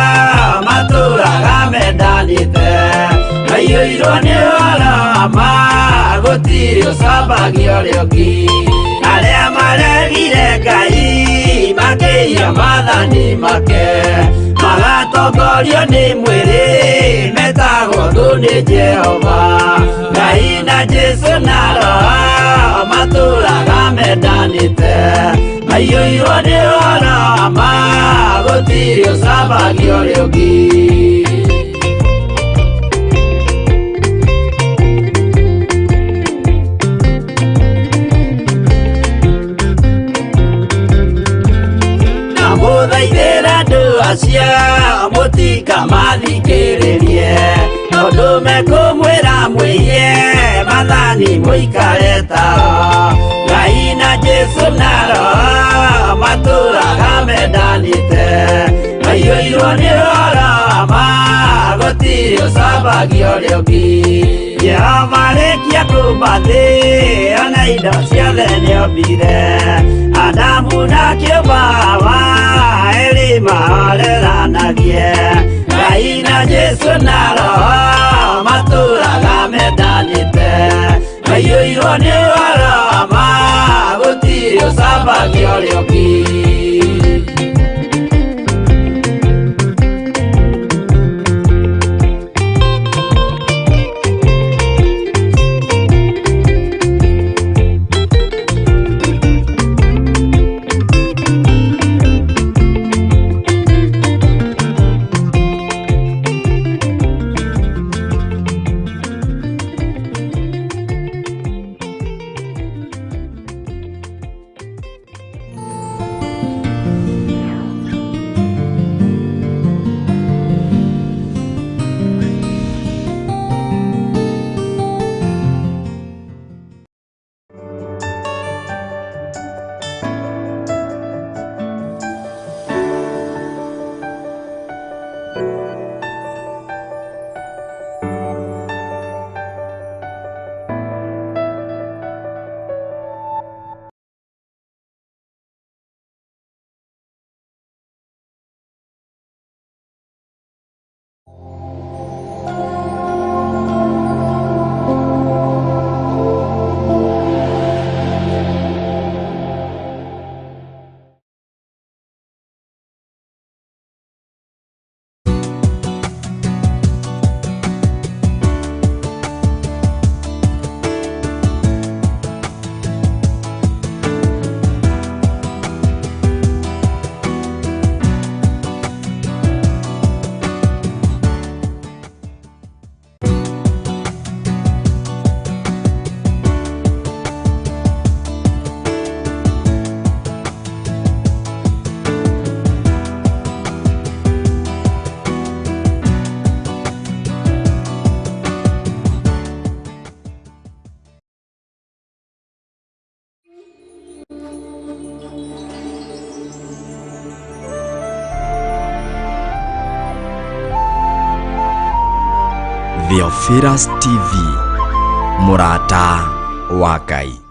matũraga mendanĩte maiyũirwo nĩ ũhoro wa ma gũtirĩ ũcambagia ũrĩa ũngĩ. Arĩa maregire Ngai makĩiya maathani make magatongorio nĩ mwĩrĩ metagwo thũ nĩ Jehova. Ngai na Jesu na Roho matũraga mendanĩte maiyũirwo nĩ ũhoro wa ma gũtirĩ ũcambagia ũrĩa ũngĩ. Ndamũthaithĩra andũ acio mũtikamathikĩrĩrie tondũ mekũmwĩra mwĩiye maathani mũikare tao. Ngai na Jesu na Roho matũraga mendanĩte maiyũirwo nĩ ũhoro wa ma gũtirĩ ũcambagia ũrĩa ũngĩ. Jehova arĩkia kũũmba thĩ ona indo ciothe nĩombire Adamu na kĩũmba Hawa erĩ mahoreranagie. Ngai na Jesu na Roho matũraga mendanĩte maiyũirwo nĩ ũhoro wa ma gũtirĩ ũcambagia ũrĩa ũngĩ. Theophilus TV, mũrata wa Ngai.